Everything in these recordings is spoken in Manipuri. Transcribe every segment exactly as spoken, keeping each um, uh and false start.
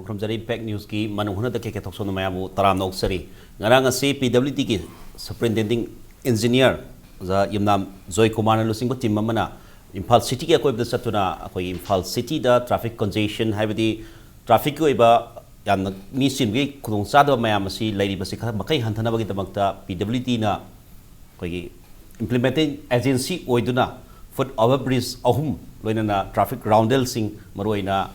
ꯈꯨꯔꯨꯝꯖꯔꯤ꯫ ꯏꯝꯄꯦꯛ ꯅ꯭ꯌꯨꯁꯀꯤ ꯃꯅꯨꯡ ꯍꯨꯠꯅ ꯀꯦ ꯀꯦ ꯊꯣꯛꯆꯣꯝꯅ ꯃꯌꯥꯝꯕꯨ ꯇꯔꯥꯝꯅ ꯑꯣꯛꯆꯔꯤ꯫ ꯉꯔꯥꯡ ꯑꯁꯤ ꯄꯤ ꯗꯕ꯭ꯂꯤꯎ ꯗꯤꯒꯤ ꯁꯨꯄꯔꯤꯟꯇꯦꯟꯗꯤꯡ ꯏꯟꯖꯤꯅꯤꯌꯔ ꯑꯣꯖꯥ ꯌꯨꯝꯅꯥꯝ ꯖꯣꯏ ꯀꯨꯃꯥꯔꯅ ꯂꯨꯆꯤꯡꯕ ꯇꯤꯝ ꯑꯃꯅ ꯏꯝꯐꯥꯜ ꯁꯤꯇꯤꯒꯤ ꯑꯀꯣꯏꯕꯗ ꯆꯠꯇꯨꯅ ꯑꯩꯈꯣꯏꯒꯤ ꯏꯝꯐꯥꯜ ꯁꯤꯇꯤꯗ ꯇ꯭ꯔꯥꯐꯤꯛ ꯀꯟꯖꯦꯁꯟ, ꯍꯥꯏꯕꯗꯤ ꯇ꯭ꯔꯥꯐꯤꯛꯀꯤ ꯑꯣꯏꯕ ꯌꯥꯝꯅ ꯃꯤ ꯆꯤꯟꯕꯒꯤ ꯈꯨꯗꯣꯡꯆꯥꯗꯕ ꯃꯌꯥꯝ ꯑꯁꯤ ꯂꯩꯔꯤꯕꯁꯤ ꯈꯔ ꯃꯈꯩ ꯍꯟꯊꯅꯕꯒꯤꯗꯃꯛꯇ ꯄꯤ ꯗꯕ꯭ꯂꯤꯎ ꯗꯤꯅ ꯑꯩꯈꯣꯏꯒꯤ ꯏꯝꯄ꯭ꯂꯤꯃꯦꯟꯇꯤꯡ ꯑꯦꯖꯦꯟꯁꯤ ꯑꯣꯏꯗꯨꯅ ꯐꯨꯠ ꯑꯣꯚꯔ ꯕ꯭ꯔꯤꯖ ꯑꯍꯨꯝ, ꯂꯣꯏꯅꯅ ꯇ꯭ꯔꯥꯐꯤꯛ ꯔꯥꯎꯟꯗꯦꯜꯁꯤꯡ, ꯃꯔꯨꯑꯣꯏꯅ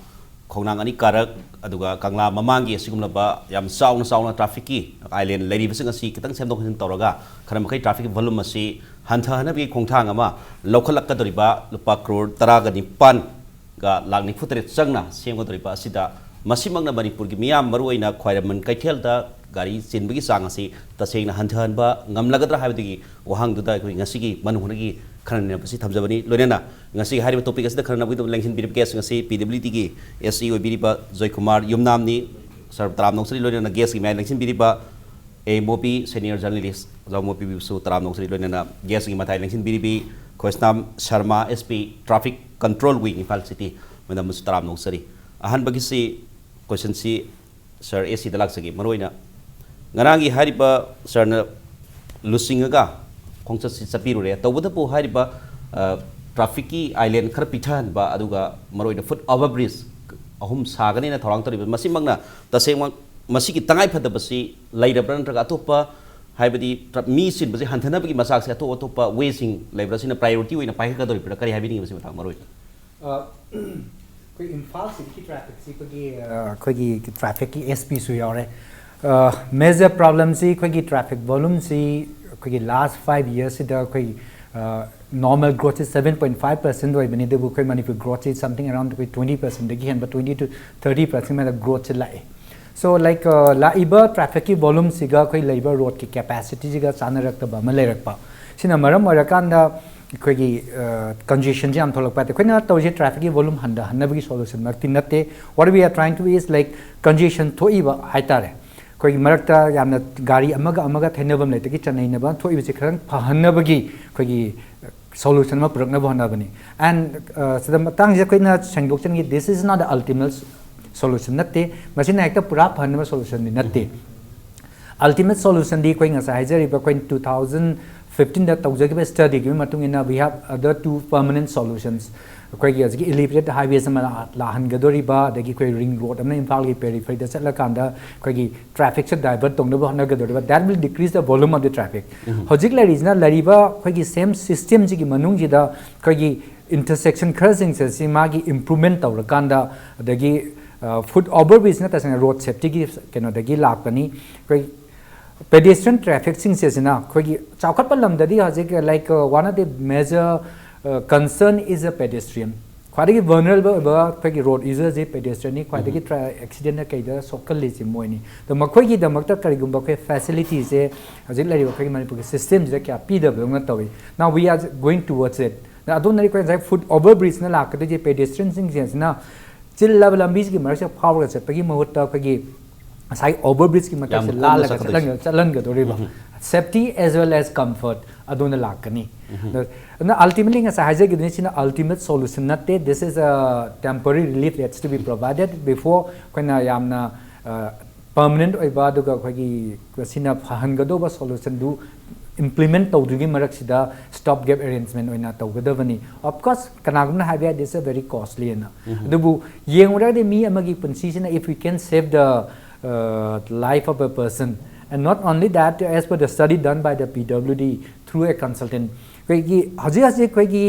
ꯈꯣꯡꯅꯥꯡ ꯑꯅꯤ ꯀꯥꯔꯛ, ꯑꯗꯨꯒ ꯀꯪꯂꯥ ꯃꯃꯥꯡꯒꯤ ꯑꯁꯤꯒꯨꯝꯂꯕ ꯌꯥꯝ ꯆꯥꯎꯅ ꯆꯥꯎꯅ ꯇ꯭ꯔꯥꯐꯤꯛꯀꯤ ꯑꯥꯏꯂꯦꯟ ꯂꯩꯔꯤꯕꯁꯤꯡ ꯑꯁꯤ ꯈꯤꯇꯪ ꯁꯦꯝꯗꯣꯛ ꯁꯦꯝꯖꯤꯟ ꯇꯧꯔꯒ ꯈꯔ ꯃꯈꯩ ꯇ꯭ꯔꯥꯐꯤꯛꯀꯤ ꯚꯣꯂꯨꯝ ꯑꯁꯤ ꯍꯟꯊꯍꯟꯅꯕꯒꯤ ꯈꯣꯡꯊꯥꯡ ꯑꯃ ꯂꯧꯈꯠꯂꯛꯀꯗꯧꯔꯤꯕ ꯂꯨꯄꯥ ꯀ꯭ꯔꯣꯔ ꯇꯔꯥꯒ ꯅꯤꯄꯥꯟꯒ ꯂꯥꯛ ꯅꯤꯐꯨ ꯇꯔꯦꯠ ꯆꯪꯅ ꯁꯦꯝꯒꯗꯧꯔꯤꯕ ꯑꯁꯤꯗ, ꯃꯁꯤꯃꯛꯅ ꯃꯅꯤꯄꯨꯔꯒꯤ ꯃꯤꯌꯥꯝ, ꯃꯔꯨꯑꯣꯏꯅ ꯈ꯭ꯋꯥꯏꯔꯝꯕꯟ ꯀꯩꯊꯦꯜꯗ ꯒꯥꯔꯤ ꯆꯤꯟꯕꯒꯤ ꯆꯥꯡ ꯑꯁꯤ ꯇꯁꯦꯡꯅ ꯍꯟꯊꯍꯟꯕ ꯉꯝꯂꯒꯗ꯭ꯔꯥ ꯍꯥꯏꯕꯗꯨꯒꯤ ꯋꯥꯍꯪꯗꯨꯗ ꯑꯩꯈꯣꯏ ꯉꯁꯤꯒꯤ ꯃꯅꯨꯡ ꯍꯨꯠꯅꯒꯤ ꯈꯟꯅ ꯅꯩꯅꯕꯁꯤ ꯊꯝꯖꯕꯅꯤ꯫ ꯂꯣꯏꯅꯅ ꯉꯁꯤꯒꯤ ꯍꯥꯏꯔꯤꯕ ꯇꯣꯄꯤꯛ ꯑꯁꯤꯗ ꯈꯟꯅ ꯅꯩꯅꯕꯒꯤꯗꯃꯛ ꯂꯦꯡꯁꯤꯟꯕꯤꯔꯤꯕ ꯒꯦꯁ ꯉꯁꯤ ꯄꯤ ꯗꯕ꯭ꯂꯤꯎ ꯗꯤꯒꯤ ꯑꯦꯁ ꯏ ꯑꯣꯏꯕꯤꯔꯤꯕ ꯖꯣꯏ ꯀꯨꯃꯥꯔ ꯌꯨꯝꯅꯥꯝꯅꯤ꯫ ꯁꯥꯔ, ꯇꯔꯥꯝꯅ ꯑꯣꯛꯆꯔꯤ꯫ ꯂꯣꯏꯅꯅ ꯒꯦꯁꯀꯤ ꯃꯌꯥꯏ ꯂꯦꯡꯁꯤꯟꯕꯤꯔꯤꯕ ꯑꯦ ꯃꯣꯄꯤ, ꯁꯦꯅꯤꯌꯔ ꯖꯔꯅꯦꯂꯤꯁ ꯑꯣꯖꯥ ꯃꯣꯄꯤꯕꯨꯁꯨ ꯇꯔꯥꯝꯅ ꯑꯣꯛꯆꯔꯤ꯫ ꯂꯣꯏꯅꯅ ꯒꯦꯁꯀꯤ ꯃꯇꯥꯏ ꯂꯦꯡꯁꯤꯟꯕꯤꯔꯤꯕꯤ Khoisnam Sharma, S P, traffic control wing, Imphal city, ꯃꯦꯗꯥꯝꯕꯨꯁꯨ ꯇꯔꯥꯝꯅ ꯑꯣꯛꯆꯔꯤ꯫ ꯑꯍꯥꯟꯕꯒꯤꯁꯤ ꯀꯣꯏꯁꯟꯁꯤ ꯁꯥꯔ ꯑꯦꯁ ꯁꯤꯗ ꯂꯥꯛꯆꯒꯦ꯫ ꯃꯔꯨꯑꯣꯏꯅ ꯉꯔꯥꯡꯒꯤ ꯍꯥꯏꯔꯤꯕ ꯁꯥꯔꯅ ꯂꯨꯆꯤꯡꯉꯒ ꯈꯣꯡꯆꯠꯁꯤ ꯆꯠꯄꯤꯔꯨꯔꯦ꯫ ꯇꯧꯕꯇꯕꯨ ꯍꯥꯏꯔꯤꯕ, ꯑ, ꯇ꯭ꯔꯥꯐꯤꯛꯀꯤ ꯑꯥꯏꯂꯦꯟ ꯈꯔ ꯄꯤꯛꯊꯍꯟꯕ, ꯑꯗꯨꯒ ꯃꯔꯨꯑꯣꯏꯅ ꯐꯨꯠ ꯑꯣꯚꯔ ꯕ꯭ꯔꯤꯖ ꯑꯍꯨꯝ ꯁꯥꯒꯅꯦꯅ ꯊꯧꯔꯥꯡ ꯇꯧꯔꯤꯕ, ꯃꯁꯤꯃꯛꯅ ꯇꯁꯦꯡꯃꯛ ꯃꯁꯤꯒꯤ ꯇꯉꯥꯏꯐꯗꯕꯁꯤ ꯂꯩꯔꯕ꯭ꯔꯥ, ꯅꯠꯇ꯭ꯔꯒ ꯑꯇꯣꯞꯄ, ꯍꯥꯏꯕꯗꯤ ꯇ꯭ꯔ-, ꯃꯤ ꯆꯤꯟꯕꯁꯤ ꯍꯟꯊꯅꯕꯒꯤ ꯃꯆꯥꯛꯁꯦ ꯑꯇꯣꯞ ꯑꯇꯣꯞꯄ ꯋꯦꯁꯤꯡ ꯂꯩꯕ꯭ꯔꯥ? ꯁꯤꯅ ꯄ꯭ꯔꯥꯏꯌꯣꯔꯤꯇꯤ ꯑꯣꯏꯅ ꯄꯥꯏꯈꯠꯀꯗꯧꯔꯤꯕ꯭ꯔꯥ? ꯀꯔꯤ ꯍꯥꯏꯕꯤꯅꯤꯡꯉꯤ ꯃꯁꯤ ꯃꯇꯥꯡ ꯃꯔꯨꯑꯣꯏꯅ? ꯑ, ꯑꯩꯈꯣꯏ ꯏꯝꯐꯥꯜ ꯁꯤꯇꯤꯒꯤ ꯇ꯭ꯔꯥꯐꯤꯛꯁꯤ ꯑꯩꯈꯣꯏꯒꯤ, ꯑ, ꯑꯩꯈꯣꯏꯒꯤ ꯇ꯭ꯔꯥꯐꯤꯛꯀꯤ ꯑꯦꯁ ꯄꯤꯁꯨ ꯌꯥꯎꯔꯦ꯫ ꯃꯦꯖꯔ ꯄ꯭ꯔꯣꯕ꯭ꯂꯦꯝꯁꯤ ꯑꯩꯈꯣꯏꯒꯤ ꯇ꯭ꯔꯥꯐꯤꯛ ꯚꯣꯂꯨꯝꯁꯤ ꯑꯩꯈꯣꯏꯒꯤ ꯂꯥꯁ ꯐꯥꯏꯚ ꯌꯔꯁꯁꯤꯗ ꯑꯩꯈꯣꯏ, ꯑ, ꯅꯣꯔꯃꯦꯜ ꯒ꯭ꯔꯣꯠꯁꯤ ꯁꯕꯦꯟ ꯄꯣꯏꯟ ꯐꯥꯏꯚ ꯄꯔꯁꯦꯟ ꯑꯣꯏꯕꯅꯤ, ꯑꯗꯨꯕꯨ ꯑꯩꯈꯣꯏ ꯃꯅꯤꯄꯨꯔ ꯒ꯭ꯔꯣꯠꯁꯤ ꯁꯝꯊꯤꯡ ꯑꯦꯔꯥꯎꯟ ꯑꯩꯈꯣꯏ ꯇ꯭ꯋꯦꯟꯇꯤ ꯄꯔꯁꯦꯟꯗꯒꯤ ꯍꯦꯟꯕ, ꯇ꯭ꯋꯦꯟꯇꯤ ꯇꯨ ꯊꯥꯔꯇꯤ ꯄꯔꯁꯦꯟ ꯃꯌꯥꯗ ꯒ꯭ꯔꯣꯠꯁꯦ ꯂꯥꯛꯑꯦ꯫ ꯁꯣ, ꯂꯥꯏꯛ, ꯑ, ꯂꯥꯛꯏꯕ ꯇ꯭ꯔꯥꯐꯤꯛꯀꯤ ꯚꯣꯂꯨꯝꯁꯤꯒ ꯑꯩꯈꯣꯏ ꯂꯩꯕ ꯔꯣꯗꯀꯤ ꯀꯦꯄꯥꯁꯤꯇꯤꯁꯤꯒ ꯆꯥꯟꯅꯔꯛꯇꯕ ꯑꯃ ꯂꯩꯔꯛꯄ, ꯁꯤꯅ ꯃꯔꯝ ꯑꯣꯏꯔꯀꯥꯟꯗ ꯑꯩꯈꯣꯏꯒꯤ, ꯑ, ꯀꯟꯖꯦꯁꯟꯁꯦ ꯌꯥꯝ ꯊꯣꯛꯂꯛꯄ ꯍꯥꯏꯇꯥꯔꯦ꯫ ꯑꯩꯈꯣꯏꯅ ꯇꯧꯔꯤꯁꯦ ꯇ꯭ꯔꯥꯐꯤꯛꯀꯤ ꯚꯣꯂꯨꯝ ꯍꯟꯊꯍꯟꯅꯕꯒꯤ ꯁꯣꯂꯨꯁꯟꯃꯛꯇꯤ ꯅꯠꯇꯦ꯫ What we are trying to is, like, congestion ꯊꯣꯛꯏꯕ ꯍꯥꯏꯇꯥꯔꯦ, ꯑꯩꯈꯣꯏꯒꯤ ꯃꯔꯛꯇ ꯌꯥꯝꯅ ꯒꯥꯔꯤ ꯑꯃꯒ ꯑꯃꯒ ꯊꯩꯅꯐꯝ ꯂꯩꯇꯒꯤ ꯆꯠꯅꯩꯅꯕ ꯊꯣꯛꯏꯕꯁꯦ ꯈꯔ ꯐꯍꯟꯅꯕꯒꯤ ꯑꯩꯈꯣꯏꯒꯤ ꯁꯣꯂꯨꯁꯟ ꯑꯃ ꯄꯨꯔꯛꯅꯕ ꯍꯣꯠꯅꯕꯅꯤ꯫ ꯑꯦꯟ, ꯑ, ꯁꯤꯗ ꯃꯇꯥꯡꯁꯤꯗ ꯑꯩꯈꯣꯏꯅ ꯁꯦꯡꯗꯣꯛꯆꯅꯤꯡꯉꯤ, this is not the ultimate Solution ꯅꯠꯇꯦ꯫ ꯃꯁꯤꯅ ꯍꯦꯛꯇ ꯄꯨꯔꯥ ꯐꯍꯟꯅꯕ solution ꯗꯤ ꯅꯠꯇꯦ꯫ Ultimate solution ꯗꯤ ꯑꯩꯈꯣꯏ ꯉꯁꯥꯏ ꯍꯥꯏꯖꯔꯤꯕ ꯑꯩꯈꯣꯏꯅ two thousand fifteen ꯗ ꯇꯧꯖꯈꯤꯕ study ꯒꯤ ꯃꯇꯨꯡ ꯏꯟꯅ, we have other two permanent solutions꯫ ꯑꯩꯈꯣꯏꯒꯤ ꯍꯧꯖꯤꯛꯀꯤ elevated highways ꯑꯃ ꯂꯥ-, ꯂꯥꯛꯍꯟꯒꯗꯧꯔꯤꯕ, ꯑꯗꯒꯤ ꯑꯩꯈꯣꯏ ring road ꯑꯃꯅ ꯏꯝꯐꯥꯜꯒꯤ periphery ꯗ ꯆꯠꯂꯀꯥꯟꯗ ꯑꯩꯈꯣꯏꯒꯤ traffic ꯁꯦ divert ꯇꯧꯅꯕ ꯍꯣꯠꯅꯒꯗꯧꯔꯤꯕ, that will decrease the volume of the traffic꯫ ꯍꯧꯖꯤꯛ ꯂꯩꯔꯤꯁꯤꯅ, ꯂꯩꯔꯤꯕ ꯑꯩꯈꯣꯏꯒꯤ same system ꯁꯤꯒꯤ ꯃꯅꯨꯡꯁꯤꯗ ꯑꯩꯈꯣꯏꯒꯤ intersection ꯈꯔꯁꯤꯡꯁꯦ ꯁꯤ ꯃꯥꯒꯤ improvement ꯇꯧꯔꯀꯥꯟꯗ, ꯑꯗꯒꯤ foot over bridge ꯅ ꯇꯁꯦꯡꯅ road safety ꯒꯤ ꯀꯩꯅꯣꯗꯒꯤ ꯂꯥꯛꯄꯅꯤ꯫ ꯑꯩꯈꯣꯏ pedestrian traffic ꯁꯤꯡꯁꯦ ꯁꯤꯅ ꯑꯩꯈꯣꯏꯒꯤ ꯆꯥꯎꯈꯠꯄ ꯂꯝꯗꯗꯤ ꯍꯧꯖꯤꯛ, like, uh, one of the major, uh, concern is a pedestrian꯫ ꯈ꯭ꯋꯥꯏꯗꯒꯤ vulnerable ꯑꯣꯏꯕ ꯑꯩꯈꯣꯏꯒꯤ road user ꯁꯦ pedestrian ꯅꯤ꯫ ꯈ꯭ꯋꯥꯏꯗꯒꯤ tra-, accident ꯅ ꯀꯩꯗ ꯁꯣꯛꯀꯜꯂꯤꯁꯦ ꯃꯣꯏꯅꯤ꯫ ꯑꯗꯣ ꯃꯈꯣꯏꯒꯤꯗꯃꯛꯇ ꯀꯔꯤꯒꯨꯝꯕ ꯑꯩꯈꯣꯏ facility ꯁꯦ ꯍꯧꯖꯤꯛ ꯂꯩꯔꯤꯕ ꯑꯩꯈꯣꯏꯒꯤ ꯃꯅꯤꯄꯨꯔꯒꯤ system ꯁꯤꯗ ꯀꯌꯥ ꯄꯤꯗꯕꯗꯧꯅ ꯇꯧꯏ꯫ Now we are going towards it꯫ ꯑꯗꯣꯝꯅ ꯑꯩꯈꯣꯏ ꯉꯁꯥꯏ foot over bridge ꯅ ꯂꯥꯛꯀꯗꯣꯏꯁꯦ pedestrian ꯁꯤꯡꯁꯤꯅ ꯆꯤꯜꯂꯕ ꯂꯝꯕꯤꯁꯤꯒꯤ ꯃꯔꯛꯁꯤꯗ ꯐꯥꯎꯔꯒ ꯆꯠꯄꯒꯤ ꯃꯍꯨꯠꯇ ꯑꯩꯈꯣꯏꯒꯤ ꯉꯁꯥꯏ over bridge ꯀꯤ ꯃꯇꯥꯏꯁꯦ ꯂꯥꯜꯂꯒ ꯆꯠꯍꯟꯒ-, ꯆꯠꯍꯟꯒꯗꯧꯔꯤꯕ꯫ Safety as well as comfort ꯑꯗꯨꯅ ꯂꯥꯛꯀꯅꯤ꯫ ꯑꯗꯣ, ꯑꯗꯨꯅ ultimately ꯉꯁꯥꯏ ꯍꯥꯏꯖꯈꯤꯕꯅꯤ, ꯁꯤꯅ ultimate solution ꯅꯠꯇꯦ꯫ This is a temporary relief that's to be provided before ꯑꯩꯈꯣꯏꯅ ꯌꯥꯝꯅ, ꯑ, permanent ꯑꯣꯏꯕ, ꯑꯗꯨꯒ ꯑꯩꯈꯣꯏꯒꯤ ꯁꯤꯅ ꯐꯍꯟꯒꯗꯧꯕ solution ꯗꯨ implement ꯇꯧꯗ꯭ꯔꯤꯉꯩ ꯃꯔꯛꯁꯤꯗ stop gap arrangement ꯑꯣꯏꯅ ꯇꯧꯒꯗꯕꯅꯤ꯫ Of course, ꯀꯅꯥꯒꯨꯝꯕꯅ ꯍꯥꯏꯕ ꯌꯥꯏ, this is very costly ꯍꯥꯏꯅ꯫ ꯑꯗꯨꯕꯨ ꯌꯦꯡꯉꯨꯔꯒꯗꯤ ꯃꯤ ꯑꯃꯒꯤ ꯄꯨꯟꯁꯤꯁꯤꯅ, if we can save the, uh, life of a person, and not only that, as per the study done by the P W D through a consultant, ꯑꯩꯈꯣꯏꯒꯤ ꯍꯧꯖꯤꯛ ꯍꯧꯖꯤꯛ ꯑꯩꯈꯣꯏꯒꯤ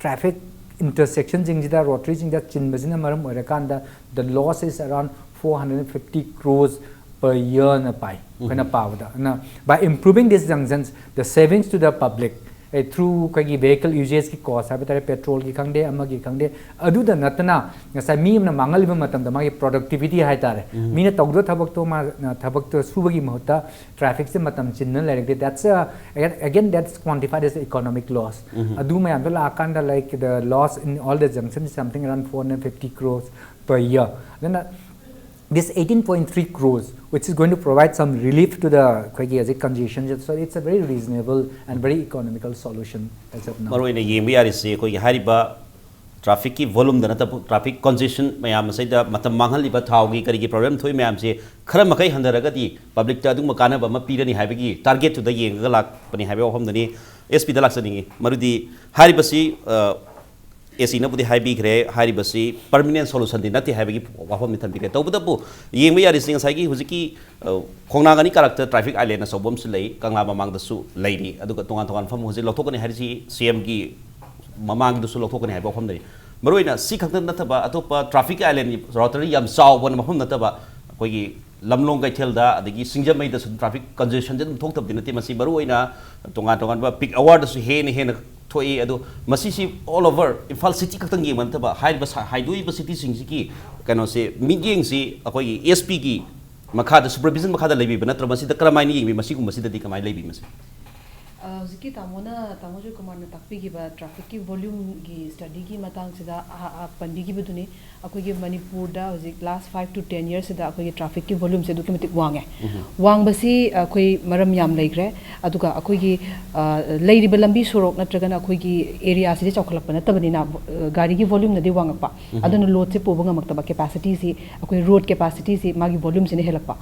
traffic intersection ꯁꯤꯡꯁꯤꯗ, rotary ꯁꯤꯡꯗ ꯆꯤꯟꯕꯁꯤꯅ ꯃꯔꯝ ꯑꯣꯏꯔꯀꯥꯟꯗ, the loss is around four hundred fifty crores per year ꯅ ꯄꯥꯏ, ꯑꯩꯈꯣꯏꯅ ꯄꯥꯕꯗ꯫ ꯑꯗꯨꯅ by improving these junctions, the savings to the public, A, through ꯑꯩꯈꯣꯏꯒꯤ vehicle usage ꯀꯤ cost ꯍꯥꯏꯕ ꯇꯥꯔꯦ, petrol ꯒꯤ ꯈꯪꯗꯦ, ꯑꯃꯒꯤ ꯈꯪꯗꯦ, ꯑꯗꯨꯗ ꯅꯠꯇꯅ ꯉꯁꯥꯏ ꯃꯤ ꯑꯃꯅ ꯃꯥꯡꯍꯜꯂꯤꯕ ꯃꯇꯝꯗ ꯃꯥꯒꯤ productivity ꯍꯥꯏ ꯇꯥꯔꯦ, ꯃꯤꯅ ꯇꯧꯗꯕ ꯊꯕꯛꯇꯣ ꯃꯥ, ꯊꯕꯛꯇꯣ ꯁꯨꯕꯒꯤ ꯃꯍꯨꯠꯇ traffic ꯁꯦ ꯃꯇꯝ ꯆꯤꯟꯅ ꯂꯩꯔꯒꯗꯤ, that's a, again, again, that's quantified as economic loss꯫ ꯑꯗꯨ ꯃꯌꯥꯝꯗꯣ ꯂꯥꯛꯑꯀꯥꯟꯗ, like, the loss in all the junctions is something around four hundred fifty crores per year꯫ ꯑꯗꯨꯅ this eighteen point three crores, which is going to provide some relief to the ꯑꯩꯈꯣꯏꯒꯤ ꯍꯧꯖꯤꯛ congestion, so it's a very reasonable and very economical solution as of now꯫ ꯃꯔꯨꯑꯣꯏꯅ ꯌꯦꯡꯕ ꯌꯥꯔꯤꯁꯤ ꯑꯩꯈꯣꯏꯒꯤ ꯍꯥꯏꯔꯤꯕ ꯇ꯭ꯔꯥꯐꯤꯛꯀꯤ ꯚꯣꯂꯨꯝꯗ ꯅꯠꯇꯕ, ꯇ꯭ꯔꯥꯐꯤꯛ ꯀꯟꯖꯦꯁꯟ ꯃꯌꯥꯝ ꯑꯁꯤꯗ ꯃꯇꯝ ꯃꯥꯡꯍꯜꯂꯤꯕ, ꯊꯥꯎꯒꯤ ꯀꯔꯤꯒꯤ ꯄ꯭ꯔꯣꯕ꯭ꯂꯦꯝ ꯊꯣꯛꯏ ꯃꯌꯥꯝꯁꯦ ꯈꯔ ꯃꯈꯩ ꯍꯟꯊꯔꯒꯗꯤ ꯄꯕ꯭ꯂꯤꯛꯇ ꯑꯗꯨꯒꯨꯝꯕ ꯀꯥꯟꯅꯕ ꯑꯃ ꯄꯤꯔꯅꯤ ꯍꯥꯏꯕꯒꯤ ꯇꯥꯔꯒꯦꯠꯇꯨꯗ ꯌꯦꯡꯉꯒ ꯂꯥꯛꯄꯅꯤ ꯍꯥꯏꯕꯒꯤ ꯋꯥꯐꯝꯗꯨꯅꯤ꯫ ꯑꯦꯁ ꯄꯤꯗ ꯂꯥꯛꯆꯅꯤꯡꯉꯤ꯫ ꯃꯔꯨꯗꯤ ꯍꯥꯏꯔꯤꯕꯁꯤ, ꯑ, ꯑꯦ ꯁꯤꯅꯕꯨꯗꯤ ꯍꯥꯏꯕꯤꯈ꯭ꯔꯦ, ꯍꯥꯏꯔꯤꯕꯁꯤ ꯄꯔꯃꯤꯅꯦꯟ ꯁꯣꯂꯨꯁꯟꯗꯤ ꯅꯠꯇꯦ ꯍꯥꯏꯕꯒꯤ ꯋꯥꯐꯝꯗꯤ ꯊꯝꯕꯤꯈ꯭ꯔꯦ꯫ ꯇꯧꯕꯇꯕꯨ ꯌꯦꯡꯕ ꯌꯥꯔꯤꯁꯤ ꯉꯁꯥꯏꯒꯤ ꯍꯧꯖꯤꯛꯀꯤ, ꯑ, ꯈꯣꯡꯅꯥꯡ ꯑꯅꯤ ꯀꯥꯔꯛꯇ ꯇ꯭ꯔꯥꯐꯤꯛ ꯑꯥꯏꯂꯦꯟ ꯑꯆꯧꯕ ꯑꯃꯁꯨ ꯂꯩ, ꯀꯪꯂꯥ ꯃꯃꯥꯡꯗꯁꯨ ꯂꯩꯔꯤ, ꯑꯗꯨꯒ ꯇꯣꯉꯥꯟ ꯇꯣꯉꯥꯟꯕ ꯃꯐꯝ ꯍꯧꯖꯤꯛ ꯂꯧꯊꯣꯛꯀꯅꯤ ꯍꯥꯏꯔꯤꯁꯤ ꯁꯤ ꯑꯦꯝꯒꯤ ꯃꯃꯥꯡꯗꯁꯨ ꯂꯧꯊꯣꯛꯀꯅꯤ ꯍꯥꯏꯕ ꯋꯥꯐꯝ ꯂꯩ꯫ ꯃꯔꯨꯑꯣꯏꯅ ꯁꯤ ꯈꯛꯇ ꯅꯠꯇꯕ ꯑꯇꯣꯞꯄ ꯇ꯭ꯔꯥꯐꯤꯛ ꯑꯥꯏꯂꯦꯟ ꯔꯣꯇꯔꯤ ꯌꯥꯝ ꯆꯥꯎꯕ ꯃꯐꯝ ꯅꯠꯇꯕ, ꯑꯩꯈꯣꯏꯒꯤ ꯂꯝꯂꯣꯡ ꯀꯩꯊꯦꯜꯗ ꯑꯗꯒꯤ ꯁꯤꯡꯖꯃꯩꯗꯁꯨ ꯇ꯭ꯔꯥꯐꯤꯛ ꯀꯟꯖꯦꯁꯟꯁꯦ ꯑꯗꯨꯝ ꯊꯣꯛꯇꯕꯗꯤ ꯅꯠꯇꯦ꯫ ꯃꯁꯤ ꯃꯔꯨꯑꯣꯏꯅ ꯇꯣꯉꯥꯟ ꯇꯣꯉꯥꯟꯕ ꯄꯤꯛ ꯑꯋꯥꯔꯗꯁꯨ ꯍꯦꯟꯅ ꯍꯦꯟꯅ ꯊꯣꯛꯏ꯫ ꯑꯗꯣ ꯃꯁꯤꯁꯤ ꯑꯣꯜ ꯑꯣꯚꯔ ꯏꯝꯐꯥꯜ ꯁꯤꯇꯤ ꯈꯛꯇꯪ ꯌꯦꯡꯕ ꯅꯠꯇꯕ, ꯍꯥꯏꯔꯤꯕ ꯁ-, ꯍꯥꯏꯗꯣꯛꯏꯕ ꯁꯤꯇꯤꯁꯤꯡꯁꯤꯒꯤ ꯀꯩꯅꯣꯁꯦ, ꯃꯤꯠꯌꯦꯡꯁꯤ ꯑꯩꯈꯣꯏꯒꯤ ꯑꯦꯁ ꯄꯤꯒꯤ ꯃꯈꯥꯗ, ꯁꯨꯄꯔꯚꯤꯖꯟ ꯃꯈꯥꯗ ꯂꯩꯕꯤꯕ ꯅꯠꯇ꯭ꯔꯣ? ꯃꯁꯤꯗ ꯀꯔꯝꯍꯥꯏꯅ ꯌꯦꯡꯕꯤ? ꯃꯁꯤꯒꯨꯝꯕꯁꯤꯗꯗꯤ ꯀꯃꯥꯏꯅ ꯂꯩꯕꯤ ꯃꯁꯤ? ꯑ, ꯍꯧꯖꯤꯛꯀꯤ ꯇꯥꯃꯣꯅ, ꯇꯥꯃꯣ ꯖꯣꯏꯀꯨꯃꯥꯔꯅ ꯇꯥꯛꯄꯤꯈꯤꯕ ꯇ꯭ꯔꯥꯐꯤꯛꯀꯤ ꯚꯣꯂ꯭ꯌꯨꯝꯒꯤ ꯁ꯭ꯇꯗꯤꯒꯤ ꯃꯇꯥꯡꯁꯤꯗ ꯑ, ꯑ, ꯄꯟꯕꯤꯈꯤꯕꯗꯨꯅꯤ꯫ ꯑꯩꯈꯣꯏꯒꯤ ꯃꯅꯤꯄꯨꯔꯗ ꯍꯧꯖꯤꯛ ꯂꯥꯁ ꯐꯥꯏꯚ ꯇꯨ ꯇꯦꯟ ꯌꯔꯁꯁꯤꯗ ꯑꯩꯈꯣꯏꯒꯤ ꯇ꯭ꯔꯥꯐꯤꯛꯀꯤ ꯚꯣꯂ꯭ꯌꯨꯝꯁꯦ ꯑꯗꯨꯛꯀꯤ ꯃꯇꯤꯛ ꯋꯥꯡꯉꯦ꯫ ꯋꯥꯡꯕꯁꯤ ꯑꯩꯈꯣꯏ ꯃꯔꯝ ꯌꯥꯝ ꯂꯩꯈ꯭ꯔꯦ꯫ ꯑꯗꯨꯒ ꯑꯩꯈꯣꯏꯒꯤ, ꯑ, ꯂꯩꯔꯤꯕ ꯂꯝꯕꯤ ꯁꯣꯔꯣꯛ ꯅꯠꯇ꯭ꯔꯒꯅ ꯑꯩꯈꯣꯏꯒꯤ ꯑꯦꯔꯤꯌꯥꯁꯤꯗꯤ ꯆꯥꯎꯈꯠꯂꯛꯄ ꯅꯠꯇꯕꯅꯤꯅ, ꯑ, ꯒꯥꯔꯤꯒꯤ ꯚꯣꯂ꯭ꯌꯨꯝꯅꯗꯤ ꯋꯥꯡꯉꯛꯄ꯫ ꯑꯗꯨꯅ ꯂꯣꯗꯁꯦ ꯄꯨꯕ ꯉꯝꯃꯛꯇꯕ, ꯀꯦꯄꯥꯁꯤꯇꯤꯁꯤ, ꯑꯩꯈꯣꯏ ꯔꯣꯗ ꯀꯦꯄꯥꯁꯤꯇꯤꯁꯤ ꯃꯥꯒꯤ ꯚꯣꯂ꯭ꯌꯨꯝꯁꯤꯅ ꯍꯦꯜꯂꯛꯄ꯫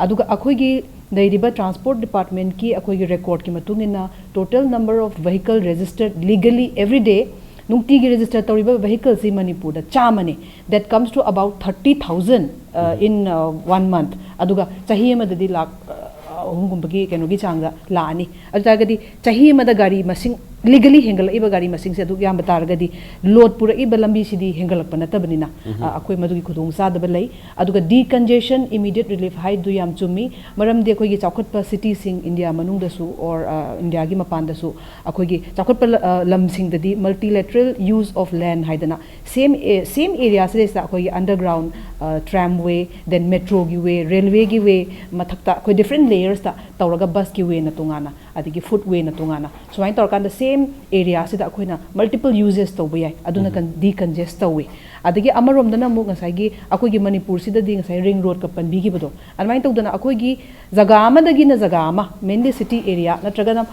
ꯑꯗꯨꯒ ꯑꯩꯈꯣꯏꯒꯤ ꯂꯩꯔꯤꯕ ꯇ꯭ꯔꯥꯟꯁꯄꯣꯔꯠ ꯗꯤꯄꯥꯔꯠꯃꯦꯟꯠꯀꯤ ꯑꯩꯈꯣꯏꯒꯤ ꯔꯦꯀꯣꯔꯗꯀꯤ ꯃꯇꯨꯡ ꯏꯟꯅ, total number of vehicle registered legally every day, ꯅꯨꯡꯇꯤꯒꯤ ꯔꯦꯖꯤꯁꯇꯔ ꯇꯧꯔꯤꯕ ꯚꯦꯍꯤꯀꯜꯁꯤ ꯃꯅꯤꯄꯨꯔꯗ ꯆꯥꯝꯃꯅꯤ꯫ That comes to about thirty thousand, uh, in, uh, one month. ꯑꯗꯨꯒ ꯆꯍꯤ ꯑꯃꯗꯗꯤ ꯂꯥꯛ, uh, ꯑꯍꯨꯝꯒꯨꯝꯕꯒꯤ ꯀꯩꯅꯣꯒꯤ ꯆꯥꯡꯗ ꯂꯥꯛꯑꯅꯤ꯫ ꯑꯗꯨ ꯇꯥꯔꯒꯗꯤ ꯆꯍꯤ ꯑꯃꯗ ꯒꯥꯔꯤ ꯃꯁꯤꯡ, ꯂꯤꯒꯂꯤ ꯍꯦꯟꯒꯠꯂꯛꯏꯕ ꯒꯥꯔꯤ ꯃꯁꯤꯡꯁꯦ ꯑꯗꯨꯛ ꯌꯥꯝꯕ ꯇꯥꯔꯒꯗꯤ, ꯂꯣꯗ ꯄꯨꯔꯛꯏꯕ ꯂꯝꯕꯤꯁꯤꯗꯤ ꯍꯦꯟꯒꯠꯂꯛꯄ ꯅꯠꯇꯕꯅꯤꯅ, ꯑ, ꯑꯩꯈꯣꯏ ꯃꯗꯨꯒꯤ ꯈꯨꯗꯣꯡꯆꯥꯗꯕ ꯂꯩ꯫ ꯑꯗꯨꯒ ꯗꯤꯀꯟꯖꯦꯁꯟ, ꯏꯃꯤꯗꯤꯌꯦꯠ ꯔꯤꯂꯤꯐ ꯍꯥꯏꯗꯨ ꯌꯥꯝ ꯆꯨꯝꯃꯤ꯫ ꯃꯔꯝꯗꯤ ꯑꯩꯈꯣꯏꯒꯤ ꯆꯥꯎꯈꯠꯄ ꯁꯤꯇꯤꯁꯤꯡ ꯏꯟꯗꯤꯌꯥ ꯃꯅꯨꯡꯗꯁꯨ or, ꯑ, ꯏꯟꯗꯤꯌꯥꯒꯤ ꯃꯄꯥꯟꯗꯁꯨ ꯑꯩꯈꯣꯏꯒꯤ ꯆꯥꯎꯈꯠꯄ ꯂ-, ꯑ, ꯂꯝꯁꯤꯡꯗꯗꯤ multilateral use of land ꯍꯥꯏꯗꯅ same a-, same area ꯁꯤꯗꯩꯁꯤꯗ ꯑꯩꯈꯣꯏꯒꯤ underground, ꯑ, tramway, then metroꯒꯤ way, railwayꯒꯤ way, ꯃꯊꯛꯇ ꯑꯩꯈꯣꯏ different layers ꯇ ꯇꯧꯔꯒ busꯀꯤ way ꯅ ꯇꯣꯉꯥꯟꯅ, ꯑꯗꯒꯤ footway ꯅ ꯇꯣꯉꯥꯟꯅ, ꯁꯨꯃꯥꯏꯅ ꯇꯧꯔꯀꯥꯟꯗ same area ꯁꯤꯗ ꯑꯩꯈꯣꯏꯅ multiple uses ꯇꯧꯕ ꯌꯥꯏ꯫ ꯑꯗꯨꯅ ꯀꯟ-, decongest ꯇꯧꯋꯤ꯫ ꯑꯗꯒꯤ ꯑꯃꯔꯣꯝꯗꯅ ꯑꯃꯨꯛ ꯉꯁꯥꯏꯒꯤ ꯑꯩꯈꯣꯏꯒꯤ ꯃꯅꯤꯄꯨꯔꯁꯤꯗꯗꯤ ꯉꯁꯥꯏ ring roadꯀ ꯄꯟꯕꯤꯈꯤꯕꯗꯣ, ꯑꯗꯨꯃꯥꯏꯅ ꯇꯧꯗꯅ ꯑꯩꯈꯣꯏꯒꯤ ꯖꯒꯥ ꯑꯃꯗꯒꯤꯅ ꯖꯒꯥ ꯑꯃ, mainly city area ꯅꯠꯇ꯭ꯔꯒꯅ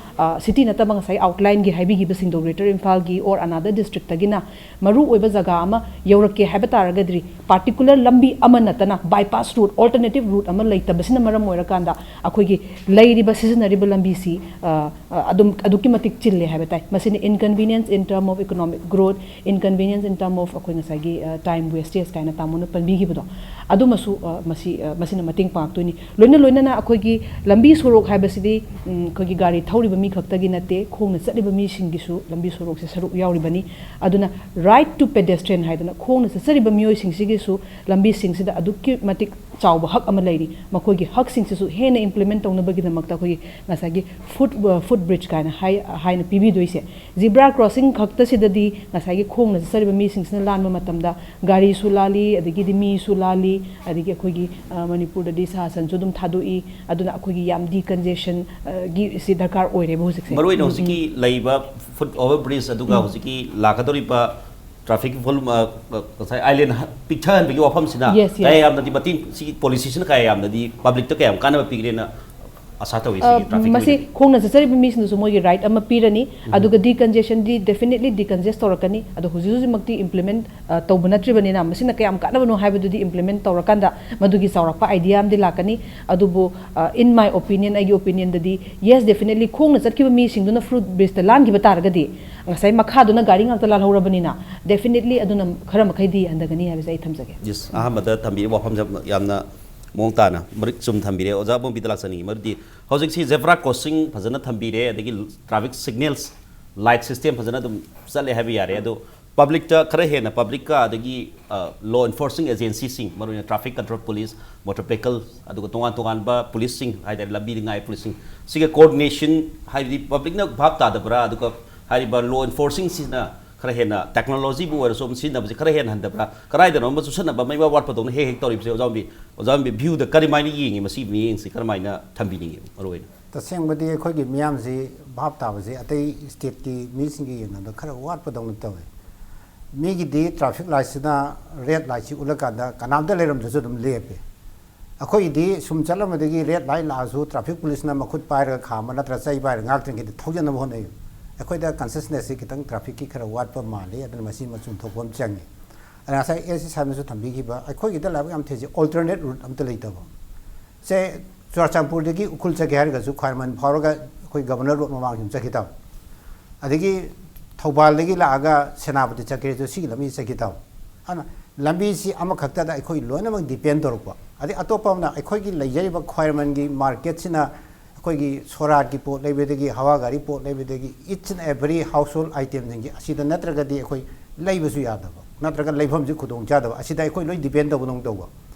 city ꯅꯠꯇꯕ ꯉꯁꯥꯏ outlineꯒꯤ ꯍꯥꯏꯕꯤꯈꯤꯕꯁꯤꯡꯗꯣ, Greater Imphalꯒꯤ or another districtꯇꯒꯤꯅ ꯃꯔꯨ ꯑꯣꯏꯕ ꯖꯒꯥ ꯑꯃ ꯌꯧꯔꯛꯀꯦ ꯍꯥꯏꯕ ꯇꯥꯔꯒꯗꯤ, particular ꯂꯝꯕꯤ ꯑꯃ ꯅꯠꯇꯅ bypass route, alternative route ꯑꯃ ꯂꯩꯇꯕꯁꯤꯅ ꯃꯔꯝ ꯑꯣꯏꯔꯀꯥꯟꯗ ꯑꯩꯈꯣꯏꯒꯤ ꯂꯩꯔꯤꯕ, ꯁꯤꯖꯤꯟꯅꯔꯤꯕ ꯂꯝꯕꯤꯁꯤ ꯑ, ꯑ, ꯑꯗꯨꯝ ꯑꯗꯨꯛꯀꯤ ꯃꯇꯤꯛ ꯆꯤꯜꯂꯦ ꯍꯥꯏꯕ ꯇꯥꯏ꯫ ꯃꯁꯤꯅ inconvenience in term of economic growth, inconvenience in term of ꯑꯩꯈꯣꯏ ꯉꯁꯥꯏꯒꯤ time wastage ꯀꯥꯏꯅ ꯇꯥꯃꯣꯅ ꯄꯟꯕꯤꯈꯤꯕꯗꯣ, ꯑꯗꯨꯃꯁꯨ ꯑ, ꯃꯁꯤ ꯑ, ꯃꯁꯤꯅ ꯃꯇꯦꯡ ꯄꯥꯡꯉꯛꯇꯣꯏꯅꯤ꯫ ꯂꯣꯏꯅ ꯂꯣꯏꯅꯅ ꯑꯩꯈꯣꯏꯒꯤ ꯂꯝꯕꯤ ꯁꯣꯔꯣꯛ ꯍꯥꯏꯕꯁꯤꯗꯤ, ꯎꯝ, ꯑꯩꯈꯣꯏꯒꯤ ꯒꯥꯔꯤ ꯊꯧꯔꯤꯕ ꯃꯤ ꯈꯛꯇꯒꯤ ꯅꯠꯇꯦ, ꯈꯣꯡꯅ ꯆꯠꯂꯤꯕ ꯃꯤꯁꯤꯡꯒꯤꯁꯨ ꯂꯝꯕꯤ ꯁꯣꯔꯣꯛꯁꯦ ꯁꯔꯨꯛ ꯌꯥꯎꯔꯤꯕꯅꯤ꯫ ꯑꯗꯨꯅ right to pedestrian ꯍꯥꯏꯗꯅ ꯈꯣꯡꯅ ꯆꯠꯆꯔꯤꯕ ꯃꯤꯑꯣꯏꯁꯤꯡꯁꯤꯒꯤꯁꯨ ꯂꯝꯕꯤꯁꯤꯡꯁꯤꯗ ꯑꯗꯨꯛꯀꯤ ꯃꯇꯤꯛ ꯆꯥꯎꯕ ꯍꯛ ꯑꯃ ꯂꯩꯔꯤ꯫ ꯃꯈꯣꯏꯒꯤ ꯍꯛꯁꯤꯡꯁꯤꯁꯨ ꯍꯦꯟꯅ implement ꯇꯧꯅꯕꯒꯤꯗꯃꯛꯇ ꯑꯩꯈꯣꯏꯒꯤ ꯉꯁꯥꯏꯒꯤ foot, foot bridge ꯀꯥꯏꯅ ꯍꯥꯏ, ꯍꯥꯏꯅ ꯄꯤꯕꯤꯗꯣꯏꯁꯦ꯫ Zebra crossing ꯈꯛꯇꯁꯤꯗꯗꯤ ꯉꯁꯥꯏꯒꯤ ꯈꯣꯡꯅ ꯆꯠꯆꯔꯤꯕ ꯃꯤꯁꯤꯡꯁꯤꯅ ꯂꯥꯟꯕ ꯃꯇꯝꯗ ꯒꯥꯔꯤꯁꯨ ꯂꯥꯜꯂꯤ, ꯑꯗꯒꯤꯗꯤ ꯃꯤꯁꯨ ꯂꯥꯜꯂꯤ, ꯑꯗꯒꯤ ꯑꯩꯈꯣꯏꯒꯤ, ꯑ, ꯃꯅꯤꯄꯨꯔꯗꯗꯤ ꯁꯥ ꯁꯟꯁꯨ ꯑꯗꯨꯝ ꯊꯥꯗꯣꯛꯏ꯫ ꯑꯗꯨꯅ ꯑꯩꯈꯣꯏꯒꯤ ꯌꯥꯝ decongestion, ꯑ, ꯒꯤ ꯁꯤ ꯗꯔꯀꯥꯔ ꯑꯣꯏꯔꯦꯕ ꯍꯧꯖꯤꯛꯁꯦ꯫ ꯃꯔꯨꯑꯣꯏꯅ ꯎꯝ, ꯎꯝ꯫ ꯍꯧꯖꯤꯛꯀꯤ ꯂꯩꯔꯤꯕ foot over bridge ꯑꯗꯨꯒ ꯎꯝ꯫ ꯍꯧꯖꯤꯛꯀꯤ ꯂꯥꯛꯀꯗꯧꯔꯤꯕ traffic volume, ꯑ, ꯑ, ꯉꯁꯥꯏ island ꯍ-, ꯄꯤꯛꯊꯍꯟꯕꯒꯤ ꯋꯥꯐꯝꯁꯤꯅ yes, yes꯫ ꯀꯌꯥ ꯌꯥꯝꯅꯗꯤ ꯃꯇꯦꯡ, ꯁꯤꯒꯤ policyꯁꯤꯅ ꯀꯌꯥ ꯌꯥꯝꯅꯗꯤ publicꯇ ꯀꯌꯥꯝ ꯀꯥꯟꯅꯕ ꯄꯤꯒꯅꯤꯅ ꯑꯥꯁꯥ ꯇꯧꯏ ꯑ, ꯁꯤꯒꯤ trafficꯀꯤ ꯃꯁꯤ ꯑꯣꯏꯅꯗꯤ? ꯈꯣꯡꯅ ꯆꯠꯆꯔꯤꯕ ꯃꯤꯁꯤꯡꯗꯁꯨ ꯃꯣꯏꯒꯤ right ꯑꯃ ꯄꯤꯔꯅꯤ, ꯎꯝ꯫ ꯑꯗꯨꯒ decongestionꯗꯤ definitely decongest ꯇꯧꯔꯛꯀꯅꯤ꯫ ꯑꯗꯣ ꯍꯧꯖꯤꯛ ꯍꯧꯖꯤꯛꯃꯛꯇꯤ implement, ꯑ, ꯇꯧꯕ ꯅꯠꯇ꯭ꯔꯤꯕꯅꯤꯅ, ꯃꯁꯤꯅ ꯀꯌꯥꯝ ꯀꯥꯟꯅꯕꯅꯣ ꯍꯥꯏꯕꯗꯨꯗꯤ implement ꯇꯧꯔꯀꯥꯟꯗ ꯃꯗꯨꯒꯤ ꯆꯥꯎꯔꯥꯛꯄ idea ꯑꯃꯗꯤ ꯂꯥꯛꯀꯅꯤ꯫ ꯑꯗꯨꯕꯨ, ꯑ, in my opinion, ꯑꯩꯒꯤ opinionꯗꯗꯤ, yes, definitely ꯈꯣꯡꯅ ꯆꯠꯈꯤꯕ ꯃꯤꯁꯤꯡꯗꯨꯅ foot bridgeꯇ ꯂꯥꯟꯈꯤꯕ ꯇꯥꯔꯒꯗꯤ, ꯉꯁꯥꯏ ꯃꯈꯥꯗꯨꯅ ꯒꯥꯔꯤ ꯉꯥꯛꯇ ꯂꯥꯜꯍꯧꯔꯕꯅꯤꯅ, definitely ꯑꯗꯨꯅ ꯈꯔ ꯃꯈꯩꯗꯤ ꯍꯟꯊꯒꯅꯤ ꯍꯥꯏꯕꯁꯦ ꯑꯩ ꯊꯝꯖꯒꯦ꯫ Yes, ꯑꯍꯥꯟꯕꯗ ꯊꯝꯕꯤꯔꯤꯕ ꯋꯥꯐꯝꯁꯦ ꯌꯥꯝꯅ ꯃꯑꯣꯡ ꯇꯥꯅ ꯃꯔꯤꯛ ꯆꯨꯝ ꯊꯝꯕꯤꯔꯦ꯫ ꯑꯣꯖꯥ ꯑꯕꯣꯝꯕꯤꯗ ꯂꯥꯛꯆꯅꯤꯡꯉꯤ, ꯃꯔꯨꯗꯤ ꯍꯧꯖꯤꯛꯁꯤ zebra crossing ꯐꯖꯅ ꯊꯝꯕꯤꯔꯦ, ꯑꯗꯒꯤ traffic signals, light system ꯐꯖꯅ ꯑꯗꯨꯝ ꯆꯠꯂꯦ ꯍꯥꯏꯕ ꯌꯥꯔꯦ꯫ ꯑꯗꯣ publicꯇ ꯈꯔ ꯍꯦꯟꯅ, publicꯀ ꯑꯗꯒꯤ, ꯑ, law enforcing agencyꯁꯤꯡ, ꯃꯔꯨꯑꯣꯏꯅ traffic control police, motor vehicle, ꯑꯗꯨꯒ ꯇꯣꯉꯥꯟ ꯇꯣꯉꯥꯟꯕ policeꯁꯤꯡ ꯍꯥꯏꯇꯥꯔꯦ, ꯂꯝꯕꯤꯗ ꯉꯥꯏ policeꯁꯤꯡ, ꯁꯤꯒ coordination ꯍꯥꯏꯕꯗꯤ publicꯅ ꯚꯥꯞ ꯇꯥꯗꯕ꯭ꯔꯥ, ꯑꯗꯨꯒ ꯍꯥꯏꯔꯤꯕ law enforcingꯁꯤꯅ ꯈꯔ ꯍꯦꯟꯅ technologyꯕꯨ ꯑꯣꯏꯔꯁꯨ ꯑꯃ ꯁꯤꯖꯤꯟꯅꯕꯁꯦ ꯈꯔ ꯍꯦꯟꯅ ꯍꯟꯊꯕ꯭ꯔꯥ, ꯀꯗꯥꯏꯗꯅꯣ ꯑꯃ ꯆꯨꯁꯟꯅꯕ, ꯃꯩ ꯋꯥꯠ ꯋꯥꯠꯄꯗꯧꯅ ꯍꯦꯛ ꯍꯦꯛ ꯇꯧꯔꯤꯕꯁꯦ, ꯑꯣꯖꯥ ꯑꯣꯝꯕꯤ, ꯑꯣꯖꯥ ꯑꯣꯝꯕꯤ viewꯗ ꯀꯔꯝꯍꯥꯏꯅ ꯌꯦꯡꯉꯤ ꯃꯁꯤꯒꯤ ꯃꯤꯠꯌꯦꯡꯁꯤ, ꯀꯔꯝꯍꯥꯏꯅ ꯊꯝꯕꯤꯅꯤꯡꯉꯤ ꯃꯔꯨꯑꯣꯏꯅ? ꯇꯁꯦꯡꯕꯗꯤ ꯑꯩꯈꯣꯏꯒꯤ ꯃꯤꯌꯥꯝꯁꯤ ꯚꯥꯞ ꯇꯥꯕꯁꯤ ꯑꯇꯩ stateꯀꯤ ꯃꯤꯁꯤꯡꯒ ꯌꯦꯡꯅꯕꯗ ꯈꯔ ꯋꯥꯠꯄꯗꯧꯅ ꯇꯧꯋꯦ꯫ ꯃꯤꯒꯤꯗꯤ ꯇ꯭ꯔꯥꯐꯤꯛ ꯂꯥꯏꯠꯁꯤꯅ ꯔꯦꯗ ꯂꯥꯏꯠꯁꯤ ꯎꯠꯂꯀꯥꯟꯗ ꯀꯅꯥꯝꯇ ꯂꯩꯔꯝꯗ꯭ꯔꯁꯨ ꯑꯗꯨꯝ ꯂꯦꯞꯄꯦ꯫ ꯑꯩꯈꯣꯏꯒꯤꯗꯤ ꯁꯨꯝ ꯆꯠꯂꯝꯕꯗꯒꯤ ꯔꯦꯗ ꯂꯥꯏꯠ ꯂꯥꯛꯑꯁꯨ ꯇ꯭ꯔꯥꯐꯤꯛ ꯄꯨꯂꯤꯁꯅ ꯃꯈꯨꯠ ꯄꯥꯏꯔꯒ ꯈꯥꯝꯕ ꯅꯠꯇ꯭ꯔ ꯆꯩ ꯄꯥꯏꯔꯒ ꯉꯥꯛꯇ꯭ꯔꯤꯉꯩꯗ ꯊꯧꯖꯤꯟꯅꯕ ꯍꯣꯠꯅꯩ꯫ ꯑꯩꯈꯣꯏꯗ ꯀꯟꯁꯤꯌꯁꯅꯦꯁꯁꯤ ꯈꯤꯇꯪ ꯇ꯭ꯔꯥꯐꯤꯛꯀꯤ ꯈꯔ ꯋꯥꯠꯄ ꯃꯥꯜꯂꯤ, ꯑꯗꯨꯅ ꯃꯁꯤ ꯃꯆꯨꯝ ꯊꯣꯛꯄ ꯑꯃ ꯆꯪꯉꯤ꯫ ꯑꯗꯨꯅ ꯉꯁꯥꯏ ꯑꯦꯁ ꯁꯤ ꯁꯥꯍꯦꯕꯅꯁꯨ ꯊꯝꯕꯤꯈꯤꯕ, ꯑꯩꯈꯣꯏꯒꯤꯗ ꯂꯥꯏꯕꯛ ꯌꯥꯝ ꯊꯤꯁꯦ ꯑꯣꯜꯇꯔꯅꯦꯠ ꯔꯨꯠ ꯑꯝꯇ ꯂꯩꯇꯕ꯫ ꯁꯦ, ꯆꯨꯔꯆꯥꯟꯄꯨꯔꯗꯒꯤ ꯎꯈ꯭ꯔꯨꯜ ꯆꯠꯀꯦ ꯍꯥꯏꯔꯒꯁꯨ ꯈ꯭ꯋꯥꯏꯔꯝꯕꯟ ꯐꯥꯎꯔꯒ ꯑꯩꯈꯣꯏ ꯒꯕꯔꯅꯔ ꯔꯣꯗ ꯃꯃꯥꯡꯁꯤ ꯑꯗꯨꯝ ꯆꯠꯈꯤ ꯇꯥꯕ꯫ ꯑꯗꯒꯤ ꯊꯧꯕꯥꯜꯗꯒꯤ ꯂꯥꯛꯑꯒ ꯁꯦꯅꯥꯄꯇꯤ ꯆꯠꯀꯦꯁꯨ ꯁꯤꯒꯤ ꯂꯝꯕꯤ ꯆꯠꯈꯤ ꯇꯥꯕ꯫ ꯑꯗꯨꯅ ꯂꯝꯕꯤꯁꯤ ꯑꯃꯈꯛꯇꯗ ꯑꯩꯈꯣꯏ ꯂꯣꯏꯅꯃꯛ ꯗꯤꯄꯦꯟ ꯇꯧꯔꯛꯄ꯫ ꯑꯗꯩ ꯑꯇꯣꯞꯄ ꯑꯃꯅ ꯑꯩꯈꯣꯏꯒꯤ ꯂꯩꯖꯔꯤꯕ ꯈ꯭ꯋꯥꯏꯔꯝꯕꯟꯒꯤ ꯃꯥꯔꯀꯦꯠꯁꯤꯅ ꯑꯩꯈꯣꯏꯒꯤ ꯁꯣꯔꯥꯠꯀꯤ ꯄꯣꯠ ꯂꯩꯕꯗꯒꯤ, ꯍꯋꯥ ꯒꯥꯔꯤ ꯄꯣꯠ ꯂꯩꯕꯗꯒꯤ, each and every household itemꯁꯤꯡꯁꯤ ꯑꯁꯤꯗ ꯅꯠꯇ꯭ꯔꯒꯗꯤ ꯑꯩꯈꯣꯏ ꯂꯩꯕꯁꯨ ꯌꯥꯗꯕ, ꯅꯠꯇ꯭ꯔꯒ ꯂꯩꯐꯝꯁꯤ ꯈꯨꯗꯣꯡ ꯆꯥꯗꯕ, ꯑꯁꯤꯗ ꯑꯩꯈꯣꯏ ꯂꯣꯏ ꯗꯤꯄꯦꯟ ꯇꯧꯕꯗꯧꯅ ꯇꯧꯕ꯫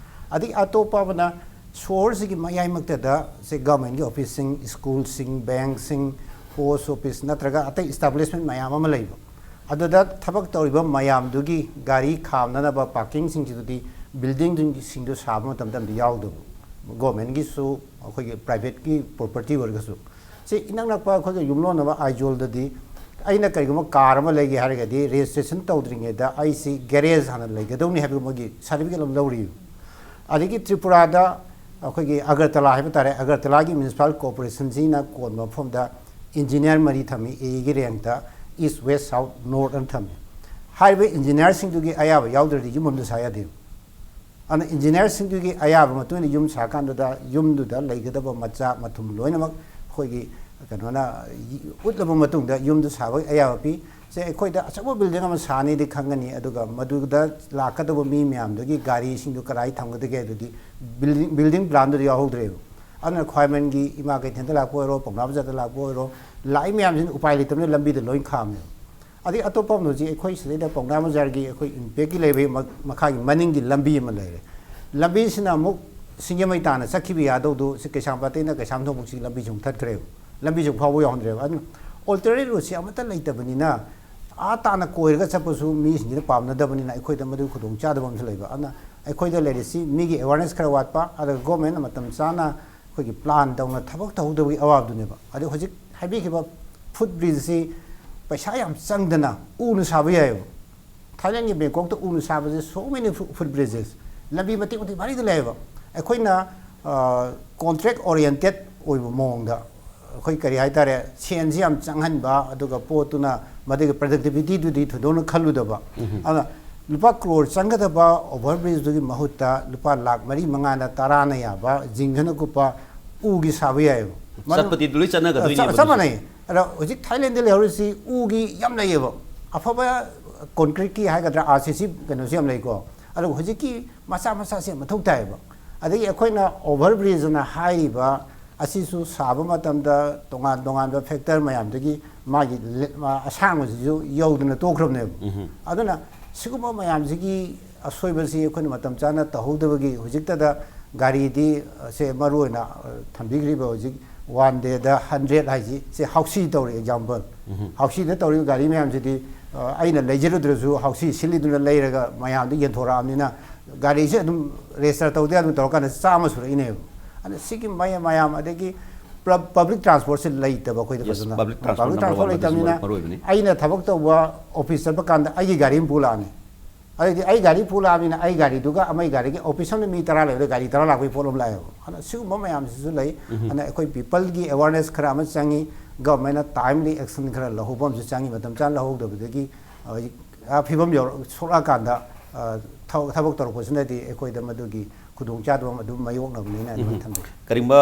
ꯑꯗꯒꯤ ꯑꯇꯣꯞꯄ ꯑꯃꯅ ꯁꯣꯍꯣꯔꯁꯤꯒꯤ ꯃꯌꯥꯏꯃꯛꯇꯗ ꯁꯦ ꯒꯚꯔꯟꯃꯦꯟꯠꯀꯤ ꯑꯣꯐꯤꯁꯁꯤꯡ, ꯁ꯭ꯀꯨꯜꯁꯤꯡ, ꯕꯦꯡꯛꯁꯤꯡ, ꯄꯣꯁ ꯑꯣꯐꯤꯁ ꯅꯠꯇ꯭ꯔꯒ ꯑꯇꯩ ꯏꯁꯇꯥꯕ꯭ꯂꯤꯁꯃꯦꯟꯠ ꯃꯌꯥꯝ ꯑꯃ ꯂꯩꯕ꯫ ꯑꯗꯨꯗ ꯊꯕꯛ ꯇꯧꯔꯤꯕ ꯃꯌꯥꯝꯗꯨꯒꯤ ꯒꯥꯔꯤ ꯈꯥꯝꯅꯅꯕ ꯄꯥꯔꯀꯤꯡꯁꯤꯡꯁꯤꯗꯨꯗꯤ ꯕꯤꯜꯗꯤꯡꯁꯤꯡꯗꯨ ꯁꯥꯕ ꯃꯇꯝꯗ ꯑꯝꯇ ꯌꯥꯎꯗꯕ꯫ ꯒꯣꯔꯃꯦꯟꯒꯤꯁꯨ, ꯑꯩꯈꯣꯏꯒꯤ ꯄ꯭ꯔꯥꯏꯚꯦꯠꯀꯤ ꯄ꯭ꯔꯣꯄꯔꯇꯤ ꯑꯣꯏꯔꯒꯁꯨ꯫ ꯁꯤ ꯏꯅꯛ ꯅꯛꯄ ꯑꯩꯈꯣꯏꯒ ꯌꯨꯝꯂꯣꯟꯅꯕ ꯑꯥꯏꯖꯣꯜꯗꯗꯤ ꯑꯩꯅ ꯀꯔꯤꯒꯨꯝꯕ ꯀꯥꯔ ꯑꯃ ꯂꯩꯒꯦ ꯍꯥꯏꯔꯒꯗꯤ ꯔꯦꯖꯤꯁꯇ꯭ꯔꯦꯁꯟ ꯇꯧꯗ꯭ꯔꯤꯉꯩꯗ ꯑꯩꯁꯤ ꯒꯦꯔꯦꯖ ꯍꯥꯟꯅ ꯂꯩꯒꯗꯧꯅꯤ ꯍꯥꯏꯕꯒꯤ ꯃꯣꯏꯒꯤ ꯁꯥꯔꯇꯤꯐꯤꯀꯦꯠ ꯑꯃ ꯂꯧꯔꯤꯕ꯫ ꯑꯗꯒꯤ ꯇ꯭ꯔꯤꯄꯨꯔꯥꯗ ꯑꯩꯈꯣꯏꯒꯤ ꯑꯒꯔꯇꯂꯥ ꯍꯥꯏꯕ ꯇꯥꯔꯦ, ꯑꯒꯔꯇꯂꯥꯒꯤ ꯃ꯭ꯌꯨꯅꯤꯁꯤꯄꯥꯜ ꯀꯣꯔꯄꯣꯔꯦꯁꯟꯁꯤꯅ ꯀꯣꯟꯕ ꯃꯐꯝꯗ ꯏꯟꯖꯤꯅꯤꯌꯥꯔ ꯃꯔꯤ ꯊꯝꯃꯤ, ꯑꯦꯒꯤ ꯔꯦꯡꯛꯇ, ꯏꯁ, ꯋꯦꯁ, ꯁꯥꯎꯠ, ꯅꯣꯔꯠ ꯑꯅ ꯊꯝꯃꯤ꯫ ꯍꯥꯏꯔꯤꯕ ꯏꯟꯖꯤꯅꯤꯌꯥꯔꯁꯤꯡꯗꯨꯒꯤ ꯑꯌꯥꯕ ꯌꯥꯎꯗ꯭ꯔꯗꯤ ꯌꯨꯝ ꯑꯃꯗ ꯁꯥ ꯌꯥꯗꯦꯕ꯫ ꯑꯗꯨꯅ ꯏꯟꯖꯤꯅꯤꯌꯥꯔꯁꯤꯡꯗꯨꯒꯤ ꯑꯌꯥꯕ ꯃꯇꯨꯡ ꯏꯟꯅ ꯌꯨꯝ ꯁꯥꯀꯥꯟꯗꯨꯗ ꯌꯨꯝꯗꯨꯗ ꯂꯩꯒꯗꯕ ꯃꯆꯥꯛ ꯃꯊꯨꯝ ꯂꯣꯏꯅꯃꯛ ꯑꯩꯈꯣꯏꯒꯤ ꯀꯩꯅꯣꯅ ꯎꯠꯂꯕ ꯃꯇꯨꯡꯗ ꯌꯨꯝꯗꯨ ꯁꯥꯕꯒꯤ ꯑꯌꯥꯕ ꯄꯤ꯫ ꯁꯦ, ꯑꯩꯈꯣꯏꯗ ꯑꯆꯧꯕ ꯕꯤꯜꯗꯤꯡ ꯑꯃ ꯁꯥꯅꯤꯗꯤ ꯈꯪꯒꯅꯤ, ꯑꯗꯨꯒ ꯃꯗꯨꯗ ꯂꯥꯛꯀꯗꯕ ꯃꯤ ꯃꯌꯥꯝꯗꯨꯒꯤ ꯒꯥꯔꯤꯁꯤꯡꯗꯨ ꯀꯗꯥꯏ ꯊꯝꯒꯗꯒꯦ ꯑꯗꯨꯗꯤ ꯕꯤꯜꯗꯤꯡ, ꯕꯤꯜꯗꯤꯡ ꯄ꯭ꯂꯥꯟꯗꯨꯗ ꯌꯥꯎꯍꯧꯗ꯭ꯔꯦꯕ꯫ ꯑꯗꯨꯅ ꯈ꯭ꯋꯥꯏꯔꯝꯕꯟꯒꯤ ꯏꯃꯥ ꯀꯩꯊꯦꯜꯗ ꯂꯥꯛꯄ ꯑꯣꯏꯔꯣ, ꯄꯥꯎꯅꯥ ꯕꯖꯥꯔꯗ ꯂꯥꯛꯄ ꯑꯣꯏꯔꯣ, ꯂꯥꯛꯏ ꯃꯌꯥꯝꯁꯤꯅ ꯎꯄꯥꯏ ꯂꯩꯇꯕꯅꯤꯅ ꯂꯝꯕꯤꯗ ꯂꯣꯏ ꯈꯥꯝꯃꯦꯕ꯫ ꯑꯗꯩ ꯑꯇꯣꯞꯄ ꯑꯃꯅ ꯍꯧꯖꯤꯛ ꯑꯩꯈꯣꯏ ꯁꯤꯗꯩꯗ ꯄꯥꯎꯅꯥ ꯕꯖꯥꯔꯒꯤ ꯑꯩꯈꯣꯏ ꯏꯝꯄꯦꯛꯀꯤ ꯂꯩꯕꯒꯤ ꯃ-, ꯃꯈꯥꯒꯤ ꯃꯅꯤꯡꯒꯤ ꯂꯝꯕꯤ ꯑꯃ ꯂꯩꯔꯦ꯫ ꯂꯝꯕꯤꯁꯤꯅ ꯑꯃꯨꯛ ꯁꯤꯡꯖꯃꯩ ꯇꯥꯟꯅ ꯆꯠꯈꯤꯕ ꯌꯥꯗꯧꯗꯨ ꯁꯤ ꯀꯩꯁꯥꯝꯄꯥꯠꯇꯩꯅ ꯀꯩꯁꯥꯝꯊꯣꯡꯐꯥꯎꯁꯤ ꯂꯝꯕꯤꯁꯤ ꯑꯃꯨꯛ ꯊꯠꯈ꯭ꯔꯦꯕ꯫ ꯂꯝꯕꯤꯁꯤ ꯑꯃꯨꯛ ꯐꯥꯎꯕ ꯌꯧꯍꯟꯗ꯭ꯔꯦꯕ꯫ ꯑꯗꯨꯅ ꯑꯣꯜꯇꯔꯅꯦꯠ ꯔꯨꯠꯁꯤ ꯑꯃꯠꯇ ꯂꯩꯇꯕꯅꯤꯅ, ꯑꯥ ꯇꯥꯟꯅ ꯀꯣꯏꯔꯒ ꯆꯠꯄꯁꯨ ꯃꯤꯁꯤꯡꯁꯤꯅ ꯄꯥꯝꯅꯗꯕꯅꯤꯅ ꯑꯩꯈꯣꯏꯗ ꯃꯗꯨꯒꯤ ꯈꯨꯗꯣꯡꯆꯥꯗꯕ ꯑꯃꯁꯨ ꯂꯩꯕ꯫ ꯑꯗꯨꯅ ꯑꯩꯈꯣꯏꯗ ꯂꯩꯔꯤꯁꯤ ꯃꯤꯒꯤ ꯑꯦꯋꯥꯔꯅꯦꯁ ꯈꯔ ꯋꯥꯠꯄ, ꯑꯗꯨꯒ ꯒꯣꯔꯃꯦꯟꯅ ꯃꯇꯝ ꯆꯥꯅ ꯑꯩꯈꯣꯏꯒꯤ ꯄ꯭ꯂꯥꯟ ꯇꯧꯅ ꯊꯕꯛ ꯇꯧꯍꯧꯗꯕꯒꯤ ꯑꯋꯥꯕꯗꯨꯅꯦꯕ꯫ ꯑꯗꯩ ꯍꯧꯖꯤꯛ ꯍꯥꯏꯕꯤꯈꯤꯕ ꯐꯨꯠ ꯕ꯭ꯔꯤꯖꯁꯤ ꯄꯩꯁꯥ ꯌꯥꯝ ꯆꯪꯗꯅ ꯎꯅ ꯁꯥꯕ ꯌꯥꯏꯑꯕ꯫ ꯊꯥꯏꯂꯦꯟꯒꯤ ꯕꯦꯡꯀꯣꯛꯇ ꯎꯅ ꯁꯥꯕꯁꯦ, so many foot bridges, ꯂꯝꯕꯤ ꯃꯇꯦꯛ ꯃꯇꯦꯛ ꯃꯔꯤꯗ ꯂꯩꯌꯦꯕ꯫ ꯑꯩꯈꯣꯏꯅ ꯀꯣꯟꯇ꯭ꯔꯦꯛ ꯑꯣꯔꯤꯌꯦꯟꯇꯦꯠ ꯑꯣꯏꯕ ꯃꯑꯣꯡꯗ, ꯑꯩꯈꯣꯏ ꯀꯔꯤ ꯍꯥꯏꯇꯥꯔꯦ, ꯁꯦꯟꯁꯤ ꯌꯥꯝ ꯆꯪꯍꯟꯕ, ꯑꯗꯨꯒ ꯄꯣꯠꯇꯨꯅ ꯃꯗꯨꯒꯤ ꯄ꯭ꯔꯗꯛꯇꯤꯕꯤꯇꯤꯗꯨꯗꯤ ꯊꯣꯏꯗꯣꯛꯅ ꯈꯜꯂꯨꯗꯕ꯫ ꯑꯗꯨꯅ ꯂꯨꯄꯥ ꯀ꯭ꯔꯣꯔ ꯆꯪꯒꯗꯕ ꯑꯣꯚꯔ ꯕ꯭ꯔꯤꯖꯇꯨꯒꯤ ꯃꯍꯨꯠꯇ ꯂꯨꯄꯥ ꯂꯥꯈ ꯃꯔꯤ, ꯃꯉꯥꯅ, ꯇꯔꯥꯅ ꯌꯥꯕ ꯖꯤꯡꯒꯅ ꯀꯨꯞꯄ ꯎꯒꯤ ꯁꯥꯕ ꯌꯥꯏꯑꯕ꯫ ꯃꯗꯨ- ꯆꯠꯄꯗꯤ ꯂꯣꯏ ꯆꯠꯅꯒꯗꯣꯏꯅꯦꯕ ꯆꯞ ꯆꯞ ꯑꯗꯨꯁꯨ꯫ ꯃꯥꯟꯅꯩ꯫ ꯑꯗꯣ ꯍꯧꯖꯤꯛ ꯊꯥꯏꯂꯦꯟꯗ ꯂꯩꯍꯧꯔꯤꯁꯤ ꯎꯒꯤ ꯌꯥꯝ ꯂꯩꯌꯦꯕ꯫ ꯑꯐꯕ ꯀꯣꯟꯀ꯭ꯔꯤꯠꯀꯤ ꯍꯥꯏꯒꯗ꯭ꯔꯥ, ꯑꯥꯔ ꯁꯤ ꯁꯤ ꯀꯩꯅꯣꯁꯨ ꯌꯥꯝ ꯂꯩꯀꯣ꯫ ꯑꯗꯨꯒ ꯍꯧꯖꯤꯛꯀꯤ ꯃꯆꯥ ꯃꯆꯥꯁꯦ ꯌꯥꯝ ꯃꯊꯧ ꯇꯥꯏꯌꯦꯕ꯫ ꯑꯗꯒꯤ ꯑꯩꯈꯣꯏꯅ ꯑꯣꯚꯔ ꯕ꯭ꯔꯤꯖꯅ ꯍꯥꯏꯔꯤꯕ ꯑꯁꯤꯁꯨ ꯁꯥꯕ ꯃꯇꯝꯗ ꯇꯣꯉꯥꯟ ꯇꯣꯉꯥꯟꯕ ꯐꯦꯛꯇꯔ ꯃꯌꯥꯝꯗꯒꯤ ꯃꯥꯒꯤ ꯂꯦ- ꯃꯥ ꯑꯁꯥꯡꯕꯁꯤꯁꯨ ꯌꯧꯗꯅ ꯇꯣꯛꯈ꯭ꯔꯕꯅꯦꯕ꯫ ꯑꯗꯨꯅ ꯁꯤꯒꯨꯝꯕ ꯃꯌꯥꯝꯁꯤꯒꯤ ꯑꯁꯣꯏꯕꯁꯤ ꯑꯩꯈꯣꯏꯅ ꯃꯇꯝ ꯆꯥꯅ ꯇꯧꯍꯧꯗꯕꯒꯤ ꯍꯧꯖꯤꯛꯇꯗ ꯒꯥꯔꯤꯗꯤ, ꯑ, ꯁꯦ ꯃꯔꯨ ꯑꯣꯏꯅ, ꯑ, ꯊꯝꯕꯤꯈ꯭ꯔꯤꯕ ꯍꯧꯖꯤꯛ ꯋꯥꯟ ꯗꯦꯗ ꯍꯟꯗ꯭ꯔꯦꯠ ꯍꯥꯏꯁꯤ, ꯁꯦ ꯍꯥꯎꯁꯤ ꯇꯧꯔꯤ ꯑꯦꯛꯖꯥꯝꯄꯜ꯫ ꯍꯥꯎꯁꯤꯗ ꯇꯧꯔꯤꯕ ꯒꯥꯔꯤ ꯃꯌꯥꯝꯁꯤꯗꯤ, ꯑ, ꯑꯩꯅ ꯂꯩꯖꯔꯨꯗ꯭ꯔꯁꯨ ꯍꯥꯎꯁꯤ ꯁꯤꯜꯂꯤꯗꯨꯅ ꯂꯩꯔꯒ ꯃꯌꯥꯝꯗ ꯌꯦꯟꯊꯣꯔꯛꯑꯕꯅꯤꯅ ꯒꯥꯔꯤꯁꯦ ꯑꯗꯨꯝ ꯔꯦꯖꯤꯁꯇꯔ ꯇꯧꯗ ꯑꯗꯨꯝ ꯇꯧꯔꯀꯥꯟꯗ ꯆꯥꯝꯃ ꯁꯨꯔꯛꯏꯅꯦꯕ꯫ ꯑꯗꯨꯅ ꯁꯤꯒꯤ ꯃꯌꯥꯝ, ꯃꯌꯥꯝ ꯑꯗꯒꯤ ꯄꯕ꯭ꯂꯤꯛ ꯇ꯭ꯔꯥꯟꯁꯄꯣꯔꯠꯁꯦ ꯂꯩꯇꯕ ꯑꯩꯈꯣꯏꯗ Yes, ꯐꯖꯅ꯫ public transport public number transport one, ꯑꯗꯨꯁꯨ ꯂꯩꯇꯕꯅꯤꯅ ꯃꯔꯨ ꯑꯣꯏꯕꯅꯤ꯫ ꯑꯩꯅ ꯊꯕꯛ ꯇꯧꯕ ꯑꯣꯐꯤꯁ ꯆꯠꯄ ꯀꯥꯟꯗ ꯑꯩꯒꯤ ꯒꯥꯔꯤ ꯑꯃ ꯄꯨꯂꯛꯑꯅꯤ꯫ ꯑꯗꯩꯗꯤ ꯑꯩ ꯒꯥꯔꯤ ꯄꯨꯂꯛꯑꯕꯅꯤꯅ ꯑꯩ ꯒꯥꯔꯤꯗꯨꯒ ꯑꯃꯒꯤ ꯒꯥꯔꯤꯒꯤ ꯑꯣꯐꯤꯁ ꯑꯃꯅ ꯃꯤ ꯇꯔꯥ ꯂꯩꯕꯗ ꯒꯥꯔꯤ ꯇꯔꯥ ꯂꯥꯛꯄꯒꯤ ꯄꯣꯠ ꯑꯃ ꯂꯥꯛꯑꯦꯕ꯫ ꯑꯗꯨꯅ ꯁꯤꯒꯨꯝꯕ ꯃꯌꯥꯝꯁꯤꯁꯨ ꯂꯩ꯫ ꯑꯗꯨꯅ ꯑꯩꯈꯣꯏ ꯄꯤꯄꯜꯒꯤ ꯑꯦꯋꯥꯔꯅꯦꯁ ꯈꯔ ꯑꯃ ꯆꯪꯉꯤ, ꯒꯚꯔꯟꯃꯦꯟꯅ ꯇꯥꯏꯝꯂꯤ ꯑꯦꯛꯁꯟ ꯈꯔ ꯂꯧꯍꯧꯕ ꯑꯃꯁꯨ ꯆꯪꯉꯤ꯫ ꯃꯇꯝ ꯆꯥꯅ ꯂꯧꯍꯧꯗꯕꯗꯒꯤ ꯍꯧꯖꯤꯛ ꯑꯥ ꯐꯤꯕꯝ ꯌꯧꯔꯛ ꯁꯣꯛꯂꯛꯑꯀꯥꯟꯗ, ꯑꯥ, ꯊ- ꯊꯕꯛ ꯇꯧꯔꯛꯄꯁꯤꯅꯗꯤ ꯑꯩꯈꯣꯏꯗ ꯃꯗꯨꯒꯤ ꯈꯨꯗꯣꯡꯆꯥꯗꯕ ꯑꯗꯨꯝ ꯃꯥꯌꯣꯛꯅꯕꯅꯤꯅ ꯑꯗꯨꯃꯥꯏꯅ ꯊꯝꯖꯩ꯫ ꯀꯔꯤꯒꯨꯝꯕ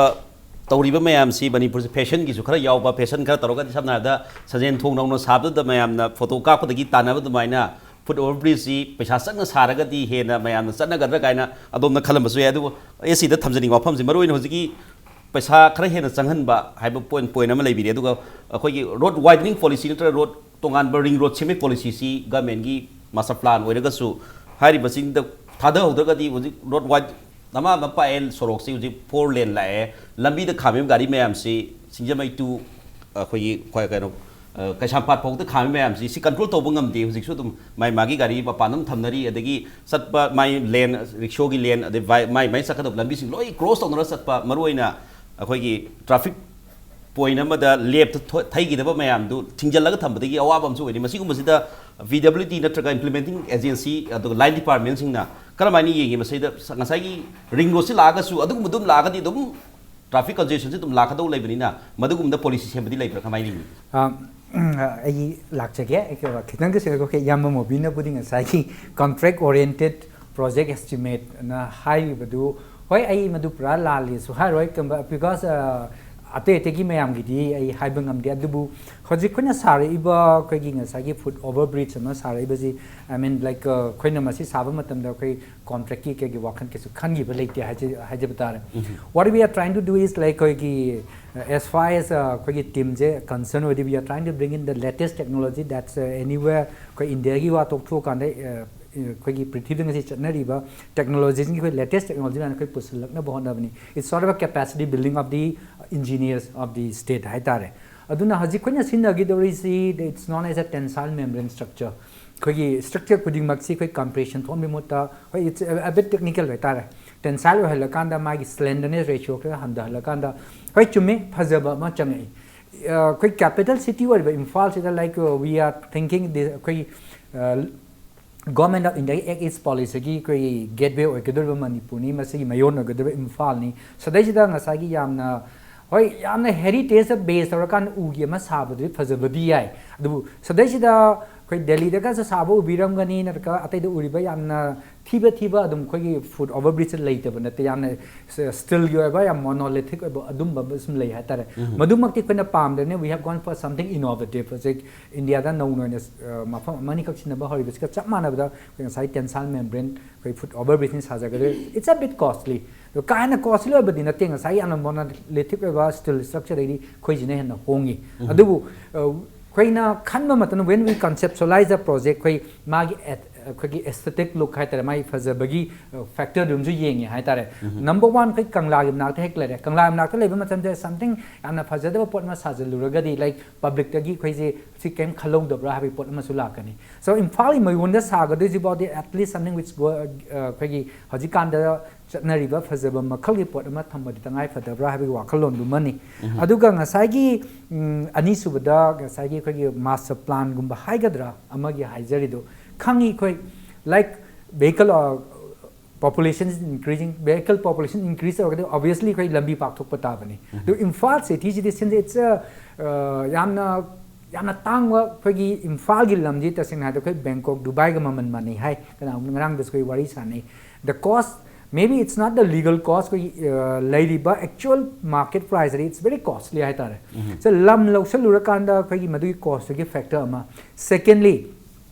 ꯇꯧꯔꯤꯕ ꯃꯌꯥꯝꯁꯤ ꯃꯅꯤꯄꯨꯔꯁꯦ ꯐꯦꯁꯟꯒꯤꯁꯨ ꯈꯔ ꯌꯥꯎꯕ, ꯐꯦꯁꯟ ꯈꯔ ꯇꯧꯔꯒꯗꯤ, ꯁꯝꯅ ꯍꯥꯏꯔꯕꯗ ꯁꯟꯖꯦꯟ ꯊꯣꯡ ꯅꯧꯅ ꯁꯥꯕꯗꯨꯗ ꯃꯌꯥꯝꯅ ꯐꯣꯇꯣ ꯀꯥꯞꯄꯗꯒꯤ ꯇꯥꯟꯅꯕ ꯑꯗꯨꯃꯥꯏꯅ ꯐꯨꯠ ꯑꯣꯚꯔ ꯕ꯭ꯔꯤꯖꯁꯤ ꯄꯩꯁꯥ ꯆꯪꯅ ꯁꯥꯔꯒꯗꯤ ꯍꯦꯟꯅ ꯃꯌꯥꯝꯅ ꯆꯠꯅꯒꯗ꯭ꯔꯥ ꯀꯥꯏꯅ ꯑꯗꯣꯝꯅ ꯈꯜꯂꯝꯕꯁꯨ ꯌꯥꯏ꯫ ꯑꯗꯨꯕꯨ ꯑꯦ ꯁꯤꯗ ꯊꯝꯖꯅꯤꯡꯕ ꯋꯥꯐꯝꯁꯤ ꯃꯔꯨꯑꯣꯏꯅ ꯍꯧꯖꯤꯛꯀꯤ ꯄꯩꯁꯥ ꯈꯔ ꯍꯦꯟꯅ ꯆꯪꯍꯟꯕ ꯍꯥꯏꯕ ꯄꯣꯏꯟ ꯄꯣꯏꯟ ꯑꯃ ꯂꯩꯕꯤꯔꯦ꯫ ꯑꯗꯨꯒ ꯑꯩꯈꯣꯏꯒꯤ ꯔꯣꯗ ꯋꯥꯏꯗꯅꯤꯡ ꯄꯣꯂꯤꯁꯤ ꯅꯠꯇ꯭ꯔꯒ ꯔꯣꯗ ꯇꯣꯉꯥꯟꯕ ꯔꯤꯡ ꯔꯣꯗ ꯁꯦꯝꯕꯒꯤ ꯄꯣꯂꯤꯁꯤꯁꯤ ꯒꯃꯦꯟꯒꯤ ꯃꯥꯁꯇꯔ ꯄ꯭ꯂꯥꯟ ꯑꯣꯏꯔꯒꯁꯨ ꯍꯥꯏꯔꯤꯕꯁꯤꯡꯗ ꯊꯥꯗꯍꯧꯗ꯭ꯔꯒꯗꯤ ꯍꯧꯖꯤꯛ ꯔꯣꯗ ꯋꯥꯏꯗ ꯅꯃꯥ ꯃꯄꯥ ꯑꯦꯜ ꯁꯣꯔꯣꯛꯁꯤ ꯍꯧꯖꯤꯛ ꯐꯣꯔ ꯂꯦꯟ ꯂꯥꯛꯑꯦ꯫ ꯂꯝꯕꯤꯗ ꯈꯥꯝꯃꯤꯕ ꯒꯥꯔꯤ ꯃꯌꯥꯝꯁꯤ ꯁꯤꯡꯖꯃꯩ ꯇꯨ ꯑꯩꯈꯣꯏꯒꯤ ꯈ꯭ꯋꯥꯏ ꯀꯩꯅꯣ, ꯑ, ꯀꯩꯁꯥꯝꯄꯥꯠ ꯐꯥꯎꯗ ꯈꯥꯝꯃꯤ ꯃꯌꯥꯝꯁꯤ ꯁꯤ ꯀꯟꯇ꯭ꯔꯣꯜ ꯇꯧꯕ ꯉꯝꯗꯦ꯫ ꯍꯧꯖꯤꯛꯁꯨ ꯑꯗꯨꯝ ꯃꯥꯏ ꯃꯥꯒꯤ ꯒꯥꯔꯤ ꯃꯄꯥꯟꯗ ꯑꯗꯨꯝ ꯊꯝꯅꯔꯤ, ꯑꯗꯒꯤ ꯆꯠꯄ ꯃꯥꯏ ꯂꯦꯟ, ꯔꯤꯛꯁꯣꯒꯤ ꯂꯦꯟ, ꯑꯗꯩ ꯕꯥꯏ-, ꯃꯥꯏ ꯃꯥꯏ ꯆꯠꯀꯗꯕ ꯂꯝꯕꯤꯁꯤꯡ ꯂꯣꯏ ꯀ꯭ꯔꯣꯁ ꯇꯧꯅꯔ ꯆꯠꯄ, ꯃꯔꯨꯑꯣꯏꯅ ꯑꯩꯈꯣꯏꯒꯤ ꯇ꯭ꯔꯥꯐꯤꯛ ꯄꯣꯏꯟ ꯑꯃꯗ ꯂꯦꯞꯇ ꯊꯣ-, ꯊꯩꯈꯤꯗꯕ ꯃꯌꯥꯝꯗꯨ ꯊꯤꯡꯖꯤꯜꯂꯒ ꯊꯝꯕꯗꯒꯤ ꯑꯋꯥꯕ ꯑꯃꯁꯨ ꯑꯣꯏꯔꯤ꯫ ꯃꯁꯤꯒꯨꯝꯕꯁꯤꯗ VWD ꯅꯠꯇ꯭ꯔꯒ implementing agency ꯑꯗꯨꯒ line departmentꯁꯤꯡꯅ ꯀꯔꯝꯍꯥꯏꯅ ꯌꯦꯡꯉꯤ ꯃꯁꯤꯗ? ꯉꯁꯥꯏꯒꯤ ring roadꯁꯤ ꯂꯥꯛꯑꯒꯁꯨ ꯑꯗꯨꯒꯨꯝꯕ ꯑꯗꯨꯝ ꯂꯥꯛꯑꯒꯗꯤ ꯑꯗꯨꯝ traffic congestionꯁꯤ ꯑꯗꯨꯝ ꯂꯥꯛꯀꯗꯧ ꯂꯩꯕꯅꯤꯅ ꯃꯗꯨꯒꯨꯝꯕꯗ policy ꯁꯦꯝꯕꯗꯤ ꯂꯩꯕ꯭ꯔꯥ, ꯀꯃꯥꯏꯅ ꯌꯦꯡꯉꯤ? ꯑ, ꯑꯩ ꯂꯥꯛꯆꯒꯦ꯫ ꯑꯩ ꯈꯤꯇꯪ ꯀꯩꯁꯨ ꯏꯌꯥꯝꯕ ꯃꯣꯕꯤꯅꯕꯨꯗꯤ ꯉꯁꯥꯏꯒꯤ contract oriented project estimateꯅ ꯍꯥꯏꯔꯤꯕꯗꯨ, ꯍꯣꯏ, ꯑꯩ ꯃꯗꯨ ꯄꯨꯔꯥ ꯂꯥꯜꯂꯦꯁꯨ ꯍꯥꯏꯔꯣꯏ, because ꯑꯇꯩ ꯑꯇꯩꯒꯤ ꯃꯌꯥꯝꯒꯤꯗꯤ ꯑꯩ ꯍꯥꯏꯕ ꯉꯝꯗꯦ꯫ ꯑꯗꯨꯕꯨ ꯍꯧꯖꯤꯛ ꯑꯩꯈꯣꯏꯅ ꯁꯥꯔꯛꯏꯕ ꯑꯩꯈꯣꯏꯒꯤ ꯉꯁꯥꯏꯒꯤ foot over bridge ꯑꯃ ꯁꯥꯔꯛꯏꯕꯁꯤ, I mean, like, ꯑꯩꯈꯣꯏꯅ ꯃꯁꯤ ꯁꯥꯕ ꯃꯇꯝꯗ ꯑꯩꯈꯣꯏ contractꯀꯤ ꯀꯩꯒꯤ ꯋꯥꯈꯜ ꯀꯩꯁꯨ ꯈꯟꯈꯤꯕ ꯂꯩꯇꯦ ꯍꯥꯏꯖ-, ꯍꯥꯏꯖꯕ ꯇꯥꯔꯦ꯫ What we are trying to do is, like, ꯑꯩꯈꯣꯏꯒꯤ, as far as ꯑꯩꯈꯣꯏꯒꯤ teamꯁꯦ concern ꯑꯣꯏꯔꯗꯤ, we are trying to bring in the latest technology that's anywhere. ꯑꯩꯈꯣꯏ ꯏꯟꯗꯤꯌꯥꯒꯤ ꯋꯥ ꯇꯣꯛꯊꯣꯛꯑꯀꯥꯟꯗ ꯑꯩꯈꯣꯏꯒꯤ ꯄ꯭ꯔꯤꯊꯤꯕꯤꯗ ꯉꯁꯤ ꯆꯠꯅꯔꯤꯕ technologyꯁꯤꯡꯒꯤ ꯑꯩꯈꯣꯏ latest technology ꯃꯌꯥꯝ ꯑꯩꯈꯣꯏ ꯄꯨꯁꯤꯜꯂꯛꯅꯕ ꯍꯣꯠꯅꯕꯅꯤ꯫ It's sort of a capacity building of the engineers of the state ꯍꯥꯏꯇꯥꯔꯦ꯫ ꯑꯗꯨꯅ ꯍꯧꯖꯤꯛ ꯑꯩꯈꯣꯏꯅ ꯁꯤꯖꯤꯟꯅꯈꯤꯗꯧꯔꯤꯁꯤ, it's known as a tensile membrane structure꯫ ꯑꯩꯈꯣꯏꯒꯤ structure ꯈꯨꯗꯤꯡꯃꯛꯁꯤ ꯑꯩꯈꯣꯏ compression ꯊꯣꯛꯍꯟꯕꯒꯤ ꯃꯍꯨꯠꯇ, ꯍꯣꯏ, it's a bit technical ꯍꯥꯏꯇꯥꯔꯦ, tensile ꯑꯣꯏꯍꯜꯂꯀꯥꯟꯗ ꯃꯥꯒꯤ slenderness ratio ꯈꯔ ꯍꯟꯊꯍꯜꯂꯀꯥꯟꯗ, ꯍꯣꯏ, ꯆꯨꯝꯃꯤ, ꯐꯖꯕ ꯑꯃ ꯆꯪꯉꯛꯏ꯫ ꯑꯩꯈꯣꯏ capital city ꯑꯣꯏꯔꯤꯕ ꯏꯝꯐꯥꯜꯁꯤꯗ, like, we are thinking ꯑꯩꯈꯣꯏ Government of Indiaꯒꯤ Act East Policyꯒꯤ ꯑꯩꯈꯣꯏꯒꯤ gateway ꯑꯣꯏꯒꯗꯧꯔꯤꯕ ꯃꯅꯤꯄꯨꯔꯅꯤ, ꯃꯁꯤꯒꯤ ꯃꯌꯣꯟ ꯑꯣꯏꯒꯗꯧꯔꯤꯕ ꯏꯝꯐꯥꯜꯅꯤ꯫ ꯁꯤꯗꯩꯁꯤꯗ ꯉꯁꯥꯏꯒꯤ ꯌꯥꯝꯅ, ꯍꯣꯏ, ꯌꯥꯝꯅ heritage based ꯇꯧꯔꯀꯥꯟꯗ ꯎꯒꯤ ꯑꯃ ꯁꯥꯕꯗꯨꯗꯤ ꯐꯖꯕꯗꯤ ꯌꯥꯏ, ꯑꯗꯨꯕꯨ ꯁꯤꯗꯩꯁꯤꯗ ꯑꯩꯈꯣꯏ ꯗꯦꯜꯂꯤꯗꯒꯁꯨ ꯁꯥꯕ ꯎꯕꯤꯔꯝꯒꯅꯤ, ꯅꯠꯇ꯭ꯔꯒ ꯑꯇꯩꯗ ꯎꯔꯤꯕ ꯌꯥꯝꯅ ꯊꯤꯕ ꯊꯤꯕ ꯑꯗꯨꯝ ꯑꯩꯈꯣꯏꯒꯤ foot over bridge ꯂꯩꯇꯕ ꯅꯠꯇꯦ, ꯌꯥꯝꯅ steelꯒꯤ ꯑꯣꯏꯕ ꯌꯥꯝ monolithic ꯑꯣꯏꯕ ꯑꯗꯨꯝꯕ ꯁꯨꯝ ꯂꯩ ꯍꯥꯏꯇꯥꯔꯦ꯫ ꯃꯗꯨꯃꯛꯇꯤ ꯑꯩꯈꯣꯏꯅ ꯄꯥꯝꯗ꯭ꯔꯕꯅꯤꯅ, we have gone for something innovative꯫ ꯍꯧꯖꯤꯛ ꯏꯟꯗꯤꯌꯥꯗ ꯅꯧꯅ ꯑꯣꯏꯅ ꯃꯐꯝ ꯑꯃꯅꯤꯈꯛ ꯁꯤꯖꯤꯟꯅꯕ ꯍꯧꯔꯤꯕꯁꯤꯒ ꯆꯞ ꯃꯥꯟꯅꯕꯗ ꯑꯩꯈꯣꯏ ꯉꯁꯥꯏ tensile membrane ꯑꯩꯈꯣꯏ foot over bridgeꯅꯤ ꯁꯥꯖꯒꯗꯣꯏ꯫ It's a bit costly꯫ ꯑꯗꯣ ꯀꯥ ꯍꯦꯟꯅ costly ꯑꯣꯏꯕꯗꯤ ꯅꯠꯇꯦ, ꯉꯁꯥꯏ ꯌꯥꯝꯅ monolithic ꯑꯣꯏꯕ steel structureꯗꯩꯗꯤ ꯑꯩꯈꯣꯏꯁꯤꯅ ꯍꯦꯟꯅ ꯍꯣꯡꯉꯤ꯫ ꯑꯗꯨꯕꯨ ꯑꯩꯈꯣꯏꯅ ꯈꯟꯕ ꯃꯇꯝꯗ, when we conceptualize the project, ꯑꯩꯈꯣꯏ ꯃꯥꯒꯤ ꯑꯩꯈꯣꯏꯒꯤ aesthetic look ꯍꯥꯏꯇꯥꯔꯦ, ꯃꯥꯒꯤ ꯐꯖꯕꯒꯤ ꯐꯦꯛꯇꯔꯗꯨꯝꯁꯨ ꯌꯦꯡꯉꯦ ꯍꯥꯏꯇꯥꯔꯦ꯫ ꯅꯝꯕꯔ ꯋꯥꯟ ꯑꯩꯈꯣꯏ ꯀꯪꯂꯥꯒꯤ ꯃꯅꯥꯛꯇ ꯍꯦꯛ ꯂꯩꯔꯦ꯫ ꯀꯪꯂꯥꯒꯤ ꯃꯅꯥꯛꯇ ꯂꯩꯕ ꯃꯇꯝꯗ something ꯌꯥꯝꯅ ꯐꯖꯗꯕ ꯄꯣꯠ ꯑꯃ ꯁꯥꯖꯤꯜꯂꯨꯔꯒꯗꯤ, ꯂꯥꯏꯛ, ꯄꯕ꯭ꯂꯤꯛꯇꯒꯤ ꯑꯩꯈꯣꯏꯁꯦ ꯁꯤ ꯀꯩꯝ ꯈꯜꯍꯧꯗꯕ꯭ꯔꯥ ꯍꯥꯏꯕꯒꯤ ꯄꯣꯠ ꯑꯃꯁꯨ ꯂꯥꯛꯀꯅꯤ꯫ ꯁꯣ ꯏꯝꯐꯥꯜꯒꯤ ꯃꯌꯣꯟꯗ ꯁꯥꯒꯗꯣꯏꯁꯤꯐꯥꯎꯗꯤ at least something which go, ꯑꯩꯈꯣꯏꯒꯤ ꯍꯧꯖꯤꯛꯀꯥꯟꯗ ꯆꯠꯅꯔꯤꯕ ꯐꯖꯕ ꯃꯈꯜꯒꯤ ꯄꯣꯠ ꯑꯃ ꯊꯝꯕꯗꯤ ꯇꯉꯥꯏ ꯐꯗꯕ꯭ꯔꯥ ꯍꯥꯏꯕꯒꯤ ꯋꯥꯈꯜꯂꯣꯟꯗꯨꯃꯅꯤ꯫ ꯑꯗꯨꯒ ꯉꯁꯥꯏꯒꯤ, ꯎꯝ, ꯑꯅꯤꯁꯨꯕꯗ ꯉꯁꯥꯏꯒꯤ ꯑꯩꯈꯣꯏꯒꯤ ꯃꯥꯁꯇꯔ ꯄ꯭ꯂꯥꯟꯒꯨꯝꯕ ꯍꯥꯏꯒꯗ꯭ꯔꯥ ꯑꯃꯒꯤ ꯍꯥꯏꯖꯔꯤꯗꯣ, ꯈꯪꯉꯤ ꯑꯩꯈꯣꯏ, like, vehicle, population is increasing, vehicle population increase ꯇꯧꯔꯒꯗꯤ obviously ꯑꯩꯈꯣꯏ ꯂꯝꯕꯤ ꯄꯥꯛꯊꯣꯛꯄ ꯇꯥꯕꯅꯤ꯫ ꯑꯗꯨ ꯏꯝꯐꯥꯜ ꯁꯤꯇꯤꯁꯤꯗꯤ since it's a, ꯌꯥꯝꯅ, ꯌꯥꯝꯅ ꯇꯥꯡꯕ ꯑꯩꯈꯣꯏꯒꯤ ꯏꯝꯐꯥꯜꯒꯤ ꯂꯝꯗꯤ ꯇꯁꯦꯡꯅ ꯍꯥꯏꯔꯕꯗ ꯑꯩꯈꯣꯏ ꯕꯦꯡꯀꯣꯛ, ꯗꯨꯕꯥꯏꯒ ꯃꯃꯜ ꯃꯥꯟꯅꯩ ꯍꯥꯏ꯫ ꯀꯅꯥꯒꯨꯝꯕ ꯉꯔꯥꯡꯗꯁꯨ ꯑꯩꯈꯣꯏ ꯋꯥꯔꯤ ꯁꯥꯟꯅꯩ꯫ The cost, maybe it's not the legal cost, ꯑꯩꯈꯣꯏꯒꯤ, ꯑ, ꯂꯩꯔꯤꯕ actual market price D it's very costly ꯍꯥꯏꯇꯥꯔꯦ꯫ So ꯂꯝ ꯂꯧꯁꯜꯂꯨꯔꯀꯥꯟꯗ ꯑꯩꯈꯣꯏꯒꯤ ꯃꯗꯨꯒꯤ cost ꯇꯨꯒꯤ factor ꯑꯃ꯫ Secondly,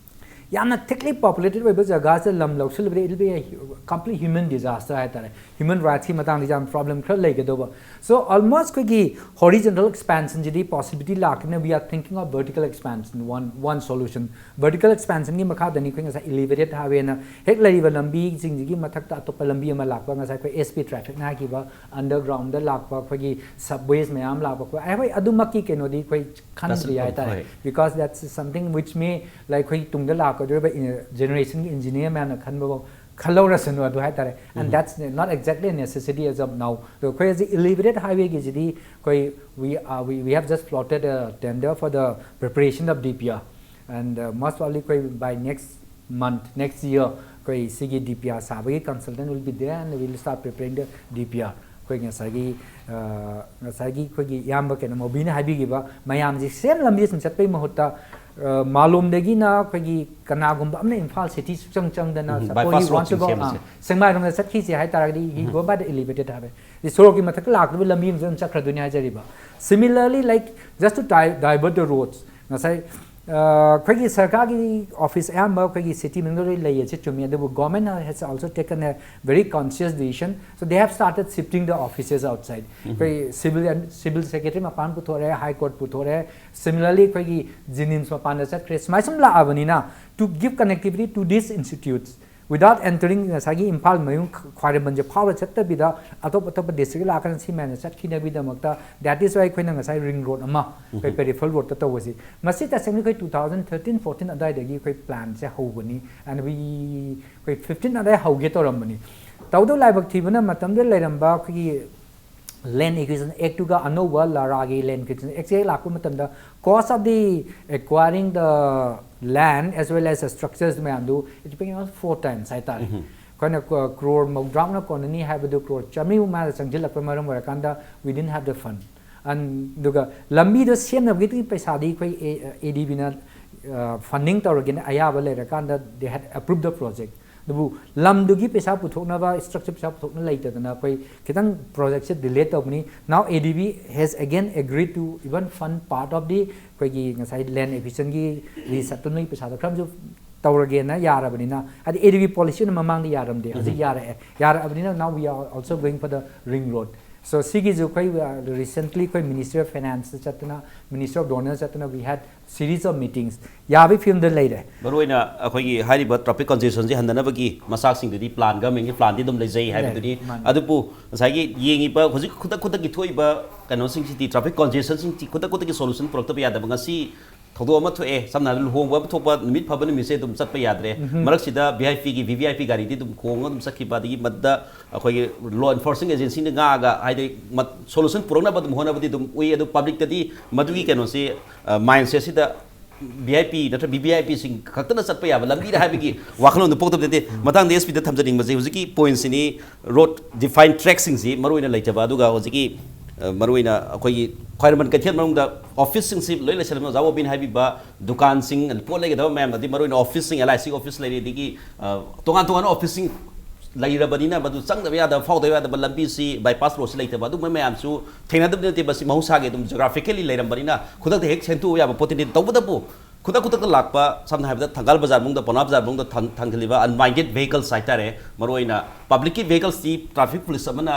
ꯌꯥꯝꯅ thickly populated ꯑꯣꯏꯕ ꯖꯒꯥꯁꯤꯗ ꯂꯝ ꯂꯧꯁꯤꯜꯂꯨꯕꯗ it will be a complete human disaster ꯍꯥꯏꯇꯥꯔꯦ꯫ Human rights ꯀꯤ ꯃꯇꯥꯡꯗ ꯌꯥꯝ problem ꯈꯔ ꯂꯩꯒꯗꯧꯕ꯫ So almost ꯑꯩꯈꯣꯏꯒꯤ horizontal expansion ꯁꯤꯗꯤ possibility ꯂꯥꯛꯀꯅꯤ꯫ We are thinking of vertical expansion, one, one solution. Vertical expansion ꯒꯤ ꯃꯈꯥꯗꯅꯤ ꯑꯩꯈꯣꯏ ꯉꯁꯥꯏ elevated highway ꯅ ꯍꯦꯛ ꯂꯩꯔꯤꯕ ꯂꯝꯕꯤꯁꯤꯡꯁꯤꯒꯤ ꯃꯊꯛꯇ ꯑꯇꯣꯞꯄ ꯂꯝꯕꯤ ꯑꯃ ꯂꯥꯛꯄ, ꯉꯁꯥꯏ ꯑꯩꯈꯣꯏ S P traffic ꯅ ꯍꯥꯏꯈꯤꯕ underground ꯗ ꯂꯥꯛꯄ ꯑꯩꯈꯣꯏꯒꯤ subways ꯃꯌꯥꯝ ꯂꯥꯛꯄ, ꯑꯩꯈꯣꯏ, ꯑꯩꯈꯣꯏ ꯑꯗꯨꯃꯛꯀꯤ ꯀꯩꯅꯣꯗꯤ ꯑꯩꯈꯣꯏ ꯈꯟꯗ꯭ꯔꯤ ꯍꯥꯏꯇꯥꯔꯦ꯫ Because that's something which may, like, ꯑꯩꯈꯣꯏ ꯇꯨꯡꯗ ꯂꯥꯛꯀꯗꯧꯔꯤꯕ generation ꯒꯤ engineer ꯃꯌꯥꯝꯅ ꯈꯟꯕꯐꯥꯎ ꯈꯜꯍꯧꯔꯁꯅꯨ ꯑꯗꯨ ꯍꯥꯏꯇꯥꯔꯦ꯫ And that's not exactly a necessity as of now. ꯑꯗꯣ ꯑꯩꯈꯣꯏ ꯍꯧꯖꯤꯛ elevated highway ꯒꯤꯁꯤꯗꯤ ꯑꯩꯈꯣꯏ, we, uh, we, we have just floated a tender for the preparation of D P R. And, uh, most probably ꯑꯩꯈꯣꯏ by next month, next year, ꯑꯩꯈꯣꯏ ꯁꯤꯒꯤ D P R ꯁꯥꯕꯒꯤ consultant will be there and we will start preparing the D P R. ꯑꯩꯈꯣꯏ ꯉꯁꯥꯏꯒꯤ, ꯑ, ꯉꯁꯥꯏꯒꯤ ꯑꯩꯈꯣꯏꯒꯤ ꯏꯌꯥꯝꯕ ꯀꯩꯅꯣ ꯃꯣꯕꯤꯅ ꯍꯥꯏꯕꯤꯈꯤꯕ ꯃꯌꯥꯝꯁꯤ same ꯂꯝꯕꯤ ꯁꯨꯝ ꯆꯠꯄꯒꯤ ꯃꯍꯨꯠꯇ, ꯑ, ꯃꯥꯂꯣꯝꯗꯒꯤꯅ ꯑꯩꯈꯣꯏꯒꯤ ꯀꯅꯥꯒꯨꯝꯕ ꯑꯃꯅ ꯏꯝꯐꯥꯜ city ꯁꯨꯡꯆꯪ ꯆꯪꯗꯅ, suppose he wants to go, ꯑ, ꯁꯦꯛꯃꯥꯏꯔꯣꯝꯗ ꯆꯠꯈꯤꯁꯦ ꯍꯥꯏ ꯇꯥꯔꯒꯗꯤ he go by the elevated highway꯫ ꯁꯣꯔꯣꯛꯀꯤ ꯃꯊꯛꯇ ꯂꯥꯛꯀꯗꯕ ꯂꯝꯕꯤ ꯑꯃꯁꯨ ꯑꯗꯨꯝ ꯆꯠꯈ꯭ꯔꯗꯣꯏꯅꯤ ꯍꯥꯏꯖꯔꯤꯕ꯫ Similarly, like, just to di-, divert the roads, ꯉꯁꯥꯏ ꯑꯩꯈꯣꯏꯒꯤ ꯁꯔꯀꯥꯔꯒꯤ ꯑꯣꯐꯤꯁ ꯑꯌꯥꯝꯕ ꯑꯩꯈꯣꯏꯒꯤ ꯁꯤꯇꯤ ꯃꯅꯨꯡꯗ ꯂꯣꯏ ꯂꯩꯌꯦ, ꯁꯤ ꯆꯨꯝꯃꯤ꯫ ꯑꯗꯨꯕꯨ government has also taken a very conscious decision, so they have started shifting the offices outside. ꯑꯩꯈꯣꯏ civil and civil secretary ꯃꯄꯥꯟ ꯄꯨꯊꯣꯔꯛꯑꯦ, high court ꯄꯨꯊꯣꯔꯛꯑꯦ, similarly ꯑꯩꯈꯣꯏꯒꯤ JNIMS ꯃꯄꯥꯟꯗ ꯆꯠꯈ꯭ꯔꯦ꯫ ꯁꯨꯃꯥꯏ ꯁꯨꯝ ꯂꯥꯛꯑꯕꯅꯤꯅ, to give connectivity to these institutes without entering ꯉꯁꯥꯏꯒꯤ ꯏꯝꯐꯥꯜ ꯃꯌꯨꯝ ꯈ꯭ꯋꯥꯏꯔꯝꯕꯟꯁꯦ ꯐꯥꯎꯔ ꯆꯠꯇꯕꯤꯗ ꯑꯇꯣꯞ ꯑꯇꯣꯞꯄ district ꯂꯥꯛꯀꯥꯟꯗ ꯁꯤ ꯃꯌꯥꯝꯅ ꯆꯠꯈꯤꯅꯕꯒꯤꯗꯃꯛꯇ, that is why ꯑꯩꯈꯣꯏꯅ ꯉꯁꯥꯏ ring road ꯑꯃ ꯑꯩꯈꯣꯏ peripheral roadꯇ ꯇꯧꯕꯁꯤ꯫ ꯃꯁꯤ ꯇꯁꯦꯡꯅ ꯑꯩꯈꯣꯏ two thousand thirteen fourteen ꯑꯗꯨꯋꯥꯏꯗꯒꯤ ꯑꯩꯈꯣꯏ planꯁꯦ ꯍꯧꯕꯅꯤ꯫ And we ꯑꯩꯈꯣꯏ fifteen ꯑꯗꯨꯋꯥꯏ ꯍꯧꯒꯦ ꯇꯧꯔꯝꯕꯅꯤ꯫ ꯇꯧꯗꯧ ꯂꯥꯏꯕꯛ ꯊꯤꯕꯅ ꯃꯇꯝꯗꯨꯗ ꯂꯩꯔꯝꯕ ꯑꯩꯈꯣꯏꯒꯤ Land Acquisition Actꯇꯨꯒ ꯑꯅꯧꯕ ꯂꯥꯔꯥꯒꯤ Land Acquisition Actꯁꯦ ꯍꯦꯛ ꯂꯥꯛꯄ ꯃꯇꯝꯗ cost of the acquiring the land as well as the structures ꯃꯌꯥꯝꯗꯨ, it became almost four times ꯍꯥꯏꯇꯥꯔꯦ꯫ ꯑꯩꯈꯣꯏꯅ ꯀ꯭ꯔꯣꯔ ꯃꯧꯗ꯭ꯔꯥꯃꯨꯛꯅ ꯀꯣꯟꯅꯅꯤ ꯍꯥꯏꯕꯗꯨ ꯀ꯭ꯔꯣꯔ ꯆꯥꯃꯔꯤ ꯃꯌꯥꯗ ꯆꯪꯁꯤꯜꯂꯛꯄ ꯃꯔꯝ ꯑꯣꯏꯔꯀꯥꯟꯗ, we didn't have the fund꯫ ꯑꯗꯨꯒ ꯂꯝꯕꯤꯗꯣ ꯁꯦꯝꯅꯕꯒꯤ ꯄꯩꯁꯥꯗꯤ ꯑꯩꯈꯣꯏ ADBꯅ funding ꯇꯧꯔꯒꯦꯅ ꯑꯌꯥꯕ ꯂꯩꯔꯀꯥꯟꯗ they had approved the project꯫ ꯑꯗꯨꯕꯨ ꯂꯝꯗꯨꯒꯤ ꯄꯩꯁꯥ ꯄꯨꯊꯣꯛꯅꯕ, structure ꯄꯩꯁꯥ ꯄꯨꯊꯣꯛꯅ ꯂꯩꯇꯗꯅ ꯑꯩꯈꯣꯏ ꯈꯤꯇꯪ projectꯁꯦ delay ꯇꯧꯕꯅꯤ꯫ Now ADB has again agreed to even fund part of the ꯑꯩꯈꯣꯏꯒꯤ ꯉꯁꯥꯏ Land Acquisitionꯒꯤ resettlementꯒꯤ ꯄꯩꯁꯥꯗꯣ ꯈꯔ ꯑꯃꯁꯨ ꯇꯧꯔꯒꯦꯅ ꯌꯥꯔꯕꯅꯤꯅ, ꯍꯥꯏꯗꯤ ADB policyꯅ ꯃꯃꯥꯡꯗ ꯌꯥꯔꯝꯗꯦ, ꯍꯧꯖꯤꯛ ꯌꯥꯔꯛꯑꯦ꯫ ꯌꯥꯔꯛꯑꯕꯅꯤꯅ now we are also going for the ring road꯫ So ꯁꯤꯒꯤꯁꯨ ꯑꯩꯈꯣꯏ recently ꯑꯩꯈꯣꯏ Ministry of Financeꯇ ꯆꯠꯇꯅ, Ministry of Donorꯗ ꯆꯠꯇꯅ we had series of meetings꯫ ꯌꯥꯕꯒꯤ ꯐꯤꯕꯝꯗ ꯂꯩꯔꯦ꯫ ꯃꯔꯨꯑꯣꯏꯅ ꯑꯩꯈꯣꯏꯒꯤ ꯍꯥꯏꯔꯤꯕ traffic congestionꯁꯤ ꯍꯟꯗꯅꯕꯒꯤ ꯃꯆꯥꯛꯁꯤꯡꯗꯨꯗꯤ plan, governmentꯀꯤ planꯗꯤ ꯑꯗꯨꯝ ꯂꯩꯖꯩ ꯍꯥꯏꯕꯗꯨꯅꯤ꯫ ꯂꯩ, ꯃꯥꯅꯤ꯫ ꯑꯗꯨꯕꯨ ꯉꯁꯥꯏꯒꯤ ꯌꯦꯡꯉꯤꯕ ꯍꯧꯖꯤꯛ ꯈꯨꯗꯛ ꯈꯨꯗꯛꯀꯤ ꯊꯣꯛꯏꯕ ꯀꯩꯅꯣꯁꯤꯡꯁꯤꯗꯤ, traffic congestionꯁꯤꯡꯁꯤ ꯈꯨꯗꯛ ꯈꯨꯗꯛꯀꯤ solution ꯄꯨꯔꯛꯇꯕ ꯌꯥꯗꯕ꯫ ꯉꯁꯤ ꯊꯧꯗꯣꯛ ꯑꯃ ꯊꯣꯛꯑꯦ, ꯁꯝꯅ ꯍꯥꯏꯔꯕꯗ ꯂꯨꯍꯣꯡꯕ ꯑꯃ ꯊꯣꯛꯄ ꯅꯨꯃꯤꯠ ꯐꯕ ꯅꯨꯃꯤꯠꯁꯦ ꯑꯗꯨꯝ ꯆꯠꯄ ꯌꯥꯗ꯭ꯔꯦ꯫ ꯃꯔꯛꯁꯤꯗ VIPꯒꯤ, VVIP ꯒꯥꯔꯤꯗꯤ ꯑꯗꯨꯝ ꯈꯣꯡꯉꯒ ꯑꯗꯨꯝ ꯆꯠꯈꯤꯕ, ꯑꯗꯒꯤ ꯃꯗꯨꯗ ꯑꯩꯈꯣꯏꯒꯤ law enforcing agencyꯅ ꯉꯥꯛꯑꯒ, ꯍꯥꯏꯗꯤ, ꯃ-, solution ꯄꯨꯔꯛꯅꯕ ꯑꯗꯨꯝ ꯍꯣꯠꯅꯕꯗꯤ ꯑꯗꯨꯝ ꯎꯏ꯫ ꯑꯗꯨ publicꯇꯗꯤ ꯃꯗꯨꯒꯤ ꯀꯩꯅꯣꯁꯤ, ꯑ, mindsetꯁꯤꯗ VIP ꯅꯠꯇ꯭ꯔ VVIPꯁꯤꯡ ꯈꯛꯇꯅ ꯆꯠꯄ ꯌꯥꯕ ꯂꯝꯕꯤꯔ ꯍꯥꯏꯕꯒꯤ ꯋꯥꯈꯜꯂꯣꯟꯗꯨ ꯄꯣꯛꯇꯕ ꯅꯠꯇꯦ꯫ ꯃꯇꯥꯡꯗ SPꯗ ꯊꯝꯖꯅꯤꯡꯕꯁꯦ, ꯍꯧꯖꯤꯛꯀꯤ pointꯁꯤꯅꯤ, road define trackꯁꯤꯡꯁꯤ ꯃꯔꯨꯑꯣꯏꯅ ꯂꯩꯇꯕ, ꯑꯗꯨꯒ ꯍꯧꯖꯤꯛꯀꯤ, ꯑ, ꯃꯔꯨꯑꯣꯏꯅ ꯑꯩꯈꯣꯏꯒꯤ ꯈ꯭ꯋꯥꯏꯔꯝꯕꯟ ꯀꯩꯊꯦꯜ ꯃꯅꯨꯡꯗ officeꯁꯤꯡꯁꯤ ꯂꯣꯏ ꯂꯩꯁꯜꯂꯝꯃꯦ꯫ ꯑꯣꯖꯥ ꯕꯣꯕꯤꯅ ꯍꯥꯏꯕꯤꯕ ꯗꯨꯀꯥꯟꯁꯤꯡ, ꯄꯣꯠ ꯂꯩꯒꯗꯕ ꯃꯌꯥꯝ, ꯑꯗꯩ ꯃꯔꯨꯑꯣꯏꯅ officeꯁꯤꯡ, LIC office ꯂꯩꯔꯦ, ꯑꯗꯒꯤ, ꯑ, ꯇꯣꯉꯥꯟ ꯇꯣꯉꯥꯟꯕ officeꯁꯤꯡ ꯂꯩꯔꯕꯅꯤꯅ ꯃꯗꯨ ꯆꯪꯗꯕ ꯌꯥꯗꯕ, ꯐꯥꯎꯗꯕ ꯌꯥꯗꯕ ꯂꯝꯕꯤꯁꯤ, bypass roadꯁꯤ ꯂꯩꯇꯕ, ꯑꯗꯨꯒꯨꯝꯕ ꯃꯌꯥꯝꯁꯨ ꯊꯦꯡꯅꯗꯕꯗꯤ ꯅꯠꯇꯦ꯫ ꯃꯁꯤ ꯃꯍꯧꯁꯥꯒꯤ ꯑꯗꯨꯝ geographically ꯂꯩꯔꯝꯕꯅꯤꯅ ꯈꯨꯗꯛꯇ ꯍꯦꯛ ꯁꯦꯝꯗꯣꯛꯎ ꯌꯥꯕ ꯄꯣꯠꯇꯤ ꯅꯠꯇꯦ꯫ ꯇꯧꯕꯇꯕꯨ ꯈꯨꯗꯛ ꯈꯨꯗꯛꯇ ꯂꯥꯛꯄ, ꯁꯝꯅ ꯍꯥꯏꯔꯕꯗ ꯊꯪꯒꯥꯜ ꯕꯖꯥꯔ ꯃꯅꯨꯡꯗ, ꯄꯥꯎꯅꯥ ꯕꯖꯥꯔ ꯃꯅꯨꯡꯗ ꯊꯥꯡ-, ꯊꯥꯡꯖꯤꯜꯂꯤꯕ unbinded vehicles ꯍꯥꯏꯇꯥꯔꯦ, ꯃꯔꯨꯑꯣꯏꯅ ꯄꯕ꯭ꯂꯤꯛꯀꯤ ꯚꯦꯍꯤꯀꯜꯁꯇꯤ ꯇ꯭ꯔꯥꯐꯤꯛ ꯄꯨꯂꯤꯁ ꯑꯃꯅ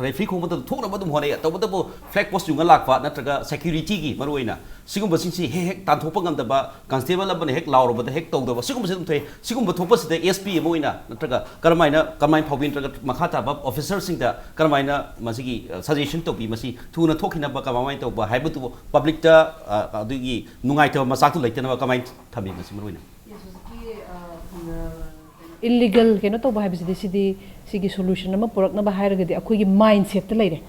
ꯔꯦꯐ꯭ꯔꯤ ꯈꯣꯡꯕꯗ ꯊꯣꯛꯅꯕ ꯑꯗꯨꯝ ꯍꯣꯠꯅꯩ꯫ ꯇꯧꯕꯇꯕꯨ ꯐ꯭ꯂꯦꯛ ꯄꯣꯁ ꯌꯨꯡꯉ ꯂꯥꯛꯄ ꯅꯠꯇ꯭ꯔꯒ ꯁꯦꯀ꯭ꯌꯨꯔꯤꯇꯤꯒꯤ ꯃꯔꯨꯑꯣꯏꯅ ꯁꯤꯒꯨꯝꯕꯁꯤꯡꯁꯤ ꯍꯦꯛ ꯍꯦꯛ ꯇꯥꯟꯊꯣꯛꯄ ꯉꯝꯗꯕ, ꯀꯟꯁꯇꯦꯕꯜ ꯑꯃꯅ ꯍꯦꯛ ꯂꯥꯎꯔꯨꯕꯗ ꯍꯦꯛ ꯇꯧꯗꯕ, ꯁꯤꯒꯨꯝꯕꯁꯤ ꯑꯗꯨꯝ ꯊꯣꯛꯑꯦ꯫ ꯁꯤꯒꯨꯝꯕ ꯊꯣꯛꯄꯁꯤꯗ ꯑꯦꯁ ꯄꯤ ꯑꯃ ꯑꯣꯏꯅ ꯅꯠꯇ꯭ꯔꯒ ꯀꯔꯝꯍꯥꯏꯅ, ꯀꯔꯝꯍꯥꯏꯅ ꯐꯥꯎꯕꯤ, ꯅꯠꯇ꯭ꯔꯒ ꯃꯈꯥ ꯇꯥꯕ ꯑꯣꯐꯤꯁꯔꯁꯤꯡꯗ ꯀꯔꯝꯍꯥꯏꯅ ꯃꯁꯤꯒꯤ, ꯑ, ꯁꯖꯦꯁꯟ ꯇꯧꯕꯤ, ꯃꯁꯤ ꯊꯨꯅ ꯊꯣꯛꯈꯤꯅꯕ ꯀꯃꯥꯏꯅ ꯇꯧꯕ ꯍꯥꯏꯕꯗꯨ ꯄꯕ꯭ꯂꯤꯛꯇ, ꯑ, ꯑꯗꯨꯒꯤ ꯅꯨꯡꯉꯥꯏꯇꯕ ꯃꯆꯥꯛꯇꯨ ꯂꯩꯇꯅꯕ ꯀꯃꯥꯏꯅ ꯊꯝꯕꯤ, ꯃꯁꯤ ꯃꯔꯨꯑꯣꯏꯅ? ꯏꯂꯤꯒꯦꯜ ꯀꯩꯅꯣ ꯇꯧꯕ ꯍꯥꯏꯕꯁꯤꯗꯤ, ꯁꯤꯗꯤ, ꯁꯤꯒꯤ ꯁꯣꯂꯨꯁꯟ ꯑꯃ ꯄꯨꯔꯛꯅꯕ ꯍꯥꯏꯔꯒꯗꯤ ꯑꯩꯈꯣꯏꯒꯤ ꯃꯥꯏꯟ ꯁꯦꯠꯇ ꯂꯩꯔꯦ꯫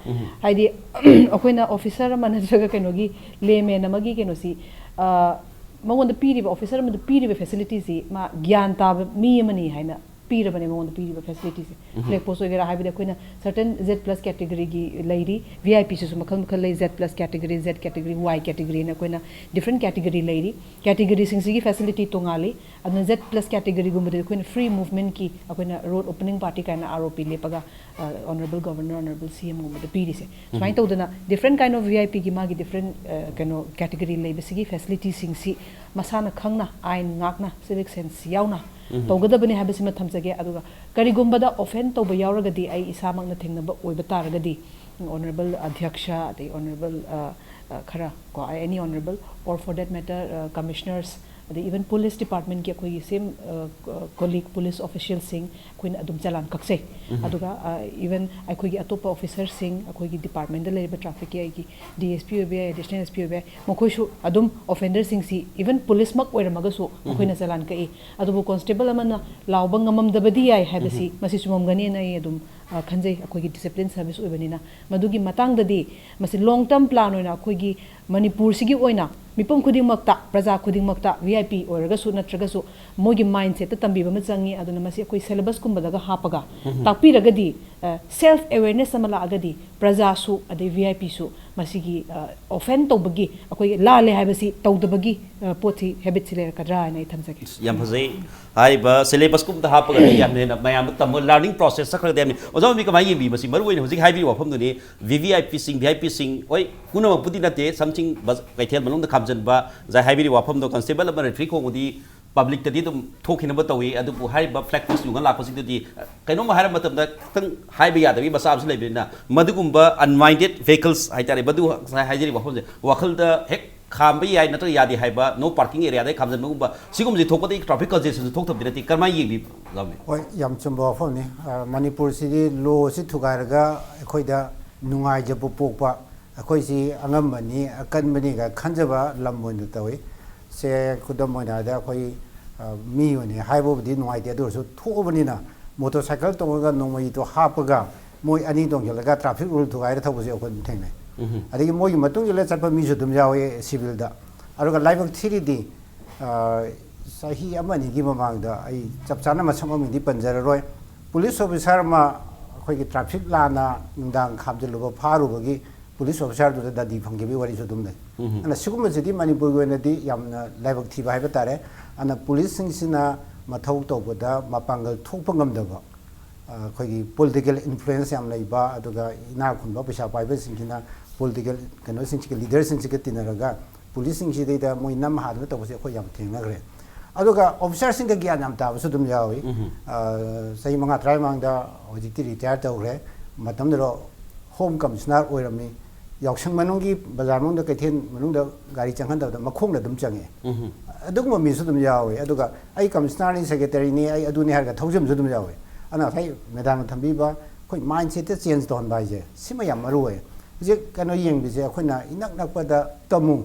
ꯍꯥꯏꯗꯤ ꯑꯩꯈꯣꯏꯅ ꯑꯣꯐꯤꯁꯔ ꯑꯃ ꯅꯠꯇ꯭ꯔꯒ ꯀꯩꯅꯣꯒꯤ ꯂꯦꯃꯦꯟ ꯑꯃꯒꯤ ꯀꯩꯅꯣꯁꯤ, ꯑ, ꯃꯉꯣꯟꯗ ꯄꯤꯔꯤꯕ, ꯑꯣꯐꯤꯁꯔ ꯑꯃꯗ ꯄꯤꯔꯤꯕ ꯐꯦꯁꯤꯂꯤꯇꯤꯁꯤ ꯃꯥ ꯒ꯭ꯌꯥꯟ ꯇꯥꯕ ꯃꯤ ꯑꯃꯅꯤ ꯍꯥꯏꯅ ꯄꯤꯔꯕꯅꯦ, ꯃꯉꯣꯟꯗ ꯄꯤꯔꯤꯕ ꯐꯦꯁꯤꯂꯤꯇꯤꯁꯦ꯫ ꯐ꯭ꯂꯦꯛ ꯄꯣꯁ ꯑꯣꯏꯒꯦꯔꯥ ꯍꯥꯏꯕꯗꯤ ꯑꯩꯈꯣꯏꯅ ꯁꯔꯇꯟ ꯖꯦꯠ ꯄ꯭ꯂꯁ ꯀꯦꯇꯦꯒꯔꯤꯒꯤ ꯂꯩꯔꯤ, ꯚꯤ ꯑꯥꯏ ꯄꯤꯁꯤꯁꯨ ꯃꯈꯜ ꯃꯈꯜ ꯂꯩ, Z plus category, Z category, Y ꯀꯦꯇꯦꯒꯔꯤꯅ ꯑꯩꯈꯣꯏꯅ ꯗꯤꯐ꯭ꯔꯦꯟ ꯀꯦꯇꯦꯒꯔꯤ ꯂꯩꯔꯤ꯫ ꯀꯦꯇꯦꯒꯔꯤꯁꯤꯡꯁꯤꯒꯤ ꯐꯦꯁꯤꯂꯤꯇꯤ ꯇꯣꯉꯥꯜꯂꯤ꯫ ꯑꯗꯨꯅ ꯖꯦꯠ ꯄ꯭ꯂꯁ ꯀꯦꯇꯦꯒꯔꯤꯒꯨꯝꯕꯗꯤ ꯑꯩꯈꯣꯏꯅ ꯐ꯭ꯔꯤ ꯃꯨꯚꯃꯦꯟꯠꯀꯤ ꯑꯩꯈꯣꯏꯅ ꯔꯣꯗ ꯑꯣꯄꯅꯤꯡ ꯄꯥꯔꯇꯤ ꯀꯥꯏꯅ ꯑꯥꯔ ꯑꯣ ꯄꯤ ꯂꯦꯞꯄꯒ, ꯑ, ꯑꯣꯅꯔꯦꯕꯜ ꯒꯕꯔꯅꯔ, ꯑꯣꯅꯔꯦꯕꯜ ꯁꯤ ꯑꯦꯝꯒꯨꯝꯕꯗ ꯄꯤꯔꯤꯁꯦ꯫ ꯁꯨꯃꯥꯏꯅ ꯇꯧꯗꯅ ꯗꯤꯐ꯭ꯔꯦꯟ ꯀꯥꯏꯟ ꯑꯣꯐ ꯚꯤ ꯑꯥꯏ ꯄꯤꯒꯤ ꯃꯥꯒꯤ ꯗꯤꯐ꯭ꯔꯦꯟ, ꯑ, ꯀꯩꯅꯣ ꯀꯦꯇꯦꯒꯔꯤ ꯂꯩꯕꯁꯤꯒꯤ ꯐꯦꯁꯤꯂꯤꯇꯤꯁꯤꯡꯁꯤ ꯃꯁꯥꯅ ꯈꯪꯅ, ꯑꯥꯏꯟ ꯉꯥꯛꯅ, ꯁꯤꯚꯤꯛ ꯁꯦꯟꯁ ꯌꯥꯎꯅ ꯇꯧꯒꯗꯕꯅꯤ ꯍꯥꯏꯕꯁꯤꯃ ꯊꯝꯖꯒꯦ꯫ ꯑꯗꯨꯒ ꯀꯔꯤꯒꯨꯝꯕꯗ ꯑꯣꯐꯦꯟ ꯇꯧꯕ ꯌꯥꯎꯔꯒꯗꯤ, ꯑꯩ ꯏꯁꯥꯃꯛꯅ ꯊꯦꯡꯅꯕ ꯑꯣꯏꯕ ꯇꯥꯔꯒꯗꯤ, ꯑꯣꯅꯔꯦꯕꯜ ꯑꯙ꯭ꯌꯛꯁ, ꯑꯗꯩ ꯑꯣꯅꯔꯦꯕꯜ, ꯑ, ꯑ, ꯈꯔ ꯀꯣ, any honourable or for that matter, ꯑ, commissioners, ꯑꯗꯩ even police departmentꯀꯤ ꯑꯩꯈꯣꯏꯒꯤ ꯁꯦꯝ, ꯑ, ꯀꯣꯂꯤꯛ ꯄꯨꯂꯤꯁ ꯑꯣꯐꯤꯁꯤꯌꯦꯜꯁꯤꯡ ꯑꯩꯈꯣꯏꯅ ꯑꯗꯨꯝ ꯆꯂꯥꯟ ꯀꯛꯆꯩ꯫ ꯑꯗꯨꯒ, ꯑ, even ꯑꯩꯈꯣꯏꯒꯤ ꯑꯇꯣꯞꯄ ꯑꯣꯐꯤꯁꯔꯁꯤꯡ, ꯑꯩꯈꯣꯏꯒꯤ ꯗꯤꯄꯥꯔꯠꯃꯦꯟꯗ ꯂꯩꯔꯤꯕ ꯇ꯭ꯔꯥꯐꯤꯛꯀꯤ ꯑꯩꯒꯤ ꯗꯤ ꯑꯦꯁ ꯄꯤ ꯑꯣꯏꯕ ꯌꯥꯏ, ꯑꯦꯗꯤꯁꯅꯦꯜ ꯑꯦꯁ ꯄꯤ ꯑꯣꯏꯕ ꯌꯥꯏ, ꯃꯈꯣꯏꯁꯨ ꯑꯗꯨꯝ ꯑꯣꯐꯦꯟꯗꯔꯁꯤꯡꯁꯤ even ꯄꯨꯂꯤꯁꯃꯛ ꯑꯣꯏꯔꯝꯃꯒꯁꯨ ꯃꯈꯣꯏꯅ ꯆꯂꯥꯟ ꯀꯛꯏ꯫ ꯑꯗꯨꯕꯨ ꯀꯣꯟꯁꯇꯦꯕꯜ ꯑꯃꯅ ꯂꯥꯎꯕ ꯉꯝꯃꯝꯗꯕꯗꯤ ꯌꯥꯏ ꯍꯥꯏꯕꯁꯤ, ꯃꯁꯤ ꯆꯨꯝꯃꯝꯒꯅꯤꯅ ꯑꯩ ꯑꯗꯨꯝ, ꯑ, ꯈꯟꯖꯩ꯫ ꯑꯩꯈꯣꯏꯒꯤ ꯗꯤꯁꯤꯄ꯭ꯂꯤꯟ ꯁꯔꯚꯤꯁ ꯑꯣꯏꯕꯅꯤꯅ ꯃꯗꯨꯒꯤ ꯃꯇꯥꯡꯗꯗꯤ ꯃꯁꯤ ꯂꯣꯡ ꯇꯔꯝ ꯄ꯭ꯂꯥꯟ ꯑꯣꯏꯅ ꯑꯩꯈꯣꯏꯒꯤ ꯃꯅꯤꯄꯨꯔꯁꯤꯒꯤ ꯑꯣꯏꯅ ꯃꯤꯄꯨꯝ ꯈꯨꯗꯤꯡꯃꯛꯇ, ꯄ꯭ꯔꯖꯥ ꯈꯨꯗꯤꯡꯃꯛꯇ, ꯚꯤ ꯑꯥꯏ ꯄꯤ ꯑꯣꯏꯔꯒꯁꯨ ꯅꯠꯇ꯭ꯔꯒꯁꯨ ꯃꯣꯏꯒꯤ ꯃꯥꯏꯟ ꯁꯦꯠꯇ ꯇꯝꯕꯤꯕ ꯑꯃ ꯆꯪꯉꯤ꯫ ꯑꯗꯨꯅ ꯃꯁꯤ ꯑꯩꯈꯣꯏ ꯁꯦꯂꯦꯕꯁꯀꯨꯝꯕꯗꯒ ꯍꯥꯞꯄꯒ ꯇꯥꯛꯄꯤꯔꯒꯗꯤ ꯁꯦꯜꯐ ꯑꯦꯋꯦꯔꯅꯦꯁ ꯑꯃ ꯂꯥꯛꯑꯒꯗꯤ ꯄ꯭ꯔꯖꯥꯁꯨ ꯑꯗꯩ ꯚꯤ ꯑꯥꯏ ꯄꯤꯁꯨ ꯃꯁꯤꯒꯤ ꯑꯣꯐꯦꯟ ꯇꯧꯕꯒꯤ, ꯑꯩꯈꯣꯏꯒꯤ ꯂꯥꯜꯂꯦ ꯍꯥꯏꯕꯁꯤ ꯇꯧꯗꯕꯒꯤ ꯑ, ꯄꯣꯠꯁꯤ, ꯍꯦꯕꯤꯠꯁꯤ ꯂꯩꯔꯛꯀꯗ꯭ꯔꯥ ꯍꯥꯏꯅ ꯑꯩ ꯊꯝꯖꯒꯦ꯫ ꯌꯥꯝ ꯐꯖꯩ꯫ ꯍꯥꯏꯔꯤꯕ ꯁꯤꯂꯦꯕꯁꯀꯨꯝꯕꯗ ꯍꯥꯞꯄꯒꯗꯤ ꯌꯥꯝ ꯍꯦꯟꯅ ꯃꯌꯥꯝꯗ ꯇꯝꯕ ꯂꯔꯅꯤꯡ ꯄ꯭ꯔꯣꯁꯦꯁ ꯆꯠꯈ꯭ꯔꯒꯗꯤ ꯌꯥꯝꯅ, ꯑꯣꯖꯥ ꯃꯃꯤ ꯀꯃꯥꯏꯅ ꯌꯦꯡꯕꯤ? ꯃꯁꯤ ꯃꯔꯨ ꯑꯣꯏꯅ ꯍꯧꯖꯤꯛ ꯍꯥꯏꯕꯤꯔꯤꯕ ꯋꯥꯐꯝꯗꯨꯅꯤ, ꯚꯤ ꯚꯤ ꯑꯥꯏ ꯄꯤꯁꯤꯡ, ꯚꯤ ꯑꯥꯏ ꯄꯤꯁꯤꯡ, ꯍꯣꯏ, ꯄꯨꯝꯅꯃꯛꯄꯨꯗꯤ ꯅꯠꯇꯦ, ꯁꯝꯊꯤꯡ ꯀꯩꯊꯦꯜ ꯃꯅꯨꯡꯗ ꯈꯥꯝꯖꯟꯕ, ꯉꯁꯥꯏ ꯍꯥꯏꯕꯤꯔꯤꯕ ꯋꯥꯐꯝꯗꯣ, ꯀꯟꯁꯇꯦꯕꯜ ꯑꯃ ꯔꯦꯐ꯭ꯔꯤ ꯈꯣꯡꯕꯗꯤ ꯄꯕ꯭ꯂꯤꯛꯇꯗꯤ ꯑꯗꯨꯝ ꯊꯣꯛꯈꯤꯅꯕ ꯇꯧꯏ꯫ ꯑꯗꯨꯕꯨ ꯍꯥꯏꯔꯤꯕ ꯐ꯭ꯂꯦꯛ ꯄꯣꯁ ꯌꯨꯡꯉ ꯂꯥꯛꯄꯁꯤꯡꯗꯨꯗꯤ, ꯑ, ꯀꯩꯅꯣꯝꯃ ꯍꯥꯏꯔ ꯃꯇꯝꯗ ꯈꯤꯇꯪ ꯍꯥꯏꯕ ꯌꯥꯗꯕꯒꯤ ꯃꯆꯥ ꯑꯃꯁꯨ ꯂꯩꯕꯅꯤꯅ, ꯃꯗꯨꯒꯨꯝꯕ ꯑꯟꯃꯥꯏꯟꯗꯦꯠ ꯚꯦꯍꯤꯀꯜꯁ ꯍꯥꯏꯇꯥꯔꯦ, ꯃꯗꯨ ꯉꯁꯥꯏ ꯍꯥꯏꯖꯔꯤꯕ ꯋꯥꯐꯝꯁꯦ, ꯋꯥꯈꯜꯗ ꯍꯦꯛ ꯈꯥꯝꯕ ꯌꯥꯏ ꯅꯠꯇ꯭ꯔꯒ ꯌꯥꯗꯦ ꯍꯥꯏꯕ, ꯅꯣ ꯄꯥꯔꯀꯤꯡ ꯑꯦꯔꯤꯌꯥꯗ ꯈꯥꯝꯖꯟꯕꯒꯨꯝꯕ, ꯁꯤꯒꯨꯝꯕꯁꯤ ꯊꯣꯛꯄꯗꯒꯤ ꯇ꯭ꯔꯥꯐꯤꯛ ꯀꯟꯖꯦꯁꯟꯁꯨ ꯊꯣꯛꯇꯕꯗꯤ ꯅꯠꯇꯦ꯫ ꯀꯔꯝꯍꯥꯏꯅ ꯌꯦꯡꯕꯤ, ꯂꯥꯎꯃꯤ? ꯍꯣꯏ, ꯌꯥꯝ ꯆꯨꯝꯕ ꯋꯥꯐꯝꯅꯤ꯫ ꯑ, ꯃꯅꯤꯄꯨꯔꯁꯤꯗꯤ ꯂꯣꯁꯤ ꯊꯨꯒꯥꯏꯔꯒ ꯑꯩꯈꯣꯏꯗ ꯅꯨꯡꯉꯥꯏꯖꯕ ꯄꯣꯛꯄ, ꯑꯩꯈꯣꯏꯁꯤ ꯑꯉꯝꯕꯅꯤ, ꯑꯀꯟꯕꯅꯤꯒ ꯈꯟꯖꯕ ꯂꯝ ꯑꯣꯏꯅ ꯇꯧꯏ꯫ ꯁꯦ, ꯈꯨꯗꯝ ꯑꯣꯏꯅ ꯍꯥꯏꯔꯕꯗ ꯑꯩꯈꯣꯏ, ꯑ, ꯃꯤ ꯑꯣꯏꯅ ꯍꯥꯏꯕꯕꯨꯗꯤ ꯅꯨꯡꯉꯥꯏꯇꯦ, ꯑꯗꯨ ꯑꯣꯏꯔꯁꯨ ꯊꯣꯛꯑꯕꯅꯤꯅ ꯃꯣꯇꯣꯔ ꯁꯥꯏꯀꯜ ꯇꯣꯡꯉꯒ ꯅꯣꯡꯃꯩꯗꯣ ꯍꯥꯞꯄꯒ ꯃꯣꯏ ꯑꯅꯤ ꯇꯣꯡꯁꯤꯜꯂꯒ ꯇ꯭ꯔꯥꯐꯤꯛ ꯔꯨꯜ ꯊꯨꯒꯥꯏꯔ ꯊꯧꯕꯁꯦ ꯑꯩꯈꯣꯏ ꯑꯗꯨꯝ ꯊꯦꯡꯅꯩ꯫ ꯎꯝ꯫ ꯑꯗꯒꯤ ꯃꯣꯏꯒꯤ ꯃꯇꯨꯡ ꯏꯜꯂ ꯆꯠꯄ ꯃꯤꯁꯨ ꯑꯗꯨꯝ ꯌꯥꯎꯏ ꯁꯤꯚꯤꯜꯗ꯫ ꯑꯗꯨꯒ ꯂꯥꯏꯕꯛ ꯊꯤꯔꯤꯗꯤ, ꯑ, ꯆꯍꯤ ꯑꯃ ꯑꯅꯤꯒꯤ ꯃꯃꯥꯡꯗ, ꯑꯩ ꯆꯞ ꯆꯥꯅ ꯃꯁꯛ ꯃꯃꯤꯡꯗꯤ ꯄꯟꯖꯔꯔꯣꯏ, ꯄꯨꯂꯤꯁ ꯑꯣꯐꯤꯁꯥꯔ ꯑꯃ ꯑꯩꯈꯣꯏꯒꯤ ꯇ꯭ꯔꯥꯐꯤꯛ ꯂꯥꯟꯅ ꯅꯨꯡꯗꯥꯡ ꯈꯥꯝꯖꯤꯜꯂꯨꯕ, ꯐꯥꯔꯨꯕꯒꯤ ꯄꯨꯂꯤꯁ ꯑꯣꯐꯤꯁꯥꯔꯗꯨꯗ ꯗꯟꯗꯤ ꯐꯪꯈꯤꯕꯒꯤ ꯋꯥꯔꯤꯁꯨ ꯑꯗꯨꯝ ꯂꯩ꯫ ꯎꯝ꯫ ꯑꯗꯨꯅ ꯁꯤꯒꯨꯝꯕꯁꯤꯗꯤ ꯃꯅꯤꯄꯨꯔꯒꯤ ꯑꯣꯏꯅꯗꯤ ꯌꯥꯝꯅ ꯂꯥꯏꯕꯛ ꯊꯤꯕ ꯍꯥꯏꯕ ꯇꯥꯔꯦ꯫ ꯑꯗꯨꯅ ꯄꯨꯂꯤꯁꯁꯤꯡꯁꯤꯅ ꯃꯊꯧ ꯇꯧꯕꯗ ꯃꯄꯥꯡꯒꯜ ꯊꯣꯛꯄ ꯉꯝꯗꯕ, ꯑ, ꯑꯩꯈꯣꯏꯒꯤ ꯄꯣꯂꯤꯇꯤꯀꯦꯜ ꯏꯟꯐ꯭ꯂꯨꯌꯦꯟꯁ ꯌꯥꯝ ꯂꯩꯕ, ꯑꯗꯨꯒ ꯏꯅꯥꯛ ꯈꯨꯟꯕ ꯄꯩꯁꯥ ꯄꯥꯏꯕꯁꯤꯡꯁꯤꯅ ꯄꯣꯂꯤꯇꯤꯀꯦꯜ ꯀꯩꯅꯣꯁꯤꯡꯁꯤꯒ, ꯂꯤꯗꯔꯁꯤꯡꯁꯤꯒ ꯇꯤꯟꯅꯔꯒ ꯄꯨꯂꯤꯁꯁꯤꯡꯁꯤꯗꯩꯗ ꯃꯣꯏ ꯅꯝ ꯍꯥꯗꯅ ꯇꯧꯕꯁꯦ ꯑꯩꯈꯣꯏ ꯌꯥꯝ ꯊꯦꯡꯅꯈ꯭ꯔꯦ꯫ ꯑꯗꯨꯒ ꯑꯣꯐꯤꯁꯥꯔꯁꯤꯡꯗ ꯒ꯭ꯌꯥꯟ ꯌꯥꯝ ꯇꯥꯕꯁꯨ ꯑꯗꯨꯝ ꯌꯥꯎꯏ꯫ ꯎꯝ꯫ ꯑ, ꯆꯍꯤ ꯃꯉꯥ ꯇꯔꯥ ꯃꯃꯥꯡꯗ, ꯍꯧꯖꯤꯛꯇꯤ ꯔꯤꯇꯥꯌꯔ ꯇꯧꯈ꯭ꯔꯦ, ꯃꯇꯝꯗꯨꯗ ꯍꯣꯝ ꯀꯃꯤꯁꯅꯔ ꯑꯣꯏꯔꯝꯃꯤ꯫ ꯌꯥꯎꯁꯪ ꯃꯅꯨꯡꯒꯤ ꯕꯖꯥꯔ ꯃꯅꯨꯡꯗ, ꯀꯩꯊꯦꯜ ꯃꯅꯨꯡꯗ ꯒꯥꯔꯤ ꯆꯪꯍꯟꯗꯕꯗ ꯃꯈꯣꯡꯅ ꯑꯗꯨꯝ ꯆꯪꯉꯛꯑꯦ꯫ ꯎꯝ꯫ ꯑꯗꯨꯒꯨꯝꯕ ꯃꯤꯁꯨ ꯑꯗꯨꯝ ꯌꯥꯎꯋꯦ꯫ ꯑꯗꯨꯒ ꯑꯩ ꯀꯃꯤꯁꯅꯔꯅꯤ, ꯁꯦꯀ꯭ꯔꯦꯇꯔꯤꯅꯤ, ꯑꯩ ꯑꯗꯨꯅꯤ ꯍꯥꯏꯔꯒ ꯊꯧꯖꯤꯟꯕꯁꯨ ꯑꯗꯨꯝ ꯌꯥꯎꯋꯦ꯫ ꯑꯗꯨꯅ ꯉꯁꯥꯏ ꯃꯦꯗꯥꯝꯅ ꯊꯝꯕꯤꯕ ꯑꯩꯈꯣꯏ ꯃꯥꯏꯟꯁꯦꯠꯇ ꯆꯦꯟꯖ ꯇꯧꯍꯟꯕ ꯍꯥꯏꯁꯦ, ꯁꯤꯃ ꯌꯥꯝ ꯃꯔꯨ ꯑꯣꯏ꯫ ꯍꯧꯖꯤꯛ ꯀꯩꯅꯣ ꯌꯦꯡꯕꯁꯦ, ꯑꯩꯈꯣꯏꯅ ꯏꯅꯛ ꯅꯛꯄꯗ ꯇꯃꯨ,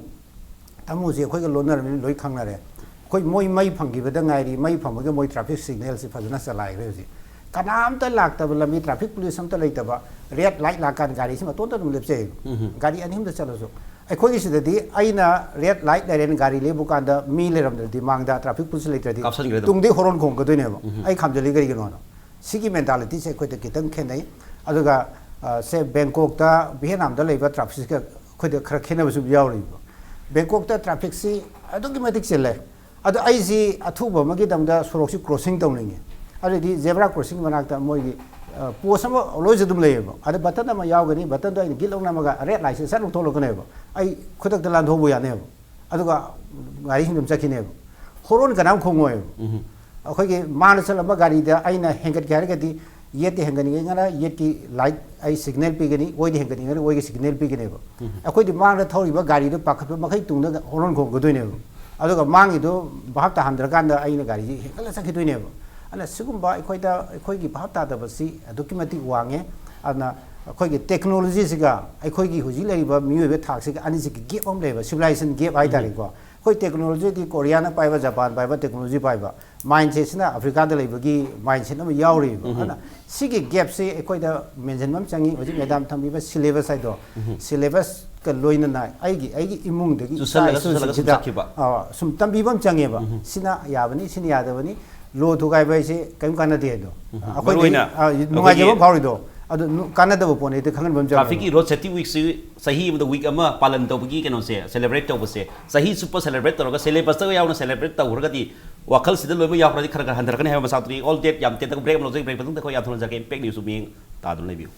ꯇꯃꯨꯁꯦ ꯑꯩꯈꯣꯏꯒ ꯂꯣꯟꯅꯔꯕꯅꯤꯅ ꯂꯣꯏ ꯈꯪꯅꯔꯦ꯫ ꯑꯩꯈꯣꯏ ꯃꯣꯏ ꯃꯩ ꯐꯪꯈꯤꯕꯗ ꯉꯥꯏꯔꯤ, ꯃꯩ ꯐꯪꯕꯒ ꯃꯣꯏ ꯇ꯭ꯔꯥꯐꯤꯛ ꯁꯤꯒꯅꯦꯜꯁꯦ ꯐꯖꯅ ꯆꯂꯥꯏꯈ꯭ꯔꯦ ꯍꯧꯖꯤꯛ꯫ ꯀꯅꯥꯝꯇ ꯂꯥꯛꯇꯕ ꯂꯝꯕꯤ, ꯇ꯭ꯔꯥꯐꯤꯛ ꯄꯨꯂꯤꯁ ꯑꯝꯇ ꯂꯩꯇꯕ, ꯔꯦꯗ ꯂꯥꯏꯠ ꯂꯥꯛꯀꯥꯟꯗ ꯒꯥꯔꯤꯁꯤ ꯃꯇꯣꯟꯗ ꯑꯗꯨꯝ ꯂꯦꯞꯆꯩꯌꯦꯕ꯫ ꯎꯝ꯫ ꯒꯥꯔꯤ ꯑꯅꯤ ꯑꯍꯨꯝꯗ ꯆꯠꯂꯁꯨ꯫ ꯑꯩꯈꯣꯏꯒꯤ ꯁꯤꯗꯗꯤ ꯑꯩꯅ ꯔꯦꯗ ꯂꯥꯏꯠ ꯂꯩꯔꯦꯅ ꯒꯥꯔꯤ ꯂꯦꯞꯄꯨ ꯀꯥꯟꯗ ꯃꯤ ꯂꯩꯔꯝꯗ꯭ꯔꯗꯤ, ꯃꯥꯡꯗ ꯇ꯭ꯔꯥꯐꯤꯛ ꯄꯨꯂꯤꯁ ꯂꯩꯇ꯭ꯔꯗꯤ, ꯀꯥꯞꯁꯟꯈ꯭ꯔꯦ ꯑꯗꯨꯝ꯫ ꯇꯨꯡꯗꯩ ꯍꯣꯔꯣꯟ ꯈꯣꯡꯒꯗꯣꯏꯅꯦꯕ꯫ ꯎꯝ꯫ ꯑꯩ ꯈꯥꯝꯖꯜꯂꯤ ꯀꯔꯤꯒꯤꯅꯣꯅ꯫ ꯁꯤꯒꯤ ꯃꯦꯟꯇꯥꯂꯤꯇꯤꯁꯦ ꯑꯩꯈꯣꯏꯗ ꯈꯤꯇꯪ ꯈꯦꯠꯅꯩ꯫ ꯑꯗꯨꯒ ꯑ, ꯁꯦ ꯕꯦꯡꯀꯣꯛꯇ, ꯚꯤꯌꯦꯠꯅꯥꯝꯗ ꯂꯩꯕ ꯇ꯭ꯔꯥꯐꯤꯛꯁꯤꯒ ꯑꯩꯈꯣꯏꯗ ꯈꯔ ꯈꯦꯠꯅꯕꯁꯨ ꯌꯥꯎꯔꯤꯕ꯫ ꯕꯦꯡꯀꯣꯛꯇ ꯇ꯭ꯔꯥꯐꯤꯛꯁꯤ ꯑꯗꯨꯛꯀꯤ ꯃꯇꯤꯛ ꯆꯤꯜꯂꯦ꯫ ꯑꯗꯣ ꯑꯩꯁꯤ ꯑꯊꯨꯕ ꯑꯃꯒꯤꯗꯃꯛꯇ ꯁꯣꯔꯣꯛꯁꯤ ꯀ꯭ꯔꯣꯁꯤꯡ ꯇꯧꯅꯤꯡꯉꯦ꯫ ꯑꯗꯨꯗꯤ ꯖꯦꯕ꯭ꯔꯥ ꯀ꯭ꯔꯣꯁꯤꯡ ꯃꯅꯥꯛꯇ ꯃꯣꯏꯒꯤ ꯄꯣꯁ ꯑꯃ ꯑꯣꯜꯋꯦꯖ ꯑꯗꯨꯝ ꯂꯩꯌꯦꯕ꯫ ꯑꯗ ꯕꯇꯟ ꯑꯃ ꯌꯥꯎꯒꯅꯤ, ꯕꯇꯟꯗꯣ ꯑꯩꯅ ꯒꯤꯠ ꯂꯧꯅꯝꯃꯒ ꯔꯦꯗ ꯂꯥꯏꯠꯁꯦ ꯁꯠ ꯂꯧꯊꯣꯛꯂꯛꯀꯅꯦꯕ꯫ ꯑꯩ ꯈꯨꯗꯛꯇ ꯂꯥꯟꯊꯧꯕ ꯌꯥꯅꯦꯕ꯫ ꯑꯗꯨꯒ ꯒꯥꯔꯤꯁꯤꯡ ꯑꯗꯨꯝ ꯆꯠꯈꯤꯅꯦꯕ꯫ ꯍꯣꯔꯣꯟ ꯀꯅꯥꯝ ꯈꯣꯡꯉꯣꯏꯕ꯫ ꯑꯩꯈꯣꯏꯒꯤ ꯃꯥꯡꯗ ꯆꯠꯂꯝꯕ ꯒꯥꯔꯤꯗ ꯑꯩꯅ ꯍꯦꯟꯒꯠꯀꯦ ꯍꯥꯏꯔꯒꯗꯤ, ꯌꯦꯠꯇꯤ ꯍꯦꯟꯒꯠꯅꯤꯡꯉꯒꯅ ꯌꯦꯠꯀꯤ ꯂꯥꯏꯠ ꯑꯩ ꯁꯤꯒꯅꯦꯜ ꯄꯤꯒꯅꯤ, ꯑꯣꯏꯗꯤ ꯍꯦꯟꯒꯠꯅꯤꯡꯉꯒꯅ ꯑꯣꯏꯒꯤ ꯁꯤꯒꯅꯦꯜ ꯄꯤꯒꯅꯦꯕ꯫ ꯑꯩꯈꯣꯏꯗꯤ ꯃꯥꯡꯗ ꯊꯧꯔꯤꯕ ꯒꯥꯔꯤꯗꯨ ꯄꯥꯈꯠꯄ ꯃꯈꯩ ꯇꯨꯡꯗ ꯍꯣꯔꯣꯟ ꯈꯣꯡꯒꯗꯣꯏꯅꯦꯕ꯫ ꯑꯗꯨꯒ ꯃꯥꯡꯒꯤꯗꯨ ꯚꯥꯞ ꯇꯥꯍꯟꯗ꯭ꯔꯀꯥꯟꯗ ꯑꯩꯅ ꯒꯥꯔꯤꯁꯤ ꯍꯦꯟꯒꯠꯂ ꯆꯠꯈꯤꯗꯣꯏꯅꯦꯕ꯫ ꯑꯗꯨꯅ ꯁꯤꯒꯨꯝꯕ ꯑꯩꯈꯣꯏꯗ, ꯑꯩꯈꯣꯏꯒꯤ ꯚꯥꯞ ꯇꯥꯗꯕꯁꯤ ꯑꯗꯨꯛꯀꯤ ꯃꯇꯤꯛ ꯋꯥꯡꯉꯦ꯫ ꯑꯗꯨꯅ ꯑꯩꯈꯣꯏꯒꯤ ꯇꯦꯛꯅꯣꯂꯣꯖꯤꯁꯤꯒ ꯑꯩꯈꯣꯏꯒꯤ ꯍꯧꯖꯤꯛ ꯂꯩꯔꯤꯕ ꯃꯤꯑꯣꯏꯕ ꯊꯥꯛꯁꯤꯒ ꯑꯅꯤꯁꯤꯒꯤ ꯒꯦꯞ ꯑꯃ ꯂꯩꯕ, ꯁꯤꯚꯤꯂꯥꯏꯖꯦꯁꯟ ꯒꯦꯞ ꯍꯥꯏꯇꯥꯔꯦꯀꯣ꯫ ꯑꯩꯈꯣꯏ ꯇꯦꯛꯅꯣꯂꯣꯖꯤꯗꯤ ꯀꯣꯔꯤꯌꯥꯅ ꯄꯥꯏꯕ, ꯖꯄꯥꯟ ꯄꯥꯏꯕ ꯇꯦꯛꯅꯣꯂꯣꯖꯤ ꯄꯥꯏꯕ, ꯃꯥꯏꯟꯁꯦꯠꯁꯤꯅ ꯑꯐ꯭ꯔꯤꯀꯥꯗ ꯂꯩꯕꯒꯤ ꯃꯥꯏꯟꯁꯦꯠ ꯑꯃ ꯌꯥꯎꯔꯤꯕ꯫ ꯑꯗꯨꯅ ꯁꯤꯒꯤ ꯒꯦꯞꯁꯤ ꯑꯩꯈꯣꯏꯗ ꯃꯦꯟꯁꯤꯟꯕ ꯑꯃ ꯆꯪꯉꯤ꯫ ꯍꯧꯖꯤꯛ ꯃꯦꯗꯥꯝ ꯊꯝꯕꯤꯕ ꯁꯤꯂꯦꯕꯁ ꯍꯥꯏꯗꯣ, ꯁꯤꯂꯦꯕꯁꯀ ꯂꯣꯏꯅꯅ ꯑꯩꯒꯤ, ꯑꯩꯒꯤ ꯏꯃꯨꯡꯗꯒꯤ ꯏꯆꯥ ꯆꯨꯁꯜꯂꯒ, ꯆꯨꯁꯜꯂꯒ ꯁꯨꯝ ꯏꯁꯨꯁꯤꯡꯁꯤꯗ, ꯆꯠꯈꯤꯕ꯫ ꯑ, ꯁꯨꯝ ꯇꯝꯕꯤꯕ ꯑꯃ ꯆꯪꯉꯦꯕ꯫ ꯁꯤꯅ ꯌꯥꯕꯅꯤ, ꯁꯤꯅ ꯌꯥꯗꯕꯅꯤ, ꯂꯣ ꯊꯨꯒꯥꯏꯕ ꯍꯥꯏꯁꯦ ꯀꯔꯤꯝ ꯀꯥꯟꯅꯗꯦ ꯍꯥꯏꯗꯣ꯫ ꯑꯩꯈꯣꯏꯗꯤ, ꯃꯔꯨꯑꯣꯏꯅ ꯑ, ꯅꯨꯡꯉꯥꯏꯖꯕ ꯑꯩꯈꯣꯏꯒꯤ ꯐꯥꯎꯔꯤꯗꯣ, ꯑꯗꯨ ꯅꯨ-, ꯀꯥꯟꯅꯗꯕ ꯄꯣꯠꯅꯤ, ꯑꯗꯨ ꯈꯪꯍꯟꯕ ꯑꯃ ꯆꯪꯉꯦꯕ꯫ ꯇ꯭ꯔꯥꯐꯤꯛꯀꯤ ꯔꯣꯗ ꯁꯦꯐꯇꯤ ꯋꯤꯛꯁꯤ ꯆꯍꯤ ꯑꯃꯗ ꯋꯤꯛ ꯑꯃ ꯄꯥꯂꯟ ꯇꯧꯕꯒꯤ ꯀꯩꯅꯣꯁꯦ, ꯁꯦꯂꯦꯕ꯭ꯔꯦꯠ ꯇꯧꯕꯁꯦ, ꯆꯍꯤ ꯆꯨꯞꯄ ꯁꯦꯂꯦꯕ꯭ꯔꯦꯠ ꯇꯧꯔꯒ ꯁꯦꯂꯦꯕꯁꯇꯒ ꯌꯥꯎꯅ ꯁꯦꯂꯦꯕ꯭ꯔꯦꯠ ꯇꯧꯈ꯭ꯔꯒꯗꯤ, ꯋꯥꯈꯜꯁꯤꯗ ꯂꯣꯏꯅꯃꯛ ꯌꯥꯎꯈ꯭ꯔꯗꯤ ꯈꯔ ꯈꯔ ꯍꯟꯊꯔꯛꯀꯅꯤ ꯍꯥꯏꯕ ꯃꯆꯥꯛꯇꯨꯅꯤ꯫ ꯑꯣꯜ ꯗꯦꯠ ꯌꯥꯝ ꯇꯦꯟꯇꯛ ꯕ꯭ꯔꯦꯛ ꯑꯃ ꯂꯧꯖꯩ꯫ ꯕ꯭ꯔꯦꯛ ꯃꯇꯨꯡꯗ ꯑꯩꯈꯣꯏ ꯌꯥꯝ ꯊꯨꯅ ꯍꯟꯖꯔꯛꯀꯦ꯫ ꯏꯝꯄꯦꯛ ꯅ꯭ꯌꯨꯁ ꯃꯤꯠꯌꯦꯡ ꯇꯥꯗꯨꯅ ꯂꯩꯕꯤꯌꯨ꯫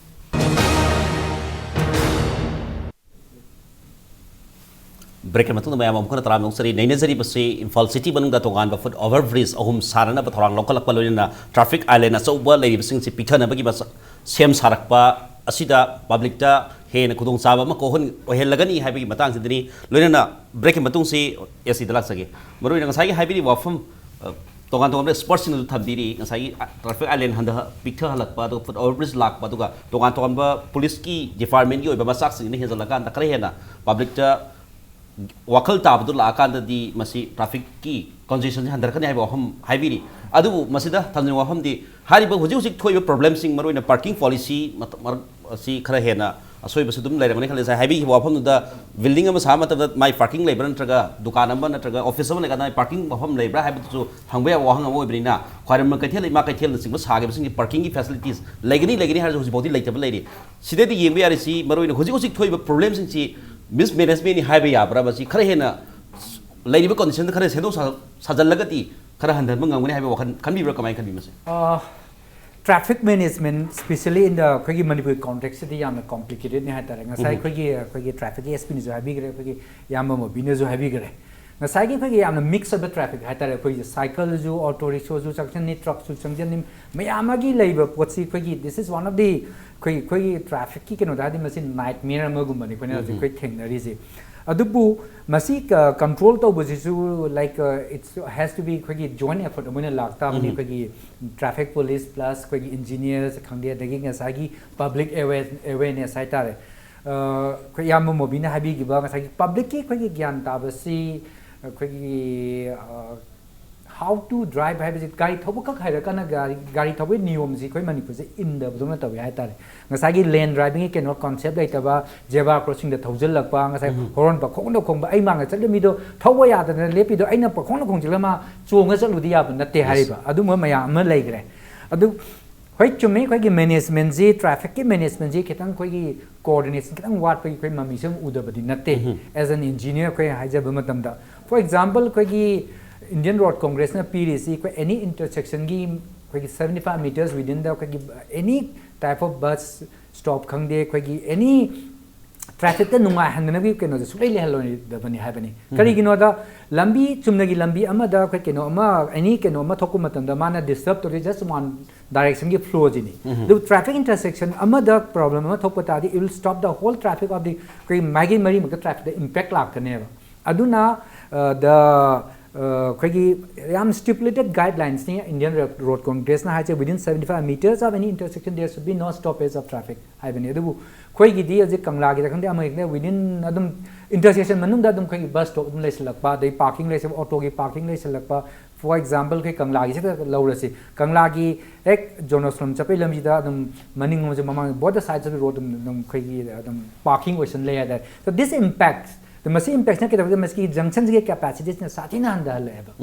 ꯕ꯭ꯔꯦꯛꯀꯤ ꯃꯇꯨꯡꯗ ꯃꯌꯥꯝ ꯑꯃꯨꯛ ꯍꯟꯅ ꯇꯔꯥꯝꯅ ꯑꯣꯛꯆꯔꯤ꯫ ꯅꯩꯅꯖꯔꯤꯕꯁꯤ ꯏꯝꯐꯥꯜ ꯁꯤꯇꯤ ꯃꯅꯨꯡꯗ ꯇꯣꯉꯥꯟꯕ ꯐꯨꯠ ꯑꯣꯚꯔ ꯕ꯭ꯔꯤꯖ ꯑꯍꯨꯝ ꯁꯥꯅꯅꯕ ꯊꯧꯔꯥꯡ ꯂꯧꯈꯠꯂꯛꯄ, ꯂꯣꯏꯅꯅ ꯇ꯭ꯔꯥꯐꯤꯛ ꯑꯥꯏꯂꯦꯟ ꯑꯆꯧꯕ ꯂꯩꯔꯤꯕꯁꯤꯡꯁꯤ ꯄꯤꯛꯊꯅꯕꯒꯤ ꯃꯆ-, ꯁꯦꯝ ꯁꯥꯔꯛꯄ ꯑꯁꯤꯗ ꯄꯕ꯭ꯂꯤꯛꯇ ꯍꯦꯟꯅ ꯈꯨꯗꯣꯡꯆꯥꯕ ꯑꯃ ꯀꯣꯛꯍꯟ-, ꯑꯣꯏꯍꯜꯂꯒꯅꯤ ꯍꯥꯏꯕꯒꯤ ꯃꯇꯥꯡꯁꯤꯗꯅꯤ꯫ ꯂꯣꯏꯅꯅ ꯕ꯭ꯔꯦꯛꯀꯤ ꯃꯇꯨꯡꯁꯤ ꯑꯦꯁ ꯁꯤꯗ ꯂꯥꯛꯆꯒꯦ꯫ ꯃꯔꯨꯑꯣꯏꯅ ꯉꯁꯥꯏꯒꯤ ꯍꯥꯏꯕꯤꯔꯤꯕ ꯋꯥꯐꯝ, ꯑ, ꯇꯣꯉꯥꯟ ꯇꯣꯉꯥꯟꯕ ꯑꯦꯛꯁꯄꯔꯠꯁꯤꯡꯅꯁꯨ ꯊꯝꯕꯤꯔꯤ꯫ ꯉꯁꯥꯏꯒꯤ, ꯑ, ꯇ꯭ꯔꯥꯐꯤꯛ ꯑꯥꯏꯂꯦꯟ ꯍꯟꯊ-, ꯄꯤꯛꯊꯍꯜꯂꯛꯄ, ꯑꯗꯨꯒ ꯐꯨꯠ ꯑꯣꯚꯔ ꯕ꯭ꯔꯤꯖ ꯂꯥꯛꯄ, ꯑꯗꯨꯒ ꯇꯣꯉꯥꯟ ꯇꯣꯉꯥꯟꯕ ꯄꯨꯂꯤꯁꯀꯤ ꯗꯤꯄꯥꯔꯠꯃꯦꯟꯒꯤ ꯑꯣꯏꯕ ꯃꯆꯥꯛꯁꯤꯡꯁꯤꯅ ꯍꯦꯟꯖꯜꯂꯀꯥꯟꯗ ꯈꯔ ꯍꯦꯟꯅ ꯄꯕ꯭ꯂꯤꯛꯇ ꯋꯥꯈꯜ ꯇꯥꯕꯗꯨ ꯂꯥꯛꯑꯀꯥꯟꯗꯗꯤ ꯃꯁꯤ ꯇ꯭ꯔꯥꯐꯤꯛꯀꯤ ꯀꯟꯖꯦꯁꯟꯁꯤ ꯍꯟꯊꯔꯛꯀꯅꯤ ꯍꯥꯏꯕ ꯋꯥꯐꯝ ꯍꯥꯏꯕꯤꯔꯤ꯫ ꯑꯗꯨꯕꯨ ꯃꯁꯤꯗ ꯊꯝꯖꯅꯤꯡꯕ ꯋꯥꯐꯝꯗꯤ, ꯍꯥꯏꯔꯤꯕ ꯍꯧꯖꯤꯛ ꯍꯧꯖꯤꯛ ꯊꯣꯛꯏꯕ ꯄ꯭ꯔꯣꯕ꯭ꯂꯦꯝꯁꯤꯡ, ꯃꯔꯨꯑꯣꯏꯅ ꯄꯥꯔꯀꯤꯡ ꯄꯣꯂꯤꯁꯤ ꯃꯇ-, ꯃꯔꯛ ꯑꯁꯤ ꯈꯔ ꯍꯦꯟꯅ ꯑꯁꯣꯏꯕꯁꯨ ꯑꯗꯨꯝ ꯂꯩꯔꯝꯒꯅꯤ ꯈꯜꯂꯦ꯫ ꯉꯁꯥꯏ ꯍꯥꯏꯕꯤꯈꯤꯕ ꯋꯥꯐꯝꯗꯨꯗ, ꯕꯤꯜꯗꯤꯡ ꯑꯃ ꯁꯥꯕ ꯃꯇꯝꯗ ꯃꯥꯏ ꯄꯥꯔꯀꯤꯡ ꯂꯩꯕ꯭ꯔꯥ, ꯅꯠꯇ꯭ꯔꯒ ꯗꯨꯀꯥꯟ ꯑꯃ ꯅꯠꯇ꯭ꯔꯒ ꯑꯣꯐꯤꯁ ꯑꯃ ꯂꯩꯀꯥꯟꯗ ꯃꯥꯏ ꯄꯥꯔꯀꯤꯡ ꯃꯐꯝ ꯂꯩꯕ꯭ꯔꯥ ꯍꯥꯏꯕꯗꯨꯁꯨ ꯍꯪꯕ ꯌꯥꯕ ꯋꯥꯍꯪ ꯑꯃ ꯑꯣꯏꯕꯅꯤꯅ, ꯈ꯭ꯋꯥꯏꯔꯝꯕꯟ ꯀꯩꯊꯦꯜ, ꯏꯃꯥ ꯀꯩꯊꯦꯜꯅꯆꯤꯡꯕ ꯁꯥꯈꯤꯕꯁꯤꯡꯒꯤ ꯄꯥꯔꯀꯤꯡꯒꯤ ꯐꯦꯁꯤꯂꯤꯇꯤꯁ ꯂꯩꯒꯅꯤ, ꯂꯩꯒꯅꯤ ꯍꯥꯏꯔꯁꯨ ꯍꯧꯖꯤꯛꯐꯥꯎꯗꯤ ꯂꯩꯇꯕ ꯂꯩꯔꯤ꯫ ꯁꯤꯗꯩꯗ ꯌꯦꯡꯕ ꯌꯥꯔꯤꯁꯤ, ꯃꯔꯨꯑꯣꯏꯅ ꯍꯧꯖꯤꯛ ꯍꯧꯖꯤꯛ ꯊꯣꯛꯏꯕ ꯄ꯭ꯔꯣꯕ꯭ꯂꯦꯝꯁꯤꯡꯁꯤ ꯃꯤꯁꯃꯦꯅꯦꯖꯃꯦꯟꯅꯤ ꯍꯥꯏꯕ ꯌꯥꯕ꯭ꯔꯥ? ꯃꯁꯤ ꯈꯔ ꯍꯦꯟꯅ ꯂꯩꯔꯤꯕ ꯀꯟꯗꯤꯁꯟꯗ ꯈꯔ ꯁꯦꯝꯗꯣꯛ ꯁꯥ-, ꯁꯥꯖꯜꯂꯒꯗꯤ ꯈꯔ ꯍꯟꯊꯍꯟꯕ ꯉꯝꯒꯅꯤ ꯍꯥꯏꯕ ꯋꯥꯈꯜ ꯈꯟꯕꯤꯕ꯭ꯔꯥ? ꯀꯃꯥꯏꯅ ꯈꯟꯕꯤ ꯃꯁꯦ? Traffic management, specially in the ꯑꯩꯈꯣꯏꯒꯤ ꯃꯅꯤꯄꯨꯔ context ꯁꯤꯗꯤ ꯌꯥꯝꯅ complicated ꯅꯤ ꯍꯥꯏꯇꯥꯔꯦ꯫ ꯉꯁꯥꯏ ꯑꯩꯈꯣꯏꯒꯤ ꯑꯩꯈꯣꯏꯒꯤ traffic ꯀꯤ ꯑꯦꯁ ꯄꯤꯅꯁꯨ ꯍꯥꯏꯕꯤꯈ꯭ꯔꯦ, ꯑꯩꯈꯣꯏꯒꯤ ꯏꯌꯥꯝꯕ ꯃꯣꯕꯤꯅꯁꯨ ꯍꯥꯏꯕꯤꯈ꯭ꯔꯦ꯫ ꯉꯁꯥꯏꯒꯤ ꯑꯩꯈꯣꯏꯒꯤ ꯌꯥꯝꯅ mix ꯑꯣꯏꯕ traffic ꯍꯥꯏꯇꯥꯔꯦ, ꯑꯩꯈꯣꯏꯒꯤ ꯁꯥꯏꯀꯜꯁꯨ, ꯑꯣꯇꯣ ꯔꯤꯛꯁꯣꯁꯨ ꯆꯪꯁꯤꯟꯅꯤ, ꯇ꯭ꯔꯛꯁꯨ ꯆꯪꯁꯤꯟꯅꯤ, ꯃꯌꯥꯝ ꯑꯃꯒꯤ ꯂꯩꯕ ꯄꯣꯠꯁꯤ ꯑꯩꯈꯣꯏꯒꯤ, this is one of the ꯑꯩꯈꯣꯏ ꯑꯩꯈꯣꯏꯒꯤ traffic ꯀꯤ ꯀꯩꯅꯣꯗ ꯍꯥꯏꯔꯗꯤ ꯃꯁꯤ nightmare ꯑꯃꯒꯨꯝꯕꯅꯤ ꯑꯩꯈꯣꯏꯅ ꯍꯧꯖꯤꯛ ꯑꯩꯈꯣꯏ ꯊꯦꯡꯅꯔꯤꯁꯦ꯫ ꯑꯗꯨꯕꯨ ꯃꯁꯤ control ꯇꯧꯕꯁꯤꯁꯨ, like, it's has to be ꯑꯩꯈꯣꯏꯒꯤ joint effort ꯑꯃ ꯑꯣꯏꯅ ꯂꯥꯛꯇꯥꯕꯅꯤ꯫ ꯑꯩꯈꯣꯏꯒꯤ traffic police plus ꯑꯩꯈꯣꯏꯒꯤ engineers ꯈꯪꯗꯦ, ꯑꯗꯒꯤ ꯉꯁꯥꯏꯒꯤ public aware awareness ꯍꯥꯏꯇꯥꯔꯦ꯫ ꯑꯩꯈꯣꯏ ꯏꯌꯥꯝꯕ ꯃꯣꯕꯤꯅ ꯍꯥꯏꯕꯤꯈꯤꯕ ꯉꯁꯥꯏꯒꯤ public ꯀꯤ ꯑꯩꯈꯣꯏꯒꯤ ꯒ꯭ꯌꯥꯟ ꯇꯥꯕꯁꯤ, ꯑꯩꯈꯣꯏꯒꯤ how to drive ꯍꯥꯏꯕꯁꯤ ꯒꯥꯔꯤ ꯊꯧꯕ ꯈꯛ ꯍꯩꯔꯀꯥꯟꯗ ꯒꯥꯔꯤ ꯒꯥꯔꯤ ꯊꯧꯕꯒꯤ ꯅꯤꯌꯣꯝꯁꯤ ꯑꯩꯈꯣꯏ ꯃꯅꯤꯄꯨꯔꯁꯦ ꯏꯟꯗꯕꯗꯧꯅ ꯇꯧꯏ ꯍꯥꯏꯇꯥꯔꯦ꯫ ꯉꯁꯥꯏꯒꯤ lane driving ꯒꯤ ꯀꯩꯅꯣ concept ꯂꯩꯇꯕ, zebra crossing ꯗ ꯊꯧꯖꯤꯜꯂꯛꯄ, ꯉꯁꯥꯏ horn ꯄꯪꯈꯣꯡꯗ ꯈꯣꯡꯕ, ꯑꯩ ꯃꯥꯡꯗ ꯆꯠꯂꯤꯕ ꯃꯤꯗꯣ ꯊꯧꯕ ꯌꯥꯗꯗꯅ ꯂꯦꯞꯄꯤꯗꯣ ꯑꯩꯅ ꯄꯪꯈꯣꯡꯗ ꯈꯣꯡꯖꯤꯜꯂ ꯃꯥ ꯆꯣꯡꯉ ꯆꯠꯂꯨꯗꯤ ꯌꯥꯕ ꯅꯠꯇꯦ ꯍꯥꯏꯔꯤꯕ ꯑꯗꯨꯝꯕ ꯃꯌꯥꯝ ꯑꯃ ꯂꯩꯈ꯭ꯔꯦ꯫ ꯑꯗꯨ ꯍꯣꯏ, ꯆꯨꯝꯃꯤ, ꯑꯩꯈꯣꯏꯒꯤ management ꯁꯤ, traffic ꯀꯤ management ꯁꯤ ꯈꯤꯇꯪ ꯑꯩꯈꯣꯏꯒꯤ coordination ꯈꯤꯇꯪ ꯋꯥꯠꯄꯒꯤ ꯑꯩꯈꯣꯏ ꯃꯃꯤꯁꯨ ꯑꯗꯨꯝ ꯎꯗꯕꯗꯤ ꯅꯠꯇꯦ꯫ As an engineer ꯑꯩꯈꯣꯏ ꯍꯥꯏꯖꯕ ꯃꯇꯝꯗ, for example, ꯑꯩꯈꯣꯏꯒꯤ Indian Road Congress ꯅ ꯄꯤꯔꯤꯁꯤ ꯑꯩꯈꯣꯏ any intersection ꯒꯤ ꯑꯩꯈꯣꯏꯒꯤ seventy five meters within ꯗ ꯑꯩꯈꯣꯏꯒꯤ any type of bus stop ꯈꯪꯗꯦ, ꯑꯩꯈꯣꯏꯒꯤ any traffic ꯇ ꯅꯨꯡꯉꯥꯏꯍꯟꯗꯅꯕꯒꯤ ꯀꯩꯅꯣꯁꯦ ꯁꯨꯡꯂꯩ ꯂꯩꯍꯜꯂꯣꯏꯗꯕꯅꯤ ꯍꯥꯏꯕꯅꯤ꯫ ꯀꯔꯤꯒꯤꯅꯣꯗ, ꯂꯝꯕꯤ, ꯆꯨꯝꯅꯒꯤ ꯂꯝꯕꯤ ꯑꯃꯗ ꯑꯩꯈꯣꯏ ꯀꯩꯅꯣ ꯑꯃ, any ꯀꯩꯅꯣ ꯑꯃ ꯊꯣꯛꯄ ꯃꯇꯝꯗ ꯃꯥꯅ disturb ꯇꯧꯔꯤ just one direction ꯒꯤ flow ꯁꯤꯅꯤ꯫ ꯑꯗꯨ traffic intersection ꯑꯃꯗ problem ꯑꯃ ꯊꯣꯛꯄ ꯇꯥꯔꯗꯤ, it will stop the whole traffic of the, ꯑꯩꯈꯣꯏ ꯃꯥꯏꯀꯩ ꯃꯔꯤꯃꯛꯇ traffic ꯇ impact ꯂꯥꯛꯀꯅꯦꯕ꯫ ꯑꯗꯨꯅ, ꯑ, the, ꯑ, ꯑꯩꯈꯣꯏꯒꯤ ꯌꯥꯝ stipulated guidelines ꯅꯤ Indian Road Congress ꯅ ꯍꯥꯏꯁꯦ, within seventy five meters of any intersection there should be no stoppage of traffic ꯍꯥꯏꯕꯅꯤ꯫ ꯑꯗꯨꯕꯨ ꯑꯩꯈꯣꯏꯒꯤꯗꯤ ꯍꯧꯖꯤꯛ ꯀꯪꯂꯥꯒꯤꯗ ꯈꯪꯗꯦ, ꯑꯃꯒꯤꯗ ꯈꯪꯗꯦ, within ꯑꯗꯨꯝ intersection ꯃꯅꯨꯡꯗ ꯑꯗꯨꯝ ꯑꯩꯈꯣꯏꯒꯤ bus stop ꯑꯗꯨꯝ ꯂꯩꯁꯤꯜꯂꯛꯄ, ꯑꯗꯩ parking ꯂꯩꯁꯤꯜꯂꯛꯄ, ꯑꯣꯇꯣꯒꯤ parking ꯂꯩꯁꯤꯜꯂꯛꯄ, For example, ꯑꯩꯈꯣꯏ ꯀꯪꯂꯥꯒꯤꯁꯤꯗ ꯂꯧꯔꯁꯤ, ꯀꯪꯂꯥꯒꯤ ꯍꯦꯛ ꯖꯣꯟ ꯔꯣꯁꯣꯟ ꯆꯠꯄꯒꯤ ꯂꯝꯕꯤꯗ ꯑꯗꯨꯝ ꯃꯅꯤꯡ ꯑꯃꯁꯨ ꯃꯃꯥꯡ, both the sides of the road ꯑꯗꯨꯝ ꯑꯗꯨꯝ ꯑꯩꯈꯣꯏꯒꯤ ꯑꯗꯨꯝ parking ꯑꯣꯏꯁꯟ ꯂꯩ ꯍꯥꯏꯇꯥꯔꯦ꯫ So this impact, ꯑꯗꯣ ꯃꯁꯤ impactꯁꯤꯅ ꯀꯩꯗꯧꯒꯦ? ꯃꯁꯤꯒꯤ junctionꯁꯤꯒꯤ capacityꯁꯤꯅ ꯁꯥꯊꯤꯅ ꯍꯟꯊꯍꯜꯂꯛꯑꯦꯕ꯫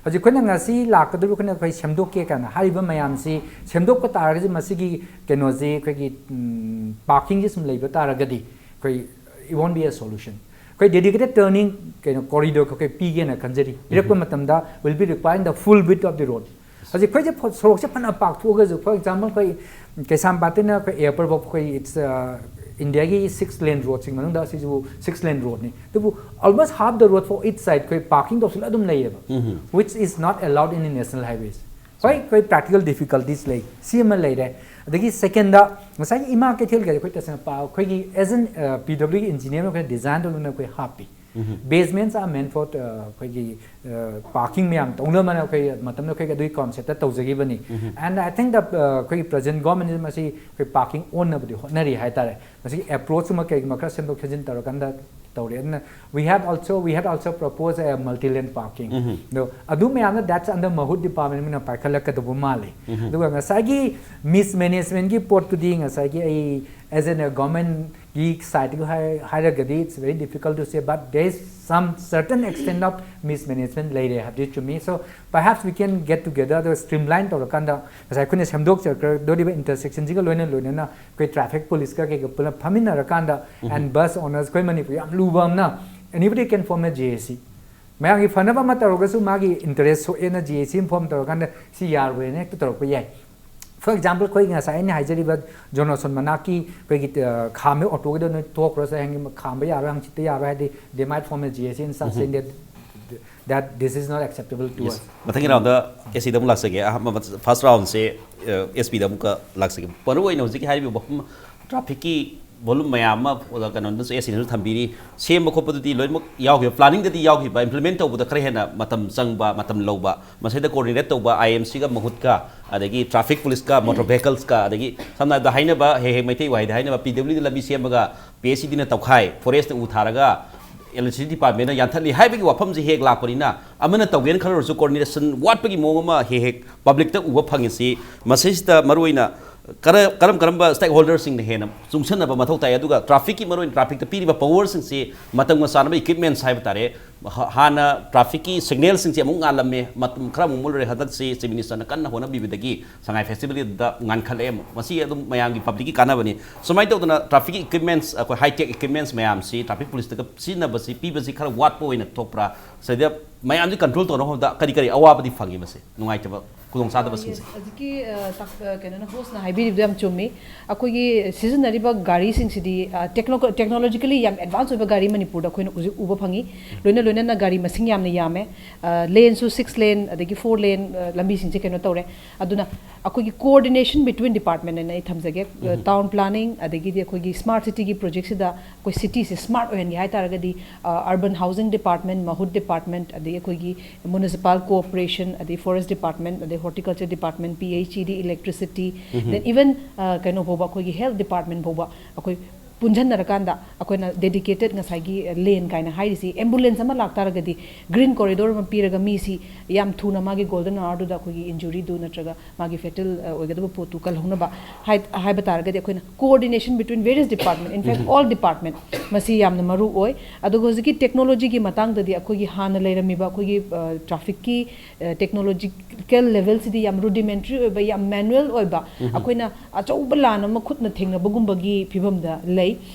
ꯍꯧꯖꯤꯛ ꯑꯩꯈꯣꯏꯅ ꯉꯁꯤ ꯂꯥꯛꯀꯗꯧꯔꯤꯕ, ꯑꯩꯈꯣꯏꯅ ꯑꯩꯈꯣꯏ ꯁꯦꯝꯗꯣꯛꯀꯦ ꯀꯥꯏꯅ ꯍꯥꯏꯔꯤꯕ ꯃꯌꯥꯝꯁꯤ ꯁꯦꯝꯗꯣꯛꯄ ꯇꯥꯔꯒꯗꯤ ꯃꯁꯤꯒꯤ ꯀꯩꯅꯣꯁꯤ, ꯑꯩꯈꯣꯏꯒꯤ parkingꯁꯤ ꯁꯨꯝ ꯂꯩꯕ ꯇꯥꯔꯒꯗꯤ ꯑꯩꯈꯣꯏ it won't be a solution. ꯑꯩꯈꯣꯏ dedicated turning ꯀꯩꯅꯣ corridor ꯑꯩꯈꯣꯏ ꯄꯤꯒꯦꯅ ꯈꯟꯖꯔꯤ꯫ ꯄꯤꯔꯛꯄ ꯃꯇꯝꯗ will be requiring the full width of the road. ꯍꯧꯖꯤꯛ ꯑꯩꯈꯣꯏꯁꯦ ꯐ- ꯁꯣꯔꯣꯛꯁꯦ ꯐꯅ ꯄꯥꯛꯊꯣꯛꯑꯒꯁꯨ, for example, ꯑꯩꯈꯣꯏ ꯀꯩꯁꯥꯝꯄꯥꯠꯇꯩꯅ ꯑꯩꯈꯣꯏ airport ꯐꯥꯎ ꯑꯩꯈꯣꯏ it's, uh, Indiaꯒꯤ six lane roadꯁꯤꯡ ꯃꯅꯨꯡꯗ ꯑꯁꯤꯁꯨ six lane roadꯅꯤ꯫ ꯑꯗꯨꯕꯨ almost half the road for each side ꯑꯩꯈꯣꯏ parking ꯇꯧꯁꯤꯜꯂ ꯑꯗꯨꯝ ꯂꯩꯌꯦꯕ, which is not allowed in the national highways. ꯍꯣꯏ, ꯑꯩꯈꯣꯏ practical difficulties ꯂꯩ, ꯁꯤ ꯑꯃ ꯂꯩꯔꯦ꯫ ꯑꯗꯒꯤ secondꯗ ꯉꯁꯥꯏꯒꯤ ꯏꯃꯥ ꯀꯩꯊꯦꯜꯒꯁꯦ ꯑꯩꯈꯣꯏ ꯇꯁꯦꯡꯅ ꯄꯥ-, ꯑꯩꯈꯣꯏꯒꯤ as an, uh, PWD engineer ꯑꯃ ꯑꯩꯈꯣꯏꯅ design ꯇꯧꯗꯨꯅ ꯑꯩꯈꯣꯏ ꯍꯥꯞꯄꯤ꯫ Basements are meant for, uh, ꯑꯩꯈꯣꯏꯒꯤ parking ꯃꯌꯥꯝ ꯇꯧꯅꯕꯅ ꯑꯩꯈꯣꯏ ꯃꯇꯝꯗ ꯑꯩꯈꯣꯏ ꯑꯗꯨꯒꯤ conceptꯇ ꯇꯧꯖꯈꯤꯕꯅꯤ꯫ And I think the, uh, ꯑꯩꯈꯣꯏꯒꯤ present government ꯃꯁꯤ ꯑꯩꯈꯣꯏ parking ꯑꯣꯟꯅꯕꯗꯤ ꯍꯣꯠꯅꯔꯤ ꯍꯥꯏꯇꯥꯔꯦ꯫ ꯃꯁꯤꯒꯤ approach ꯑꯃ ꯀꯩꯒꯨꯝꯕ ꯈꯔ ꯁꯦꯝꯗꯣꯛ ꯁꯦꯝꯖꯤꯟ ꯇꯧꯔꯀꯥꯟꯗ ꯇꯧꯔꯦ꯫ ꯑꯗꯨꯅ we have also, we had also proposed a multi lane parking. ꯑꯗꯣ ꯑꯗꯨ ꯃꯌꯥꯝꯅ that's under ꯃꯍꯨꯠ department ꯑꯣꯏꯅ ꯄꯥꯏꯈꯠꯂꯛꯀꯗꯧꯕ ꯃꯥꯜꯂꯤ꯫ ꯑꯗꯨꯒ ꯉꯁꯥꯏꯒꯤ mismanagementꯀꯤ ꯄꯣꯠꯇꯨꯗꯤ ꯉꯁꯥꯏꯒꯤ ꯑꯩ as a governmentꯒꯤ sideꯇꯒꯤ ꯍꯥꯏ-, ꯍꯥꯏꯔꯒꯗꯤ it's very difficult to say, but there is some certain extent of mismanagement ꯂꯩꯔꯦ ꯍꯥꯏꯕꯗꯤ ꯆꯨꯝꯃꯤ꯫ So perhaps we can get together ꯑꯗꯨꯒ streamline ꯇꯧꯔꯀꯥꯟꯗ ꯉꯁꯥꯏ ꯑꯩꯈꯣꯏꯅ ꯁꯦꯝꯗꯣꯛꯆꯔꯛꯀꯗꯧꯔꯤꯕ intersectionꯁꯤꯒ ꯂꯣꯏꯅ ꯂꯣꯏꯅꯅ ꯑꯩꯈꯣꯏ traffic policeꯀ ꯀꯩꯒ ꯄꯨꯂꯞ ꯐꯝꯃꯤꯟꯅꯔꯀꯥꯟꯗ and bus owners, ꯑꯩꯈꯣꯏ ꯃꯅꯤꯄꯨꯔ ꯌꯥꯝ ꯂꯨꯕ ꯑꯃꯅ anybody can form a JAC꯫ ꯃꯌꯥꯝꯒꯤ ꯐꯅꯕ ꯑꯃ ꯇꯧꯔꯒꯁꯨ ꯃꯥꯒꯤ interest ꯁꯣꯛꯑꯦꯅ JAC ꯑꯃ form ꯇꯧꯔꯀꯥꯟꯗ ꯁꯤ ꯌꯥꯔꯣꯏꯅ ꯍꯦꯛꯇ ꯇꯧꯔꯛꯄ ꯌꯥꯏ꯫ For example, ꯑꯩꯈꯣꯏ ꯉꯁꯥꯏ ꯑꯩꯅ ꯍꯥꯏꯖꯔꯤꯕ ꯖꯣꯟ ꯔꯣꯁꯣꯟ ꯃꯅꯥꯛꯀꯤ ꯑꯩꯈꯣꯏꯒꯤ, ꯑ, ꯈꯥꯝꯕ ꯑꯣꯇꯣꯒꯤꯗꯣ ꯅꯣꯏ ꯇꯣꯛꯈ꯭ꯔꯣ, ꯁꯦ ꯍꯌꯦꯡ ꯈꯥꯝꯕ ꯌꯥꯔꯣꯏ, ꯍꯪꯆꯤꯠꯇ ꯌꯥꯔꯣꯏ ꯍꯥꯏꯗꯤ they might form a JAC and start saying that, that this is not acceptable to us. ꯃꯊꯪꯒꯤ roundꯗ ACꯗ ꯑꯃꯨꯛ ꯂꯥꯛꯆꯒꯦ꯫ ꯑꯍꯥꯟꯕ first roundꯁꯦ, ꯑ, SPꯗ ꯑꯃꯨꯛꯀ ꯂꯥꯛꯆꯒꯦ꯫ ꯃꯔꯨ ꯑꯣꯏꯅ ꯍꯧꯖꯤꯛꯀꯤ ꯍꯥꯏꯔꯤꯕ ꯃꯐꯝ trafficꯀꯤ volume ꯃꯌꯥꯝ ꯑꯃ, ꯑꯣꯖꯥ ꯀꯩꯅꯣꯅꯁꯨ, ACꯅꯁꯨ ꯊꯝꯕꯤꯔꯤ꯫ ꯁꯦꯝꯕ ꯈꯣꯠꯄꯗꯨꯗꯤ ꯂꯣꯏꯅꯃꯛ ꯌꯥꯎꯈꯤꯕ, planningꯗꯗꯤ ꯌꯥꯎꯈꯤꯕ, implement ꯇꯧꯕꯗ ꯈꯔ ꯍꯦꯟꯅ ꯃꯇꯝ ꯆꯪꯕ, ꯃꯇꯝ ꯂꯧꯕ, ꯃꯁꯤꯗ coordinate ꯇꯧꯕ IMCꯒ ꯃꯍꯨꯠꯀ, ꯑꯗꯒꯤ traffic policeꯀ, motor vehiclesꯀ, ꯑꯗꯒꯤ ꯁꯝꯅ ꯍꯥꯏꯔꯕꯗ ꯍꯥꯏꯅꯕ, ꯍꯦꯛ ꯍꯦꯛ ꯃꯩꯇꯩ ꯋꯥꯍꯩꯗ ꯍꯥꯏꯅꯕ, PWDꯅ ꯂꯝꯕꯤ ꯁꯦꯝꯃꯒ PHEDꯅ ꯇꯧꯈꯥꯏ, forestꯅ ꯎ ꯊꯥꯔꯒ Electricity Department ꯅ ꯌꯥꯟꯊꯠꯂꯤ ꯍꯥꯏꯕꯒꯤ ꯋꯥꯐꯝꯁꯤ ꯍꯦꯛ ꯂꯥꯛꯄꯅꯤꯅ, ꯑꯃꯅ ꯇꯧꯒꯦꯅ ꯈꯜꯂꯨꯔꯁꯨ coordination ꯋꯥꯠꯄꯒꯤ ꯃꯑꯣꯡ ꯑꯃ ꯍꯦꯛ ꯍꯦꯛ public ꯇ ꯎꯕ ꯐꯪꯉꯤꯁꯤ꯫ ꯃꯁꯤꯁꯤꯗ ꯃꯔꯨꯑꯣꯏꯅ ꯀꯔ-, ꯀꯔꯝ ꯀꯔꯝꯕ stakeholder ꯁꯤꯡꯅ ꯍꯦꯟꯅ ꯆꯨꯡꯁꯟꯅꯕ ꯃꯊꯧ ꯇꯥꯏ, ꯑꯗꯨꯒ traffic ꯀꯤ, ꯃꯔꯨꯑꯣꯏꯅ traffic ꯇ ꯄꯤꯔꯤꯕ power ꯁꯤꯡꯁꯤ ꯃꯇꯝꯒ ꯆꯥꯟꯅꯕ equipments ꯍꯥꯏꯕ ꯇꯥꯔꯦ, ꯍ-, ꯍꯥꯟꯅ traffic ꯀꯤ signal ꯁꯤꯡꯁꯤ ꯑꯃꯨꯛ ꯉꯥꯜꯂꯝꯃꯦ, ꯃꯇꯝ ꯈꯔ ꯑꯃꯨꯛ ꯃꯨꯠꯂꯨꯔꯦ, ꯍꯟꯗꯛꯁꯤ Chief Minister ꯅ ꯀꯟꯅ ꯍꯣꯠꯅꯕꯤꯕꯗꯒꯤ ꯁꯉꯥꯏ festival ꯗ ꯉꯥꯟꯈꯠꯂꯛꯑꯦ꯫ ꯃꯁꯤ ꯑꯗꯨꯝ ꯃꯌꯥꯝꯒꯤ, public ꯀꯤ ꯀꯥꯟꯅꯕꯅꯤ꯫ ꯁꯨꯃꯥꯏꯅ ꯇꯧꯗꯅ traffic ꯀꯤ equipments, ꯑꯩꯈꯣꯏ high tech equipments ꯃꯌꯥꯝꯁꯤ traffic police ꯇꯒ ꯁꯤꯖꯤꯟꯅꯕꯁꯤ, ꯄꯤꯕꯁꯤ ꯈꯔ ꯋꯥꯠꯄ ꯑꯣꯏꯅ ꯊꯣꯛꯄ꯭ꯔꯥ? ꯁꯤꯗ ꯃꯌꯥꯝꯁꯤ control ꯇꯧꯅꯕ ꯍꯣꯠꯅꯕꯗ ꯀꯔꯤ ꯀꯔꯤ ꯑꯋꯥꯕꯗꯤ ꯐꯪꯉꯤ ꯃꯁꯤ ꯅꯨꯡꯉꯥꯏꯇꯕ ꯈꯨꯗꯣꯡꯆꯥꯗꯕꯁꯤꯡꯁꯦ? Yes, ꯍꯧꯖꯤꯛꯀꯤ, ꯑ, ꯇꯥꯛ-, ꯑ, ꯀꯩꯅꯣꯅ, host ꯅ ꯍꯥꯏꯕꯤꯔꯤꯕꯗꯣ ꯌꯥꯝ ꯆꯨꯝꯃꯤ꯫ ꯑꯩꯈꯣꯏꯒꯤ ꯁꯤꯖꯤꯟꯅꯔꯤꯕ ꯒꯥꯔꯤꯁꯤꯡꯁꯤꯗꯤ, ꯑ, techno-, technologically ꯌꯥꯝ advance ꯑꯣꯏꯕ ꯒꯥꯔꯤ ꯃꯅꯤꯄꯨꯔꯗ ꯑꯩꯈꯣꯏꯅ ꯍꯧꯖꯤꯛ ꯎꯕ ꯐꯪꯉꯤ꯫ ꯂꯣꯏꯅ ꯂꯣꯏꯅꯅ ꯒꯥꯔꯤ ꯃꯁꯤꯡ ꯌꯥꯝꯅ ꯌꯥꯝꯃꯦ꯫ ꯑ, lane ꯁꯨ six lane, ꯑꯗꯒꯤ four lane, ꯑ, ꯂꯝꯕꯤꯁꯤꯡꯁꯦ ꯀꯩꯅꯣ ꯇꯧꯔꯦ꯫ ꯑꯗꯨꯅ ꯑꯩꯈꯣꯏꯒꯤ coordination between department ꯍꯥꯏꯅ ꯑꯩ ꯊꯝꯖꯒꯦ꯫ ꯎꯝ꯫ Town planning, ꯑꯗꯒꯤꯗꯤ ꯑꯩꯈꯣꯏꯒꯤ smart city ꯒꯤ project ꯁꯤꯗ ꯑꯩꯈꯣꯏ city ꯁꯦ smart ꯑꯣꯏꯍꯟꯒꯦ ꯍꯥꯏ ꯇꯥꯔꯒꯗꯤ, ꯑ, Urban Housing Department, MAHUT Department, ꯑꯗꯒꯤ ꯑꯩꯈꯣꯏꯒꯤ Municipal Corporation, ꯑꯗꯩ Forest Department, ꯑꯗꯩ Horticulture Department, P H E D, Electricity, ꯎꯝ꯫ Then even, ꯑ, ꯀꯩꯅꯣ ꯐꯥꯎꯕ, ꯑꯩꯈꯣꯏꯒꯤ Health Department ꯐꯥꯎꯕ ꯑꯩꯈꯣꯏ ꯄꯨꯟꯁꯤꯟꯅꯔꯀꯥꯟꯗ ꯑꯩꯈꯣꯏꯅ dedicated ꯉꯁꯥꯏꯒꯤ lane ꯀꯥꯏꯅ ꯍꯥꯏꯔꯤꯁꯤ, ambulance ꯑꯃ ꯂꯥꯛꯇꯥꯔꯒꯗꯤ green corridor ꯑꯃ ꯄꯤꯔꯒ ꯃꯤꯁꯤ ꯌꯥꯝ ꯊꯨꯅ ꯃꯥꯒꯤ golden hour ꯗꯨꯗ ꯑꯩꯈꯣꯏꯒꯤ injury ꯗꯨ ꯅꯠꯇ꯭ꯔꯒ ꯃꯥꯒꯤ fatal, ꯑ, ꯑꯣꯏꯒꯗꯕ ꯄꯣꯠꯇꯨ ꯀꯜꯍꯧꯅꯕ ꯍꯥꯏ-, ꯍꯥꯏꯕ ꯇꯥꯔꯒꯗꯤ ꯑꯩꯈꯣꯏꯅ coordination between various department, in fact, um. All department, ꯃꯁꯤ ꯌꯥꯝꯅ ꯃꯔꯨ ꯑꯣꯏ꯫ ꯑꯗꯨꯒ ꯍꯧꯖꯤꯛꯀꯤ technology ꯒꯤ ꯃꯇꯥꯡꯗꯗꯤ ꯑꯩꯈꯣꯏꯒꯤ ꯍꯥꯟꯅ ꯂꯩꯔꯝꯃꯤꯕ ꯑꯩꯈꯣꯏꯒꯤ, ꯑ, traffic ꯀꯤ, ꯑ, technological level ꯁꯤꯗꯤ ꯌꯥꯝ rudimentary ꯑꯣꯏꯕ, ꯌꯥꯝ manual ꯑꯣꯏꯕ, ꯎꯝ꯫ ꯑꯩꯈꯣꯏꯅ ꯑꯆꯧꯕ ꯂꯥꯟ ꯑꯃ ꯈꯨꯠꯅ ꯊꯦꯡꯅꯕꯒꯨꯝꯕꯒꯤ ꯐꯤꯕꯝꯗ ꯂꯩ꯫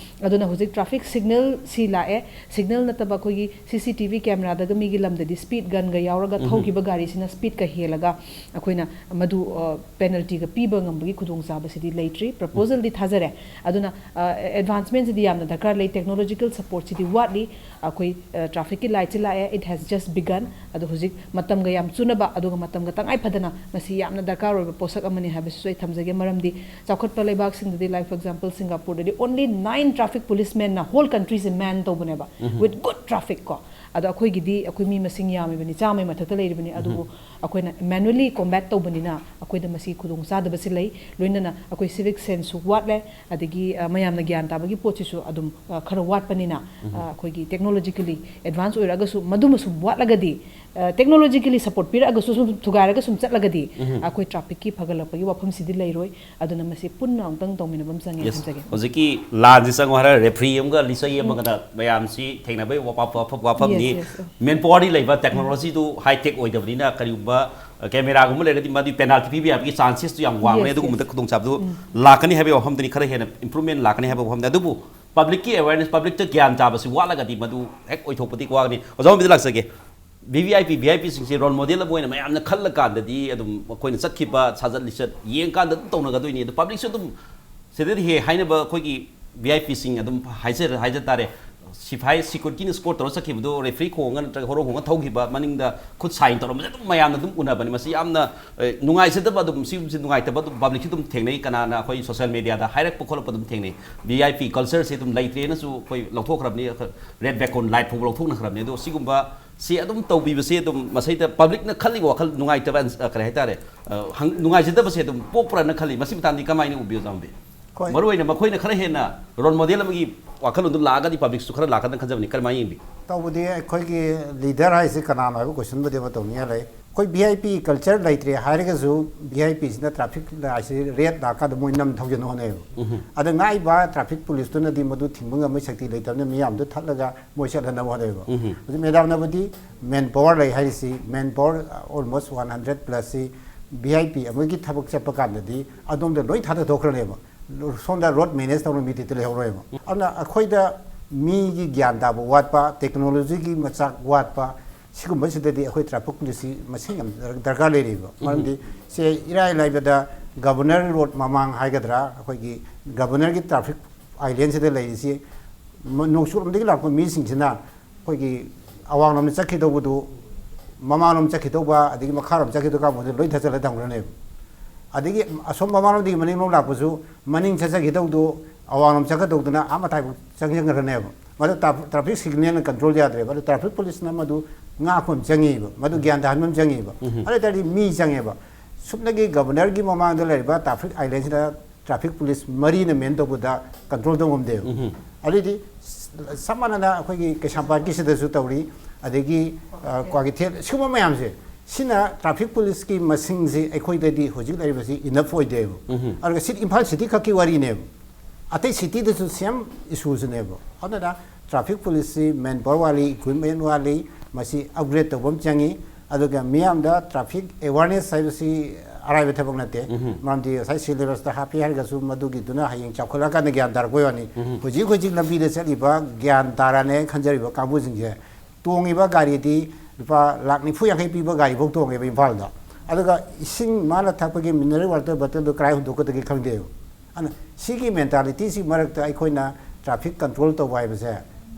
ꯑꯗꯨꯅ ꯍꯧꯖꯤꯛ traffic signal ꯁꯤ ꯂꯥꯛꯑꯦ, signal ꯅꯠꯇꯕ ꯑꯩꯈꯣꯏꯒꯤ C C T V camera ꯗꯒ ꯃꯤꯒꯤ ꯂꯝꯗꯗꯤ speed gun ꯒ ꯌꯥꯎꯔꯒ ꯎꯝ꯫ ꯊꯧꯈꯤꯕ ꯒꯥꯔꯤꯁꯤꯅ speed ꯀ ꯍꯦꯜꯂꯒ ꯑꯩꯈꯣꯏꯅ ꯃꯗꯨ, ꯑ, penalty ꯒ ꯄꯤꯕ ꯉꯝꯕꯒꯤ ꯈꯨꯗꯣꯡꯆꯥꯕꯁꯤꯗꯤ ꯂꯩꯇ꯭ꯔꯤ꯫ Proposal ꯗꯤ ꯊꯥꯖꯔꯦ, ꯑꯗꯨꯅ, ꯑ, advancement ꯁꯤꯗꯤ ꯌꯥꯝꯅ ꯗꯔꯀꯥꯔ ꯂꯩ, technological support ꯁꯤꯗꯤ ꯋꯥꯠꯂꯤ꯫ ꯑꯩꯈꯣꯏ, ꯑ, traffic ꯀꯤ light ꯁꯤ ꯂꯥꯛꯑꯦ, it has just begun꯫ ꯑꯗꯣ ꯍꯧꯖꯤꯛ ꯃꯇꯝꯒ ꯌꯥꯝ ꯆꯨꯅꯕ, ꯑꯗꯨꯒ ꯃꯇꯝꯒ ꯇꯉꯥꯏ ꯐꯗꯅ ꯃꯁꯤ ꯌꯥꯝꯅ ꯗꯔꯀꯥꯔ ꯑꯣꯏꯕ ꯄꯣꯠꯁꯛ ꯑꯃꯅꯤ ꯍꯥꯏꯕꯁꯤꯁꯨ ꯑꯩ ꯊꯝꯖꯒꯦ꯫ ꯃꯔꯝꯗꯤ ꯆꯥꯎꯈꯠꯄ ꯂꯩꯕꯥꯛꯁꯤꯡꯗꯗꯤ, like for example Singapore ꯗꯗꯤ, only nine traffic policemen ꯅ whole country ꯁꯦ man ꯇꯧꯕꯅꯦꯕ, ꯎꯝ꯫ With good traffic ꯀꯣ꯫ ꯑꯗꯣ ꯑꯩꯈꯣꯏꯒꯤꯗꯤ, ꯑꯩꯈꯣꯏ ꯃꯤ ꯃꯁꯤꯡ ꯌꯥꯝꯃꯤꯕꯅꯤ, ꯆꯥꯝꯃꯩ ꯃꯊꯛꯇ ꯂꯩꯔꯤꯕꯅꯤ, ꯑꯗꯨꯕꯨ, ꯎꯝ꯫ ꯑꯩꯈꯣꯏꯅ manually combat ꯇꯧꯕꯅꯤꯅ ꯑꯩꯈꯣꯏꯗ ꯃꯁꯤ ꯈꯨꯗꯣꯡꯆꯥꯗꯕꯁꯤ ꯂꯩ꯫ ꯂꯣꯏꯅꯅ ꯑꯩꯈꯣꯏ civic senseꯁꯨ ꯋꯥꯠꯂꯦ, ꯑꯗꯒꯤ ꯑ, ꯃꯌꯥꯝꯅ ꯒ꯭ꯌꯥꯟ ꯇꯥꯕꯒꯤ ꯄꯣꯠꯁꯤꯁꯨ ꯑꯗꯨꯝ ꯑ, ꯈꯔ ꯋꯥꯠꯄꯅꯤꯅ, ꯑ, ꯑꯩꯈꯣꯏꯒꯤ technologically advance ꯑꯣꯏꯔꯛꯑꯒꯁꯨ ꯃꯗꯨꯃ ꯁꯨꯝ ꯋꯥꯠꯂꯒꯗꯤ, ꯑ, technologically support ꯄꯤꯔꯛꯑꯒꯁꯨ ꯁꯨꯝ ꯊꯨꯒꯥꯏꯔꯒ ꯁꯨꯝ ꯆꯠꯂꯒꯗꯤ ꯑꯩꯈꯣꯏ trafficꯀꯤ ꯐꯒꯠꯂꯛꯄꯒꯤ ꯋꯥꯐꯝꯁꯤꯗꯤ ꯂꯩꯔꯣꯏ꯫ ꯑꯗꯨꯅ ꯃꯁꯤ ꯄꯨꯟꯅ ꯑꯃꯨꯛꯇꯪ ꯇꯧꯃꯤꯟꯅꯕ ꯑꯃ ꯆꯪꯉꯦꯅ Yes. ꯈꯟꯖꯒꯦ꯫ ꯍꯧꯖꯤꯛꯀꯤ ꯂꯥꯟꯁꯤ ꯆꯪꯉꯣ ꯍꯥꯏꯔ referee ꯑꯃꯒ ꯂꯤꯆꯩ ꯑꯃꯒꯅ ꯃꯌꯥꯝꯁꯤ ꯊꯦꯡꯅꯕꯒꯤ ꯋꯥꯐ-, ꯋꯥꯐ-, ꯋꯥꯐꯝꯅꯤ꯫ Yes, yes. Manpowerꯗꯤ ꯂꯩꯕ, technologyꯗꯨ high tech ꯑꯣꯏꯗꯕꯅꯤꯅ ꯀꯔꯤꯒꯨꯝꯕ, ꯑ, cameraꯒꯨꯝꯕ ꯂꯩꯔꯒꯗꯤ ꯃꯗꯨ penalty ꯄꯤꯕ ꯌꯥꯕꯒꯤ chanceꯁꯇꯨ ꯌꯥꯝ ꯋꯥꯡꯕꯅꯤ꯫ Yes, ꯑꯗꯨꯒꯨꯝꯕꯗ yes. ꯈꯨꯗꯣꯡꯆꯥꯕꯗꯨ ꯂꯥꯛꯀꯅꯤ ꯍꯥꯏꯕꯒꯤ ꯋꯥꯐꯝꯗꯅꯤ, ꯈꯔ ꯍꯦꯟꯅ improvement ꯂꯥꯛꯀꯅꯤ ꯍꯥꯏꯕ ꯋꯥꯐꯝꯗ꯫ ꯑꯗꯨꯕꯨ publicꯀꯤ awareness, publicꯇ ꯒ꯭ꯌꯥꯟ ꯇꯥꯕꯁꯤ ꯋꯥꯠꯂꯒꯗꯤ ꯃꯗꯨ ꯍꯦꯛ ꯑꯣꯏꯊꯣꯛꯄꯗꯤ ꯋꯥꯒꯅꯤ꯫ ꯑꯣꯖꯥ ꯃꯣꯍꯟꯕꯤꯗ ꯂꯥꯛꯆꯒꯦ꯫ V V I P, V I Pꯁꯤꯡꯁꯦ role model ꯑꯃ ꯑꯣꯏꯅ ꯃꯌꯥꯝꯅ ꯈꯜꯂꯀꯥꯟꯗꯗꯤ ꯑꯗꯨꯝ ꯃꯈꯣꯏꯅ ꯆꯠꯈꯤꯕ ꯁꯥꯖꯠ ꯂꯤꯆꯠ ꯌꯦꯡꯀꯥꯟꯗ ꯑꯗꯨꯝ ꯇꯧꯅꯒꯗꯣꯏꯅꯤ꯫ ꯑꯗꯣ publicꯁꯨ ꯑꯗꯨꯝ ꯁꯤꯗꯗꯤ ꯍꯦꯛ ꯍꯥꯏꯅꯕ ꯑꯩꯈꯣꯏꯒꯤ V I Pꯁꯤꯡ ꯑꯗꯨꯝ ꯍꯥꯏꯖ-, ꯍꯥꯏꯖ ꯇꯥꯔꯦ꯫ ꯁꯤꯐꯥꯏ securityꯅ escort ꯇꯧꯔ ꯆꯠꯈꯤꯕꯗꯣ, referee ꯈꯣꯡꯉ ꯅꯠꯇ꯭ꯔꯒ ꯍꯣꯔꯣꯡ ꯈꯣꯡꯉ ꯊꯧꯈꯤꯕ, ꯃꯅꯤꯡꯗ ꯈꯨꯠ sign ꯇꯧꯔꯝꯕꯁꯦ ꯑꯗꯨꯝ ꯃꯌꯥꯝꯅ ꯑꯗꯨꯝ ꯎꯅꯕꯅꯤ꯫ ꯃꯁꯤ ꯌꯥꯝꯅ, ꯑꯦ, ꯅꯨꯡꯉꯥꯏꯖꯗꯕ, ꯑꯗꯨꯝ ꯁꯤꯒꯨꯝꯕꯁꯤ ꯅꯨꯡꯉꯥꯏꯇꯕ ꯑꯗꯨꯝ publicꯁꯨ ꯑꯗꯨꯝ ꯊꯦꯡꯅꯩ꯫ ꯀꯅꯥꯅ ꯑꯩꯈꯣꯏ social mediaꯗ ꯍꯥꯏꯔꯛꯄ ꯈꯣꯠꯂꯛꯄ ꯑꯗꯨꯝ ꯊꯦꯡꯅꯩ꯫ V I P cultureꯁꯦ ꯑꯗꯨꯝ ꯂꯩꯇ꯭ꯔꯦꯅꯁꯨ ꯑꯩꯈꯣꯏ ꯂꯧꯊꯣꯛꯈ꯭ꯔꯕꯅꯤ꯫ Red beacon light ꯐꯥꯎꯕ ꯂꯧꯊꯣꯛꯅꯈ꯭ꯔꯕꯅꯤ꯫ ꯑꯗꯣ ꯁꯤꯒꯨꯝꯕ ꯁꯤ ꯑꯗꯨꯝ ꯇꯧꯕꯤꯕꯁꯦ ꯑꯗꯨꯝ ꯃꯁꯤꯗ publicꯅ ꯈꯜꯂꯤꯕ ꯋꯥꯈꯜ ꯅꯨꯡꯉꯥꯏꯇꯕ, ꯑ, ꯀꯔꯤ ꯍꯥꯏꯇꯥꯔꯦ, ꯑ, ꯍꯪ-, ꯅꯨꯡꯉꯥꯏꯖꯗꯕꯁꯦ ꯑꯗꯨꯝ ꯄꯣꯛꯄ꯭ꯔꯥꯅ ꯈꯜꯂꯤ꯫ ꯃꯁꯤ ꯃꯇꯥꯡꯗꯤ ꯀꯃꯥꯏꯅ ꯎꯕꯤ, ꯑꯣꯖꯥ ꯃꯣꯍꯟꯕꯤ? ꯍꯣꯏ꯫ ꯃꯔꯨꯑꯣꯏꯅ ꯃꯈꯣꯏꯅ ꯈꯔ ꯍꯦꯟꯅ role model ꯑꯃꯒꯤ ꯋꯥꯈꯜꯂꯣꯟꯗꯨ ꯂꯥꯛꯑꯒꯗꯤ publicꯁꯨ ꯈꯔ ꯂꯥꯛꯀꯗ꯭ꯔꯥ ꯈꯟꯖꯕꯅꯤ꯫ ꯀꯔꯝꯍꯥꯏꯅ ꯌꯦꯡꯕꯤ? ꯇꯧꯕꯗꯤ ꯑꯩꯈꯣꯏꯒꯤ leader ꯍꯥꯏꯁꯤ ꯀꯅꯥꯅꯣ ꯍꯥꯏꯕ questionꯕꯨꯗꯤ ꯑꯃ ꯇꯧꯅꯤꯡꯉꯥꯏ ꯂꯩ꯫ ꯑꯩꯈꯣꯏ V I P culture ꯂꯩꯇ꯭ꯔꯦ ꯍꯥꯏꯔꯒꯁꯨ V I Pꯁꯤꯅ traffic ꯂꯥꯏꯠꯁꯤ red ꯂꯥꯛꯀꯥꯟꯗ ꯃꯣꯏ ꯅꯝ ꯊꯧꯖꯤꯟ ꯍꯣꯠꯅꯩꯌꯦꯕ꯫ ꯎꯝ꯫ ꯑꯗ ꯉꯥꯛꯏꯕ traffic policeꯇꯨꯅꯗꯤ ꯃꯗꯨ ꯊꯤꯡꯕ ꯉꯝꯕꯒꯤ ꯁꯛꯇꯤ ꯂꯩꯇꯕꯅꯤꯅ ꯃꯤꯌꯥꯝꯗꯨ ꯊꯠꯂꯒ ꯃꯣꯏ ꯆꯠꯍꯟꯅꯕ ꯍꯣꯠꯅꯩꯕ꯫ ꯎꯝ꯫ ꯍꯧꯖꯤꯛ madamꯅꯕꯨꯗꯤ manpower ꯂꯩ ꯍꯥꯏꯔꯤꯁꯤ, manpower almost one hundred plusꯁꯤ V I P ꯑꯃꯒꯤ ꯊꯕꯛ ꯆꯠꯄ ꯀꯥꯟꯗꯗꯤ ꯑꯗꯣꯝꯗ ꯂꯣꯏ ꯊꯥꯗꯊꯣꯛꯈ꯭ꯔꯅꯦꯕ꯫ ꯁꯣꯝꯗ road manage ꯇꯧꯅ ꯃꯤꯗꯤ ꯂꯩꯍꯧꯔꯣꯏꯕ꯫ ꯑꯗꯨꯅ ꯑꯩꯈꯣꯏꯗ ꯃꯤꯒꯤ ꯒ꯭ꯌꯥꯟ ꯇꯥꯕ ꯋꯥꯠꯄ, technologyꯒꯤ ꯃꯆꯥꯛ ꯋꯥꯠꯄ, ꯁꯤꯒꯨꯝꯕꯁꯤꯗꯗꯤ ꯑꯩꯈꯣꯏ traffic policeꯁꯤ ꯃꯁꯤꯡ ꯌꯥꯝ ꯗꯔꯀꯥꯔ ꯂꯩꯔꯤꯕ꯫ ꯎꯝ꯫ ꯃꯔꯝꯗꯤ ꯁꯦ ꯏꯔꯥꯏ ꯂꯥꯏꯕꯗ Governor Road ꯃꯃꯥꯡ ꯍꯥꯏꯒꯗ꯭ꯔꯥ, ꯑꯩꯈꯣꯏꯒꯤ Governorꯒꯤ traffic islandꯁꯤꯗ ꯂꯩꯔꯤꯁꯤ ꯃ-, ꯅꯣꯡꯆꯨꯞꯂꯣꯝꯗꯒꯤ ꯂꯥꯛꯄ ꯃꯤꯁꯤꯡꯁꯤꯅ ꯑꯩꯈꯣꯏꯒꯤ ꯑꯋꯥꯡꯂꯣꯝꯗ ꯆꯠꯈꯤꯗꯧꯕꯗꯨ ꯃꯃꯥꯡꯂꯣꯝ ꯆꯠꯈꯤꯗꯧꯕ, ꯑꯗꯒꯤ ꯃꯈꯥꯔꯣꯝ ꯆꯠꯈꯤꯗꯧꯕ ꯀꯥꯡꯕꯨꯗꯨ ꯂꯣꯏ ꯊꯠꯆꯜꯂ ꯊꯝꯈ꯭ꯔꯅꯦꯕ꯫ ꯑꯗꯒꯤ ꯑꯁꯣꯝ ꯃꯃꯥꯡꯂꯣꯝꯗꯒꯤ ꯃꯅꯤꯡꯂꯣꯝ ꯂꯥꯛꯄꯁꯨ ꯃꯅꯤꯡ ꯆꯠꯆꯈꯤꯗꯧꯗꯨ ꯑꯋꯥꯡꯂꯣꯝ ꯆꯠꯀꯗꯧꯗꯨꯅ ꯑꯥ ꯃꯇꯥꯏꯐꯥꯎ ꯆꯪꯁꯤꯟꯈ꯭ꯔꯅꯦꯕ꯫ ꯃꯗꯨ ꯇ꯭ꯔꯥꯐ-, traffic signalꯅ control ꯌꯥꯗ꯭ꯔꯦꯕ꯫ ꯑꯗꯨ traffic policeꯅ ꯃꯗꯨ ꯉꯥꯛꯄ ꯑꯃ ꯆꯪꯉꯤꯕ, ꯃꯗꯨ ꯒ꯭ꯌꯥꯟ ꯇꯥꯍꯟꯕ ꯑꯃ ꯆꯪꯉꯤꯕ꯫ ꯑꯗꯨ ꯑꯣꯏ ꯇꯥꯔꯗꯤ ꯃꯤ ꯆꯪꯉꯦꯕ꯫ ꯁꯨꯞꯅꯒꯤ ꯒꯕꯔꯅꯔꯒꯤ ꯃꯃꯥꯡꯗ ꯂꯩꯔꯤꯕ ꯇ꯭ꯔꯥꯐꯤꯛ ꯑꯥꯏꯂꯦꯟꯁꯤꯗ ꯇ꯭ꯔꯥꯐꯤꯛ ꯄꯨꯂꯤꯁ ꯃꯔꯤꯅ ꯃꯦꯟ ꯇꯧꯕꯗ ꯀꯟꯇ꯭ꯔꯣꯜ ꯇꯧ ꯉꯝꯗꯦꯕ꯫ ꯑꯗꯨꯏꯗꯤ ꯆꯞ ꯃꯥꯟꯅꯅ ꯑꯩꯈꯣꯏꯒꯤ ꯀꯩꯁꯥꯝꯄꯥꯠꯀꯤꯁꯤꯗꯁꯨ ꯇꯧꯔꯤ, ꯑꯗꯒꯤ ꯑ, ꯀ꯭ꯋꯥꯀꯩꯊꯦꯜ, ꯁꯤꯒꯨꯝꯕ ꯃꯌꯥꯝꯁꯦ, ꯁꯤꯅ ꯇ꯭ꯔꯥꯐꯤꯛ ꯄꯨꯂꯤꯁꯀꯤ ꯃꯁꯤꯡꯁꯤ ꯑꯩꯈꯣꯏꯗꯗꯤ ꯍꯧꯖꯤꯛ ꯂꯩꯔꯤꯕꯁꯤ ꯏꯅꯐ ꯑꯣꯏꯗꯦꯕ꯫ ꯑꯗꯨꯒ ꯁꯤ ꯏꯝꯐꯥꯜ ꯁꯤꯇꯤ ꯈꯛꯀꯤ ꯋꯥꯔꯤꯅꯦꯕ, ꯑꯇꯩ ꯁꯤꯇꯤꯗꯁꯨ ꯁꯦꯝ ꯏꯁꯨꯁꯤꯅꯦꯕ꯫ ꯑꯗꯨꯅ ꯇ꯭ꯔꯥꯐꯤꯛ ꯄꯨꯂꯤꯁꯁꯤ ꯃꯦꯟ ꯄꯥꯋꯔ ꯋꯥꯠꯂꯤ, ꯏꯀ꯭ꯋꯤꯞꯃꯦꯟ ꯋꯥꯠꯂꯤ, ꯃꯁꯤ ꯑꯞꯒ꯭ꯔꯦꯗ ꯇꯧꯕ ꯑꯃ ꯆꯪꯉꯤ꯫ ꯑꯗꯨꯒ ꯃꯤꯌꯥꯝꯗ ꯇ꯭ꯔꯥꯐꯤꯛ ꯑꯦꯋꯥꯔꯅꯦꯁ ꯍꯥꯏꯕꯁꯤ ꯑꯔꯥꯏꯕ ꯊꯕꯛ ꯅꯠꯇꯦ꯫ ꯃꯔꯝꯗꯤ ꯉꯁꯥꯏ ꯁꯤꯂꯦꯕꯁꯇ ꯍꯥꯞꯄꯤ ꯍꯥꯏꯔꯒꯁꯨ ꯃꯗꯨꯒꯤꯗꯨꯅ ꯍꯌꯦꯡ ꯆꯥꯎꯈꯠꯂꯛꯑꯀꯥꯟꯗ ꯒ꯭ꯌꯥꯟ ꯇꯥꯔꯛꯄꯩ ꯋꯥꯅꯤ꯫ ꯍꯧꯖꯤꯛ ꯍꯧꯖꯤꯛ ꯂꯝꯕꯤꯗ ꯆꯠꯂꯤꯕ ꯒ꯭ꯌꯥꯟ ꯇꯥꯔꯅꯦ ꯈꯟꯖꯔꯤꯕ ꯀꯥꯡꯕꯨꯁꯤꯡꯁꯦ ꯇꯣꯡꯉꯤꯕ ꯒꯥꯔꯤꯗꯤ ꯂꯨꯄꯥ ꯂꯥꯛ ꯅꯤꯐꯨ ꯌꯥꯡꯈꯩ ꯄꯤꯕ ꯒꯥꯔꯤꯐꯧ ꯇꯣꯡꯉꯦꯕ ꯏꯝꯐꯥꯜꯗ꯫ ꯑꯗꯨꯒ ꯏꯁꯤꯡ ꯃꯥꯅ ꯊꯛꯄꯒꯤ ꯃꯤꯅꯔꯦꯜ ꯋꯥꯇꯔ ꯕꯣꯇꯜꯗꯨ ꯀꯗꯥꯏ ꯍꯨꯟꯗꯣꯛꯀꯗꯒꯦ ꯈꯪꯗꯦꯕ꯫ ꯑꯗꯨꯅ ꯁꯤꯒꯤ ꯃꯦꯟꯇꯥꯂꯤꯇꯤꯁꯤ ꯃꯔꯛꯇ ꯑꯩꯈꯣꯏꯅ ꯇ꯭ꯔꯥꯐꯤꯛ ꯀꯟꯇ꯭ꯔꯣꯜ ꯇꯧꯕ ꯍꯥꯏꯕꯁꯦ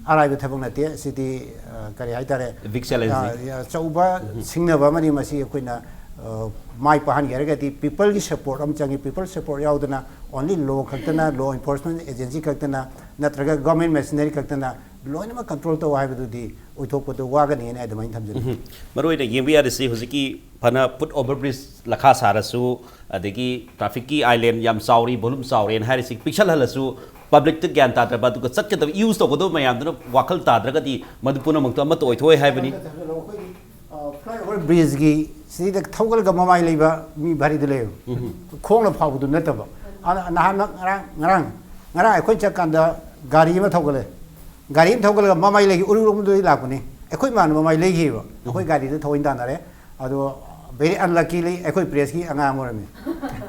ꯑꯔꯥꯏꯕ ꯊꯕꯛ ꯅꯠꯇꯦ꯫ ꯁꯤꯗꯤ, ꯑ, ꯀꯔꯤ ꯍꯥꯏꯇꯥꯔꯦ, ꯕꯤꯛ ꯆꯦꯂꯦꯟꯖꯅꯤ꯫ ꯑ, ꯑꯆꯧꯕ ꯁꯤꯡꯅꯕ ꯑꯃꯅꯤ꯫ ꯃꯁꯤ ꯑꯩꯈꯣꯏꯅ, ꯑ, ꯃꯥꯏ ꯄꯥꯛꯍꯟꯒꯦ ꯍꯥꯏꯔꯒꯗꯤ ꯄꯤꯄꯜꯒꯤ ꯁꯄꯣꯔꯠ ꯑꯃ ꯆꯪꯉꯤ꯫ ꯄꯤꯄꯜ ꯁꯄꯣꯔꯠ ꯌꯥꯎꯗꯅ ꯑꯣꯟꯂꯤ ꯂꯣ ꯈꯛꯇꯅ, ꯂꯣ ꯏꯟꯐꯣꯔꯁꯃꯦꯟ ꯑꯦꯖꯦꯟꯁꯤ ꯈꯛꯇꯅ ꯅꯠꯇ꯭ꯔꯒ ꯒꯚꯔꯟꯃꯦꯟ ꯃꯦꯁꯤꯅꯔꯤ ꯈꯛꯇꯅ ꯂꯣꯏꯅꯃꯛ ꯀꯟꯇ꯭ꯔꯣꯜ ꯇꯧ ꯍꯥꯏꯕꯗꯨꯗꯤ ꯑꯣꯏꯊꯣꯛꯄꯗꯨ ꯋꯥꯒꯅꯤ ꯍꯥꯏꯅ ꯑꯗꯨꯃꯥꯏꯅ ꯊꯝꯖꯅꯤꯡꯉꯤ꯫ ꯃꯔꯨꯑꯣꯏꯅ ꯌꯦꯡꯕ ꯌꯥꯔꯤꯁꯤ ꯍꯧꯖꯤꯛꯀꯤ ꯐꯅ ꯐꯨꯠ ꯑꯣꯚꯔ ꯕ꯭ꯔꯤꯖ ꯂꯈꯥ ꯁꯥꯔꯁꯨ, ꯑꯗꯒꯤ ꯇ꯭ꯔꯥꯐꯤꯛꯀꯤ ꯑꯥꯏꯂꯦꯟ ꯌꯥꯝ ꯆꯥꯎꯔꯤ, ꯚꯣꯂꯨꯝ ꯆꯥꯎꯔꯦꯅ ꯍꯥꯏꯔꯤꯁꯤ ꯄꯤꯛꯁꯜꯍꯜꯂꯁꯨ ꯄꯕ꯭ꯂꯤꯛꯇ ꯒ꯭ꯌꯥꯟ ꯇꯥꯗ꯭ꯔꯕ, ꯑꯗꯨꯒ ꯆꯠꯀꯗꯕ, ꯌꯨꯁ ꯇꯧꯒꯗꯕ ꯃꯌꯥꯝꯗꯨꯅ ꯋꯥꯈꯜ ꯇꯥꯗ꯭ꯔꯒꯗꯤ ꯃꯗꯨ ꯄꯨꯝꯅꯃꯛꯇꯣ ꯑꯃꯠꯇ ꯑꯣꯏꯊꯣꯛꯑꯣꯏ ꯍꯥꯏꯕꯅꯤ꯫ ꯑꯩꯈꯣꯏꯒꯤ, ꯑ, ꯐ꯭ꯂꯥꯏꯑꯣꯚꯔ ꯕ꯭ꯔꯤꯖꯀꯤ ꯁꯤꯗ ꯊꯧꯒꯠꯂꯒ ꯃꯃꯥꯏ ꯂꯩꯕ ꯃꯤ ꯚꯥꯔꯤꯗꯨ ꯂꯩꯌꯦꯕ꯫ ꯈꯣꯡꯅ ꯐꯥꯎꯕꯗꯨ ꯅꯠꯇꯕ꯫ ꯑ, ꯅꯍꯥꯟ ꯉꯔꯥꯡ, ꯉꯔꯥꯡ, ꯉꯔꯥꯡ ꯑꯩꯈꯣꯏ ꯆꯠꯀꯥꯟꯗ ꯒꯥꯔꯤ ꯑꯃ ꯊꯧꯒꯠꯂꯦ꯫ ꯒꯥꯔꯤ ꯑꯃ ꯊꯧꯒꯠꯂꯒ ꯃꯃꯥꯏ ꯂꯩꯒꯤ ꯎꯔꯨꯔꯣꯝꯗꯒꯤ ꯂꯥꯛꯄꯅꯤ꯫ ꯑꯩꯈꯣꯏ ꯏꯃꯥꯅ ꯃꯃꯥꯏ ꯂꯩꯈꯤꯕ꯫ ꯑꯩꯈꯣꯏ ꯒꯥꯔꯤꯗ ꯊꯧꯑꯣꯏꯅ ꯇꯥꯟꯅꯔꯦ꯫ ꯑꯗꯣ very unluckily ꯑꯩꯈꯣꯏ ꯄ꯭ꯔꯦꯁꯀꯤ ꯑꯉꯥꯡ ꯑꯃ ꯑꯣꯏꯔꯝꯃꯤ꯫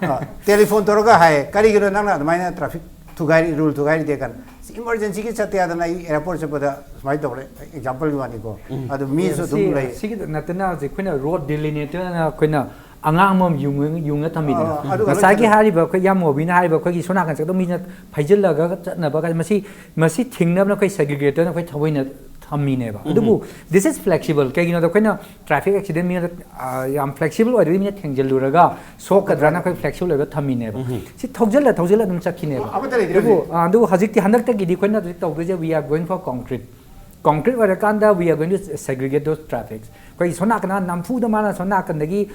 ꯑ, ꯇꯦꯂꯤꯐꯣꯟ ꯇꯧꯔꯒ ꯍꯥꯏ, "ꯀꯔꯤꯒꯤꯅꯣ ꯅꯪꯅ ꯑꯗꯨꯃꯥꯏꯅ ꯇ꯭ꯔꯥꯐꯤꯛ ꯊꯨꯒꯥꯏꯔꯤ, ꯔꯨꯜ ꯊꯨꯒꯥꯏꯔꯤꯗꯦ?" ꯀꯥꯏꯅ꯫ ꯁꯤ ꯏꯃꯥꯔꯖꯦꯟꯁꯤꯒꯤ ꯆꯠꯇ ꯌꯥꯗꯅ ꯑꯩ ꯑꯦꯌꯥꯔꯄꯣꯔꯠ ꯆꯠꯄꯗ ꯁꯨꯃꯥꯏꯅ ꯇꯧꯔꯦ꯫ ꯑꯦꯛꯖꯥꯝꯄꯜꯒꯤ ꯋꯥꯅꯤꯀꯣ꯫ ꯑꯗꯣ ꯃꯤꯁꯨ ꯑꯗꯨꯝ ꯁꯤ, ꯂꯩ꯫ ꯁꯤꯒꯤꯗ ꯅꯠꯇꯅ ꯍꯧꯖꯤꯛ ꯑꯩꯈꯣꯏꯅ ꯔꯣꯗ ꯗꯤꯂꯤꯅꯦꯇꯔꯅ ꯑꯩꯈꯣꯏꯅ ꯑꯉꯥꯡꯕ ꯑꯃ ꯌꯨꯡꯉ-, ꯌꯨꯡꯉ ꯊꯝꯃꯤꯗꯅ꯫ ꯑ, ꯑꯗꯨꯒ ꯉꯁꯥꯏꯒꯤ ꯂꯣꯏꯁꯤꯜꯂꯦ꯫ ꯍꯥꯏꯔꯤꯕ ꯑꯩꯈꯣꯏ ꯌꯥꯝ ꯃꯣꯕꯤꯅ ꯍꯥꯏꯔꯤꯕ ꯑꯩꯈꯣꯏꯒꯤ ꯁꯣꯝ ꯅꯥꯀꯟ ꯆꯠꯀꯗꯧꯕ ꯃꯤꯅ ꯐꯩꯖꯤꯜꯂꯒ ꯆꯠꯅꯕ ꯀꯥꯏꯅ ꯃꯁꯤ, ꯃꯁꯤ ꯊꯤꯡꯅꯕꯅ ꯑꯩꯈꯣꯏ ꯁꯦꯒ꯭ꯔꯤꯒꯦꯇꯔꯅ ꯑꯩꯈꯣꯏ ꯊꯑꯣꯏꯅ ꯊꯝꯃꯤꯅꯦꯕ꯫ ꯑꯗꯨꯕꯨ this is flexible꯫ ꯀꯩꯒꯤꯅꯣꯗ ꯑꯩꯈꯣꯏꯅ ꯇ꯭ꯔꯥꯐꯤꯛ ꯑꯦꯛꯁꯤꯗꯦꯟ ꯃꯤꯉꯣꯟꯗ, ꯑ, ꯌꯥꯝ ꯐ꯭ꯂꯦꯛꯁꯤꯕꯜ ꯑꯣꯏꯗ꯭ꯔꯗꯤ ꯃꯤꯅ ꯊꯦꯡꯖꯤꯜꯂꯨꯔꯒ ꯁꯣꯛꯀꯗ꯭ꯔꯥꯅ ꯑꯩꯈꯣꯏ ꯐ꯭ꯂꯦꯛꯁꯤꯕꯜ ꯑꯣꯏꯕ ꯊꯝꯃꯤꯅꯦꯕ꯫ ꯁꯤ ꯊꯧꯖꯤꯜꯂ ꯊꯧꯖꯤꯜꯂ ꯑꯗꯨꯝ ꯆꯠꯈꯤꯅꯦꯕ꯫ ꯑꯃꯠꯇ ꯂꯩꯇ꯭ꯔꯦ ꯑꯗꯨꯕꯨ, ꯍꯧꯖꯤꯛ꯫ ꯑ, ꯑꯗꯨꯕꯨ ꯍꯧꯖꯤꯛꯇꯤ ꯍꯟꯗꯛꯇꯒꯤꯗꯤ ꯑꯩꯈꯣꯏꯅ ꯍꯧꯖꯤꯛ ꯇꯧꯗꯣꯏꯁꯦ, we are going for concrete꯫ Concrete ꯑꯣꯏꯔꯀꯥꯟꯗ we are going to segregate those traffics. ꯑꯩꯈꯣꯏ ꯁꯣꯝ ꯅꯥꯀꯟꯗ ꯅꯝꯐꯨꯗ ꯃꯥꯅ ꯁꯣꯝ ꯅꯥꯀꯟꯗꯒꯤ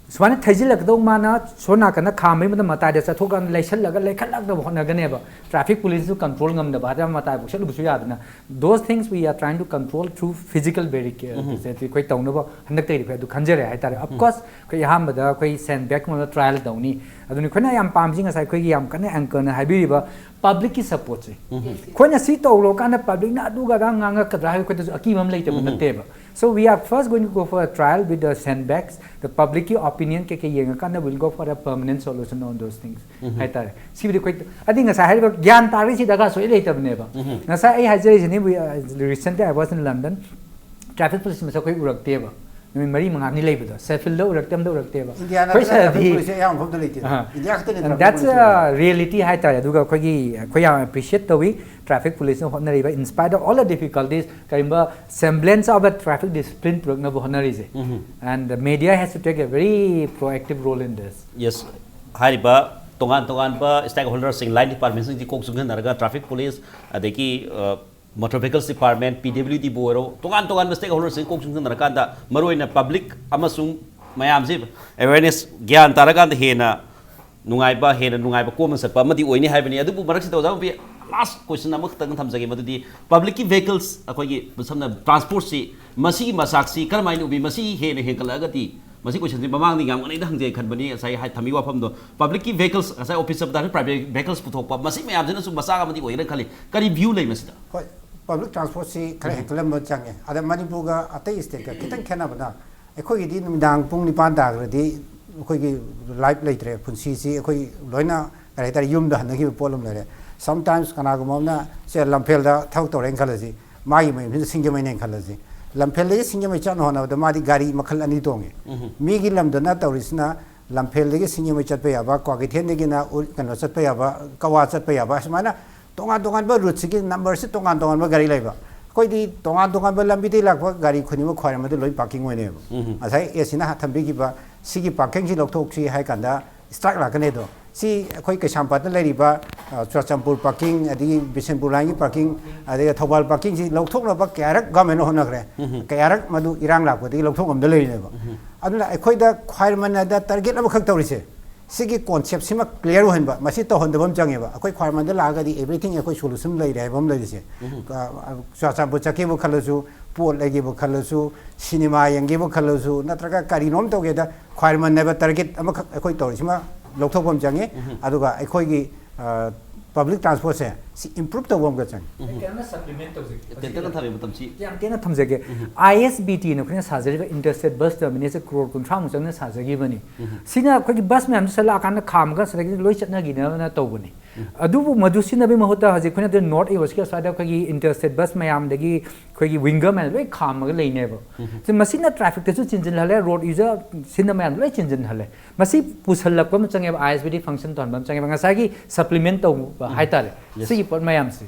ꯁꯨꯃꯥꯏꯅ ꯊꯩꯖꯤꯜꯂꯛꯀꯗꯧ, ꯃꯥꯅ ꯁꯣꯝ ꯅꯥꯀꯟꯗ ꯈꯥꯝꯕꯒꯤ ꯃꯇꯝ ꯃꯇꯥꯏꯗ ꯆꯠꯊꯣꯛꯀꯥꯟꯗ ꯂꯩꯁꯜꯂꯒ ꯂꯩꯈꯠꯂꯛꯅꯕ ꯍꯣꯠꯅꯒꯅꯦꯕ꯫ Traffic police ꯁꯨ control ꯉꯝꯗꯕ, ꯍꯥꯏꯗꯤ ꯃꯇꯥꯏꯐꯥꯎ ꯆꯠꯂꯨꯕꯁꯨ ꯌꯥꯗꯅ꯫ Those things we are trying to control through physical barricade. ꯑꯩꯈꯣꯏ ꯇꯧꯅꯕ ꯍꯟꯗꯛꯇꯩꯗꯤ ꯐꯩ ꯑꯗꯨ ꯈꯟꯖꯔꯦ ꯍꯥꯏꯇꯥꯔꯦ꯫ Of course ꯑꯩꯈꯣꯏ ꯑꯍꯥꯟꯕꯗ ꯑꯩꯈꯣꯏ ꯁꯦꯟ ꯕꯦꯛ ꯀꯨꯝꯕ trial ꯇꯧꯅꯤ꯫ ꯑꯗꯨꯅ ꯑꯩꯈꯣꯏꯅ ꯌꯥꯝ ꯄꯥꯝꯃꯤꯁꯤ ꯉꯁꯥꯏ ꯑꯩꯈꯣꯏꯒꯤ ꯌꯥꯝ ꯀꯟꯅ anchor ꯅ ꯍꯥꯏꯕꯤꯔꯤꯕ public ꯀꯤ support ꯁꯦ꯫ ꯑꯩꯈꯣꯏꯅ ꯁꯤ ꯇꯧꯔꯀꯥꯟꯗ public ꯅ ꯑꯗꯨꯒ ꯑꯗꯥ ꯉꯥꯡꯉꯛꯀꯗ꯭ꯔꯥ ꯍꯥꯏꯕ ꯑꯩꯈꯣꯏꯗꯁꯨ ꯑꯀꯤꯕ ꯑꯃ ꯂꯩꯇꯕ ꯅꯠꯇꯦꯕ꯫ So we are first going to go for a trial with the sand bags, the public ꯀꯤ opinion ꯀꯩꯀꯩ ꯌꯦꯡꯉꯀꯥꯟꯗ we'll go for a permanent solution on those things ꯍꯥꯏꯇꯥꯔꯦ꯫ ꯁꯤꯕꯨꯗꯤ ꯑꯩꯈꯣꯏ ꯑꯗꯤ ꯉꯁꯥꯏ ꯍꯥꯏꯔꯤꯕ ꯒ꯭ꯌꯥꯟ ꯇꯥꯔꯒ ꯁꯤ ꯗꯔꯀꯥꯔ ꯁꯨꯡꯂꯩ ꯂꯩꯇꯕꯅꯦꯕ꯫ ꯉꯁꯥꯏ ꯑꯩ ꯍꯥꯏꯖꯔꯤꯁꯤꯅꯤ, we, uh, recently I was in London, traffic police ꯃꯁꯛ ꯑꯩꯈꯣꯏ ꯎꯔꯛꯇꯦꯕ꯫ ꯅꯨꯃꯤꯠ ꯃꯔꯤ ꯃꯉꯥꯅꯤ ꯂꯩꯕꯗꯣ, ꯁꯦꯐꯤꯜꯗ ꯎꯔꯛꯇꯦ, ꯑꯝꯇ ꯎꯔꯛꯇꯦꯕ꯫ ꯏꯟꯗꯤꯌꯥ ꯑꯩꯈꯣꯏ ꯅꯠꯇꯅ traffic ꯁꯤꯗꯗꯤ police ꯁꯦ ꯑꯌꯥꯝꯕ ꯃꯐꯝꯗ ꯂꯩꯇꯦ꯫ ꯑꯍ꯫ ꯏꯟꯗꯤꯌꯥ ꯈꯛꯇꯅꯤ And traffic that's police ꯂꯩꯕ꯫ A reality ꯍꯥꯏꯇꯥꯔꯦ꯫ ꯑꯗꯨꯒ ꯑꯩꯈꯣꯏꯒꯤ, ꯑꯩꯈꯣꯏ ꯌꯥꯝ appreciate ꯇꯧꯏ traffic police ꯅ ꯍꯣꯠꯅꯔꯤꯕ, in spite of all the difficulties, ꯀꯔꯤꯒꯨꯝꯕ semblance of a traffic discipline ꯄꯨꯔꯛꯅꯕ ꯍꯣꯠꯅꯔꯤꯁꯦ꯫ And the media has to take a very proactive role in this. Yes, ꯍꯥꯏꯔꯤꯕ ꯇꯣꯉꯥꯟ ꯇꯣꯉꯥꯟꯕ stakeholder ꯁꯤꯡ, line department ꯁꯤꯡꯁꯤ ꯀꯣꯛ ꯆꯨꯡꯁꯤꯟꯅꯔꯒ traffic police, ꯑꯗꯒꯤ ꯑ, motor vehicles department, P W D ꯕꯨ ꯑꯣꯏꯔꯣ, ꯇꯣꯉꯥꯟ ꯇꯣꯉꯥꯟꯕ stakeholder ꯁꯤꯡ ꯀꯣꯛ ꯆꯨꯡꯁꯤꯟꯅꯔꯀꯥꯟꯗ ꯃꯔꯨꯑꯣꯏꯅ public ꯑꯃꯁꯨꯡ ꯃꯌꯥꯝꯁꯤ awareness, ꯒ꯭ꯌꯥꯟ ꯇꯥꯔꯀꯥꯟꯗ ꯍꯦꯟꯅ ꯅꯨꯡꯉꯥꯏꯕ, ꯍꯦꯟꯅ ꯅꯨꯡꯉꯥꯏꯕ ꯀꯣꯝꯅ ꯆꯠꯄ ꯑꯃꯗꯤ ꯑꯣꯏꯅꯤ ꯍꯥꯏꯕꯅꯤ꯫ ꯑꯗꯨꯕꯨ ꯃꯔꯛꯁꯤꯗ ꯑꯣꯖꯥ ꯃꯨꯕꯤ, last question ꯑꯃꯈꯛꯇꯪ ꯊꯝꯖꯒꯦ, ꯃꯗꯨꯗꯤ public ꯀꯤ vehicles, ꯑꯩꯈꯣꯏꯒꯤ ꯁꯝꯅ transport ꯁꯤ, ꯃꯁꯤꯒꯤ ꯃꯆꯥꯛꯁꯤ ꯀꯔꯝꯍꯥꯏꯅ ꯎꯕꯤ? ꯃꯁꯤ ꯍꯦꯟꯅ ꯍꯦꯟꯒꯠꯂꯛꯑꯒꯗꯤ, ꯃꯁꯤ question ꯁꯤ ꯃꯃꯥꯡꯗ ꯌꯥꯝ ꯉꯟꯅ ꯍꯪꯖꯒꯦ ꯈꯟꯕꯅꯤ, ꯉꯁꯥꯏ ꯍꯥꯏ-, ꯊꯝꯕꯤꯕ ꯋꯥꯐꯝꯗꯣ꯫ Public ꯀꯤ vehicles, ꯉꯁꯥꯏ office ꯆꯠꯄꯗ ꯍꯥꯏꯐꯦꯠ private vehicles ꯄꯨꯊꯣꯛꯄ, ꯃꯁꯤ ꯃꯌꯥꯝꯁꯤꯅꯁꯨ ꯃꯆꯥꯛ ꯑꯃꯗꯤ ꯑꯣꯏꯒꯗ꯭ꯔꯥ ꯈꯜꯂꯤ꯫ ꯀꯔꯤ view ꯂꯩ ꯃꯁꯤꯗ? ꯍꯣꯏ, public transport ꯁꯤ ꯈꯔ ꯍꯦꯟꯒꯠꯍꯟꯕ ꯆꯪꯉꯦ꯫ ꯑꯗ ꯃꯅꯤꯄꯨꯔꯒ ꯑꯇꯩ state ꯀ ꯈꯤꯇꯪ ꯈꯦꯠꯅꯕꯅ, ꯑꯩꯈꯣꯏꯒꯤꯗꯤ ꯅꯨꯃꯤꯗꯥꯡ ꯄꯨꯡ ꯅꯤꯄꯥꯟ ꯇꯥꯈ꯭ꯔꯗꯤ ꯑꯩꯈꯣꯏꯒꯤ life ꯂꯩꯇ꯭ꯔꯦ꯫ ꯄꯨꯟꯁꯤꯁꯤ ꯑꯩꯈꯣꯏ ꯂꯣꯏꯅ, ꯀꯔꯤ ꯍꯥꯏꯇꯥꯔꯦ, ꯌꯨꯝꯗ ꯍꯟꯅꯈꯤꯕ ꯄꯣꯠ ꯑꯃ ꯂꯩꯔꯦ꯫ Sometimes ꯀꯅꯥꯒꯨꯝꯕ ꯑꯃꯅ ꯁꯦ ꯂꯝꯐꯦꯜꯗ ꯊꯕꯛ ꯇꯧꯔꯦꯅ ꯈꯜꯂꯁꯤ, ꯃꯥꯒꯤ ꯃꯌꯨꯝꯁꯤꯅ ꯁꯤꯡꯖꯃꯩꯅꯦꯅ ꯈꯜꯂꯁꯤ, ꯂꯝꯐꯦꯜꯗꯒꯤ ꯁꯤꯡꯖꯃꯩ ꯆꯠꯅ ꯍꯣꯠꯅꯕꯗ ꯃꯥꯗꯤ ꯒꯥꯔꯤ ꯃꯈꯜ ꯑꯅꯤ ꯇꯣꯡꯉꯤ꯫ ꯃꯤꯒꯤ ꯂꯝꯗꯅ ꯇꯧꯔꯤꯁꯤꯅ ꯂꯝꯐꯦꯜꯗꯒꯤ ꯁꯤꯡꯖꯃꯩ ꯆꯠꯄ ꯌꯥꯕ, ꯀ꯭ꯋꯥꯀꯩꯊꯦꯜꯗꯒꯤꯅ ꯎ-, ꯀꯩꯅꯣ ꯆꯠꯄ ꯌꯥꯕ, ꯀꯋꯥ ꯆꯠꯄ ꯌꯥꯕ, ꯑꯁꯨꯃꯥꯏꯅ ꯇꯣꯉꯥꯟ ꯇꯣꯉꯥꯟꯕ route ꯁꯤꯒꯤ number ꯁꯤ ꯇꯣꯉꯥꯟ ꯇꯣꯉꯥꯟꯕ ꯒꯥꯔꯤ ꯂꯩꯕ꯫ ꯑꯩꯈꯣꯏꯗꯤ ꯇꯣꯉꯥꯟ ꯇꯣꯉꯥꯟꯕ ꯂꯝꯕꯤꯗꯒꯤ ꯂꯥꯛꯄ ꯒꯥꯔꯤ ꯈꯨꯗꯤꯡꯃꯛ ꯈ꯭ꯋꯥꯏꯔꯝꯕꯗ ꯂꯣꯏ parking ꯑꯣꯏꯅꯦꯕ꯫ ꯉꯁꯥꯏ A C ꯅ ꯊꯝꯕꯤꯈꯤꯕ ꯁꯤꯒꯤ parking ꯁꯤ ꯂꯧꯊꯣꯛꯁꯤ ꯍꯥꯏ ꯀꯥꯟꯗ strike ꯂꯥꯛꯀꯅꯤ ꯑꯗꯣ꯫ ꯁꯤ ꯑꯩꯈꯣꯏ ꯀꯩꯁꯥꯝꯄꯥꯠꯇ ꯂꯩꯔꯤꯕ, ꯑ, ꯆꯨꯔꯆꯥꯟꯄꯨꯔ ꯄꯥꯔꯀꯤꯡ, ꯑꯗꯒꯤ ꯕꯤꯁꯦꯟꯄꯨꯔ ꯂꯥꯏꯟꯒꯤ ꯄꯥꯔꯀꯤꯡ, ꯑꯗꯒꯤ ꯊꯧꯕꯥꯜ ꯄꯥꯔꯀꯤꯡꯁꯤ ꯂꯧꯊꯣꯛꯅꯕ ꯀꯌꯥꯔꯛ ꯒꯚꯔꯟꯃꯦꯟꯅ ꯍꯣꯠꯅꯈ꯭ꯔꯦ꯫ ꯀꯌꯥꯔꯛ ꯃꯗꯨ ꯏꯔꯥꯡ ꯂꯥꯛꯄꯗꯒꯤ ꯂꯧꯊꯣꯛ ꯉꯝꯗ ꯂꯩꯔꯤꯅꯦꯕ꯫ ꯑꯗꯨꯅ ꯑꯩꯈꯣꯏꯗ ꯈ꯭ꯋꯥꯏꯔꯃꯟꯅꯗ ꯇꯥꯔꯒꯦꯠ ꯑꯃꯈꯛ ꯇꯧꯔꯤꯁꯦ, ꯁꯤꯒꯤ ꯀꯣꯟꯁꯦꯞꯁꯤꯃ ꯀ꯭ꯂꯤꯌꯥꯔ ꯑꯣꯏꯍꯟꯕ, ꯃꯁꯤ ꯇꯧꯍꯟꯗꯕ ꯑꯃ ꯆꯪꯉꯦꯕ꯫ ꯑꯩꯈꯣꯏ ꯈ꯭ꯋꯥꯏꯔꯃꯟꯗ ꯂꯥꯛꯑꯒꯗꯤ everything ꯑꯩꯈꯣꯏ ꯁꯣꯂꯨꯁꯟ ꯂꯩꯔꯦ ꯍꯥꯏꯕ ꯑꯃ ꯂꯩꯔꯤꯁꯦ꯫ ꯑ, ꯆꯨꯔꯆꯥꯟꯄꯨꯔ ꯆꯠꯀꯦꯕꯨ ꯈꯜꯂꯁꯨ, ꯄꯣꯠ ꯂꯩꯒꯦꯕꯨ ꯈꯜꯂꯁꯨ, ꯁꯤꯅꯦꯃꯥ ꯌꯦꯡꯒꯦꯕꯨ ꯈꯜꯂꯁꯨ, ꯅꯠꯇ꯭ꯔꯒ ꯀꯔꯤꯅꯣꯝ ꯇꯧꯒꯦꯗ ꯈ꯭ꯋꯥꯏꯔꯃꯟ ꯍꯥꯏꯕ ꯇꯥꯔꯒꯦꯠ ꯑꯃꯈꯛ ꯑꯩꯈꯣꯏ ꯇꯧꯔꯤꯁꯤꯃ ꯂꯧꯊꯣꯛꯄ ꯑꯃ ꯆꯪꯉꯤ꯫ ꯑꯗꯨꯒ ꯑꯩꯈꯣꯏꯒꯤ, ꯑ, ꯄꯕ꯭ꯂꯤꯛ ꯇ꯭ꯔꯥꯟꯁꯄꯣꯔꯠꯁꯦ ꯁꯤ ꯏꯝꯄ꯭ꯔꯨꯞ ꯇꯧꯕ ꯑꯃꯒ ꯆꯪꯉꯤ꯫ ꯇꯦꯟꯇꯛꯅ ꯁꯄ꯭ꯂꯤꯃꯦꯟ ꯇꯧꯖꯒꯦ꯫ ꯇꯦꯟꯇꯛꯅ ꯊꯝꯕꯤꯌꯨ, ꯃꯇꯝꯁꯤ꯫ ꯌꯥꯝ ꯇꯦꯟꯅ ꯊꯝꯖꯒꯦ꯫ ꯑꯥꯏ ꯑꯦꯁ ꯕꯤ ꯇꯤꯅ ꯑꯩꯈꯣꯏꯅ ꯁꯥꯖꯔꯤꯕ ꯏꯟꯇꯔꯁ꯭ꯇꯦꯠ ꯕꯁ ꯇꯔꯃꯤꯅꯦꯜꯁꯦ ꯀ꯭ꯔꯣꯔ ꯀꯨꯟꯊ꯭ꯔꯥꯃꯨꯛ ꯆꯪꯅ ꯁꯥꯖꯈꯤꯕꯅꯤ꯫ ꯁꯤꯅ ꯑꯩꯈꯣꯏꯒꯤ ꯕꯁ ꯃꯌꯥꯝꯁꯦ ꯆꯠꯂꯛꯑꯀꯥꯟꯗ ꯈꯥꯝꯃꯒ ꯁꯤꯗꯒꯤ ꯂꯣꯏ ꯆꯠꯅꯈꯤꯅꯕꯅ ꯇꯧꯕꯅꯤ꯫ ꯑꯗꯨꯕꯨ ꯃꯗꯨ ꯁꯤꯖꯤꯟꯅꯕꯒꯤ ꯃꯍꯨꯠꯇ ꯍꯧꯖꯤꯛ ꯑꯩꯈꯣꯏꯅ ꯅꯣꯔꯠ ꯏꯁꯀꯤ ꯑꯁ꯭ꯋꯥꯏꯗ ꯑꯩꯈꯣꯏꯒꯤ ꯏꯟꯇꯔꯁ꯭ꯇꯦꯠ ꯕꯁ ꯃꯌꯥꯝꯗꯒꯤ ꯑꯩꯈꯣꯏꯒꯤ ꯋꯤꯡꯒꯔ ꯃꯌꯥꯝ ꯂꯣꯏ ꯈꯥꯝꯃꯒ ꯂꯩꯅꯦꯕ꯫ ꯁꯤ ꯃꯁꯤꯅ ꯇ꯭ꯔꯥꯐꯤꯛꯇꯁꯨ ꯆꯤꯟꯁꯤꯟꯍꯜꯂꯦ, ꯔꯣꯗ ꯌꯨꯖꯔ ꯁꯤꯖꯤꯟꯅ ꯃꯌꯥꯝ ꯂꯣꯏ ꯆꯤꯟꯁꯤꯟꯍꯜꯂꯦ꯫ ꯃꯁꯤ ꯄꯨꯁꯜꯂꯛꯄ ꯑꯃ ꯆꯪꯉꯦꯕ, ꯑꯥꯏ ꯑꯦꯁ ꯕꯤ ꯇꯤ ꯐꯪꯁꯟ ꯇꯧꯍꯟꯕ ꯑꯃ ꯆꯪꯉꯦꯕ, ꯉꯁꯥꯏꯒꯤ ꯁꯄ꯭ꯂꯤꯃꯦꯟ ꯇꯧꯕ ꯍꯥꯏꯇꯥꯔꯦ꯫ ꯁꯤꯒꯤ ꯄꯣꯠ ꯃꯌꯥꯝꯁꯤ꯫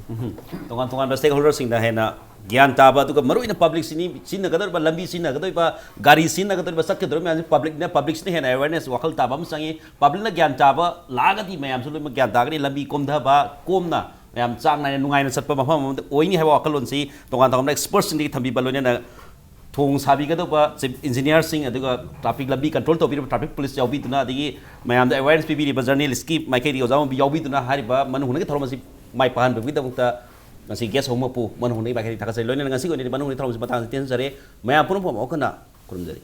ꯇꯣꯉꯥꯟ ꯇꯣꯉꯥꯟꯕ ꯁ꯭ꯇꯦꯛ ꯍꯣꯜꯗꯔꯁꯤꯡꯗ ꯍꯦꯟꯅ ꯒ꯭ꯌꯥꯟ ꯇꯥꯕ, ꯑꯗꯨꯒ ꯃꯔꯨꯑꯣꯏꯅ ꯄꯕ꯭ꯂꯤꯛꯁꯤꯅꯤ ꯁꯤꯖꯤꯟꯅꯒꯗꯧꯔꯤꯕ, ꯂꯝꯕꯤ ꯁꯤꯖꯤꯟꯅꯒꯗꯧꯔꯤꯕ, ꯒꯥꯔꯤ ꯁꯤꯖꯤꯟꯅꯒꯗꯧꯔꯤꯕ, ꯆꯠꯀꯗꯧꯔꯤꯕ ꯃꯌꯥꯝꯁꯤ ꯄꯕ꯭ꯂꯤꯛꯅ, ꯄꯕ꯭ꯂꯤꯛꯁꯤꯅ ꯍꯦꯟꯅ ꯑꯦꯋꯦꯔꯅꯦꯁ, ꯋꯥꯈꯜ ꯇꯥꯕ ꯑꯃ ꯆꯪꯉꯤ꯫ ꯄꯕ꯭ꯂꯤꯛꯅ ꯒ꯭ꯌꯥꯟ ꯇꯥꯕ ꯂꯥꯛꯑꯒꯗꯤ ꯃꯌꯥꯝꯁꯨ ꯂꯣꯏꯅꯃꯛ ꯒ꯭ꯌꯥꯟ ꯇꯥꯒꯅꯤ꯫ ꯂꯝꯕꯤ ꯀꯣꯝꯊꯕ, ꯀꯣꯝꯅ ꯃꯌꯥꯝ ꯆꯥꯡ ꯅꯥꯏꯅ ꯅꯨꯡꯉꯥꯏꯅ ꯆꯠꯄ ꯃꯐꯝ ꯑꯃꯗ ꯑꯣꯏꯅꯤ ꯍꯥꯏꯕ ꯋꯥꯈꯜꯂꯣꯟꯁꯤ ꯇꯣꯉꯥꯟ ꯇꯣꯉꯥꯟꯕ ꯑꯦꯛꯁꯄꯔꯠꯁꯤꯡꯗꯒꯤ ꯊꯝꯕꯤꯕ, ꯂꯣꯏꯅꯅ ꯊꯣꯡ ꯁꯥꯕꯤꯒꯗꯧꯕ ꯆꯤꯐ ꯏꯟꯖꯤꯅꯤꯌꯥꯔꯁꯤꯡ, ꯑꯗꯨꯒ ꯇ꯭ꯔꯥꯐꯤꯛ ꯂꯝꯕꯤ ꯀꯟꯇ꯭ꯔꯣꯜ ꯇꯧꯕꯤꯔꯤꯕ ꯇ꯭ꯔꯥꯐꯤꯛ ꯄꯨꯂꯤꯁ ꯌꯥꯎꯕꯤꯗꯨꯅ, ꯑꯗꯒꯤ ꯃꯌꯥꯝꯗ ꯑꯦꯋꯦꯔꯅꯦꯁ ꯄꯤꯕꯤꯔꯤꯕ ꯖꯔꯅꯦꯂꯤꯁꯀꯤ ꯃꯥꯏꯀꯩꯗꯒꯤ ꯑꯣꯖꯥ ꯑꯃ ꯌꯥꯎꯕꯤꯗꯨꯅ ꯍꯥꯏꯔꯤꯕ ꯃꯅꯨꯡ ꯍꯨꯠꯅꯒꯤ ꯊꯧꯔꯝ ꯑꯁꯤ ꯃꯥꯏ ꯄꯥꯛꯍꯟꯕꯒꯤꯗꯃꯛꯇ ꯉꯁꯤ ꯒꯦꯁ ꯍꯥꯎꯁ ꯃꯄꯨ ꯃꯅꯨꯡ ꯍꯨꯠꯅꯒꯤ ꯃꯥꯏꯀꯩꯗꯒꯤ ꯊꯥꯒꯠꯆꯔꯤ꯫ ꯂꯣꯏꯅꯅ ꯉꯁꯤꯒꯤ ꯑꯣꯏꯅꯗꯤ ꯃꯅꯨꯡ ꯍꯨꯠꯅꯒꯤ ꯊꯧꯔꯝ ꯑꯁꯤ ꯃꯇꯥꯡꯗ ꯇꯦꯟꯖꯔꯦ꯫ ꯃꯌꯥꯝ ꯄꯨꯝꯅꯃꯛ ꯑꯃꯨꯛ ꯍꯟꯅ ꯈꯨꯔꯨꯝꯖꯔꯤ꯫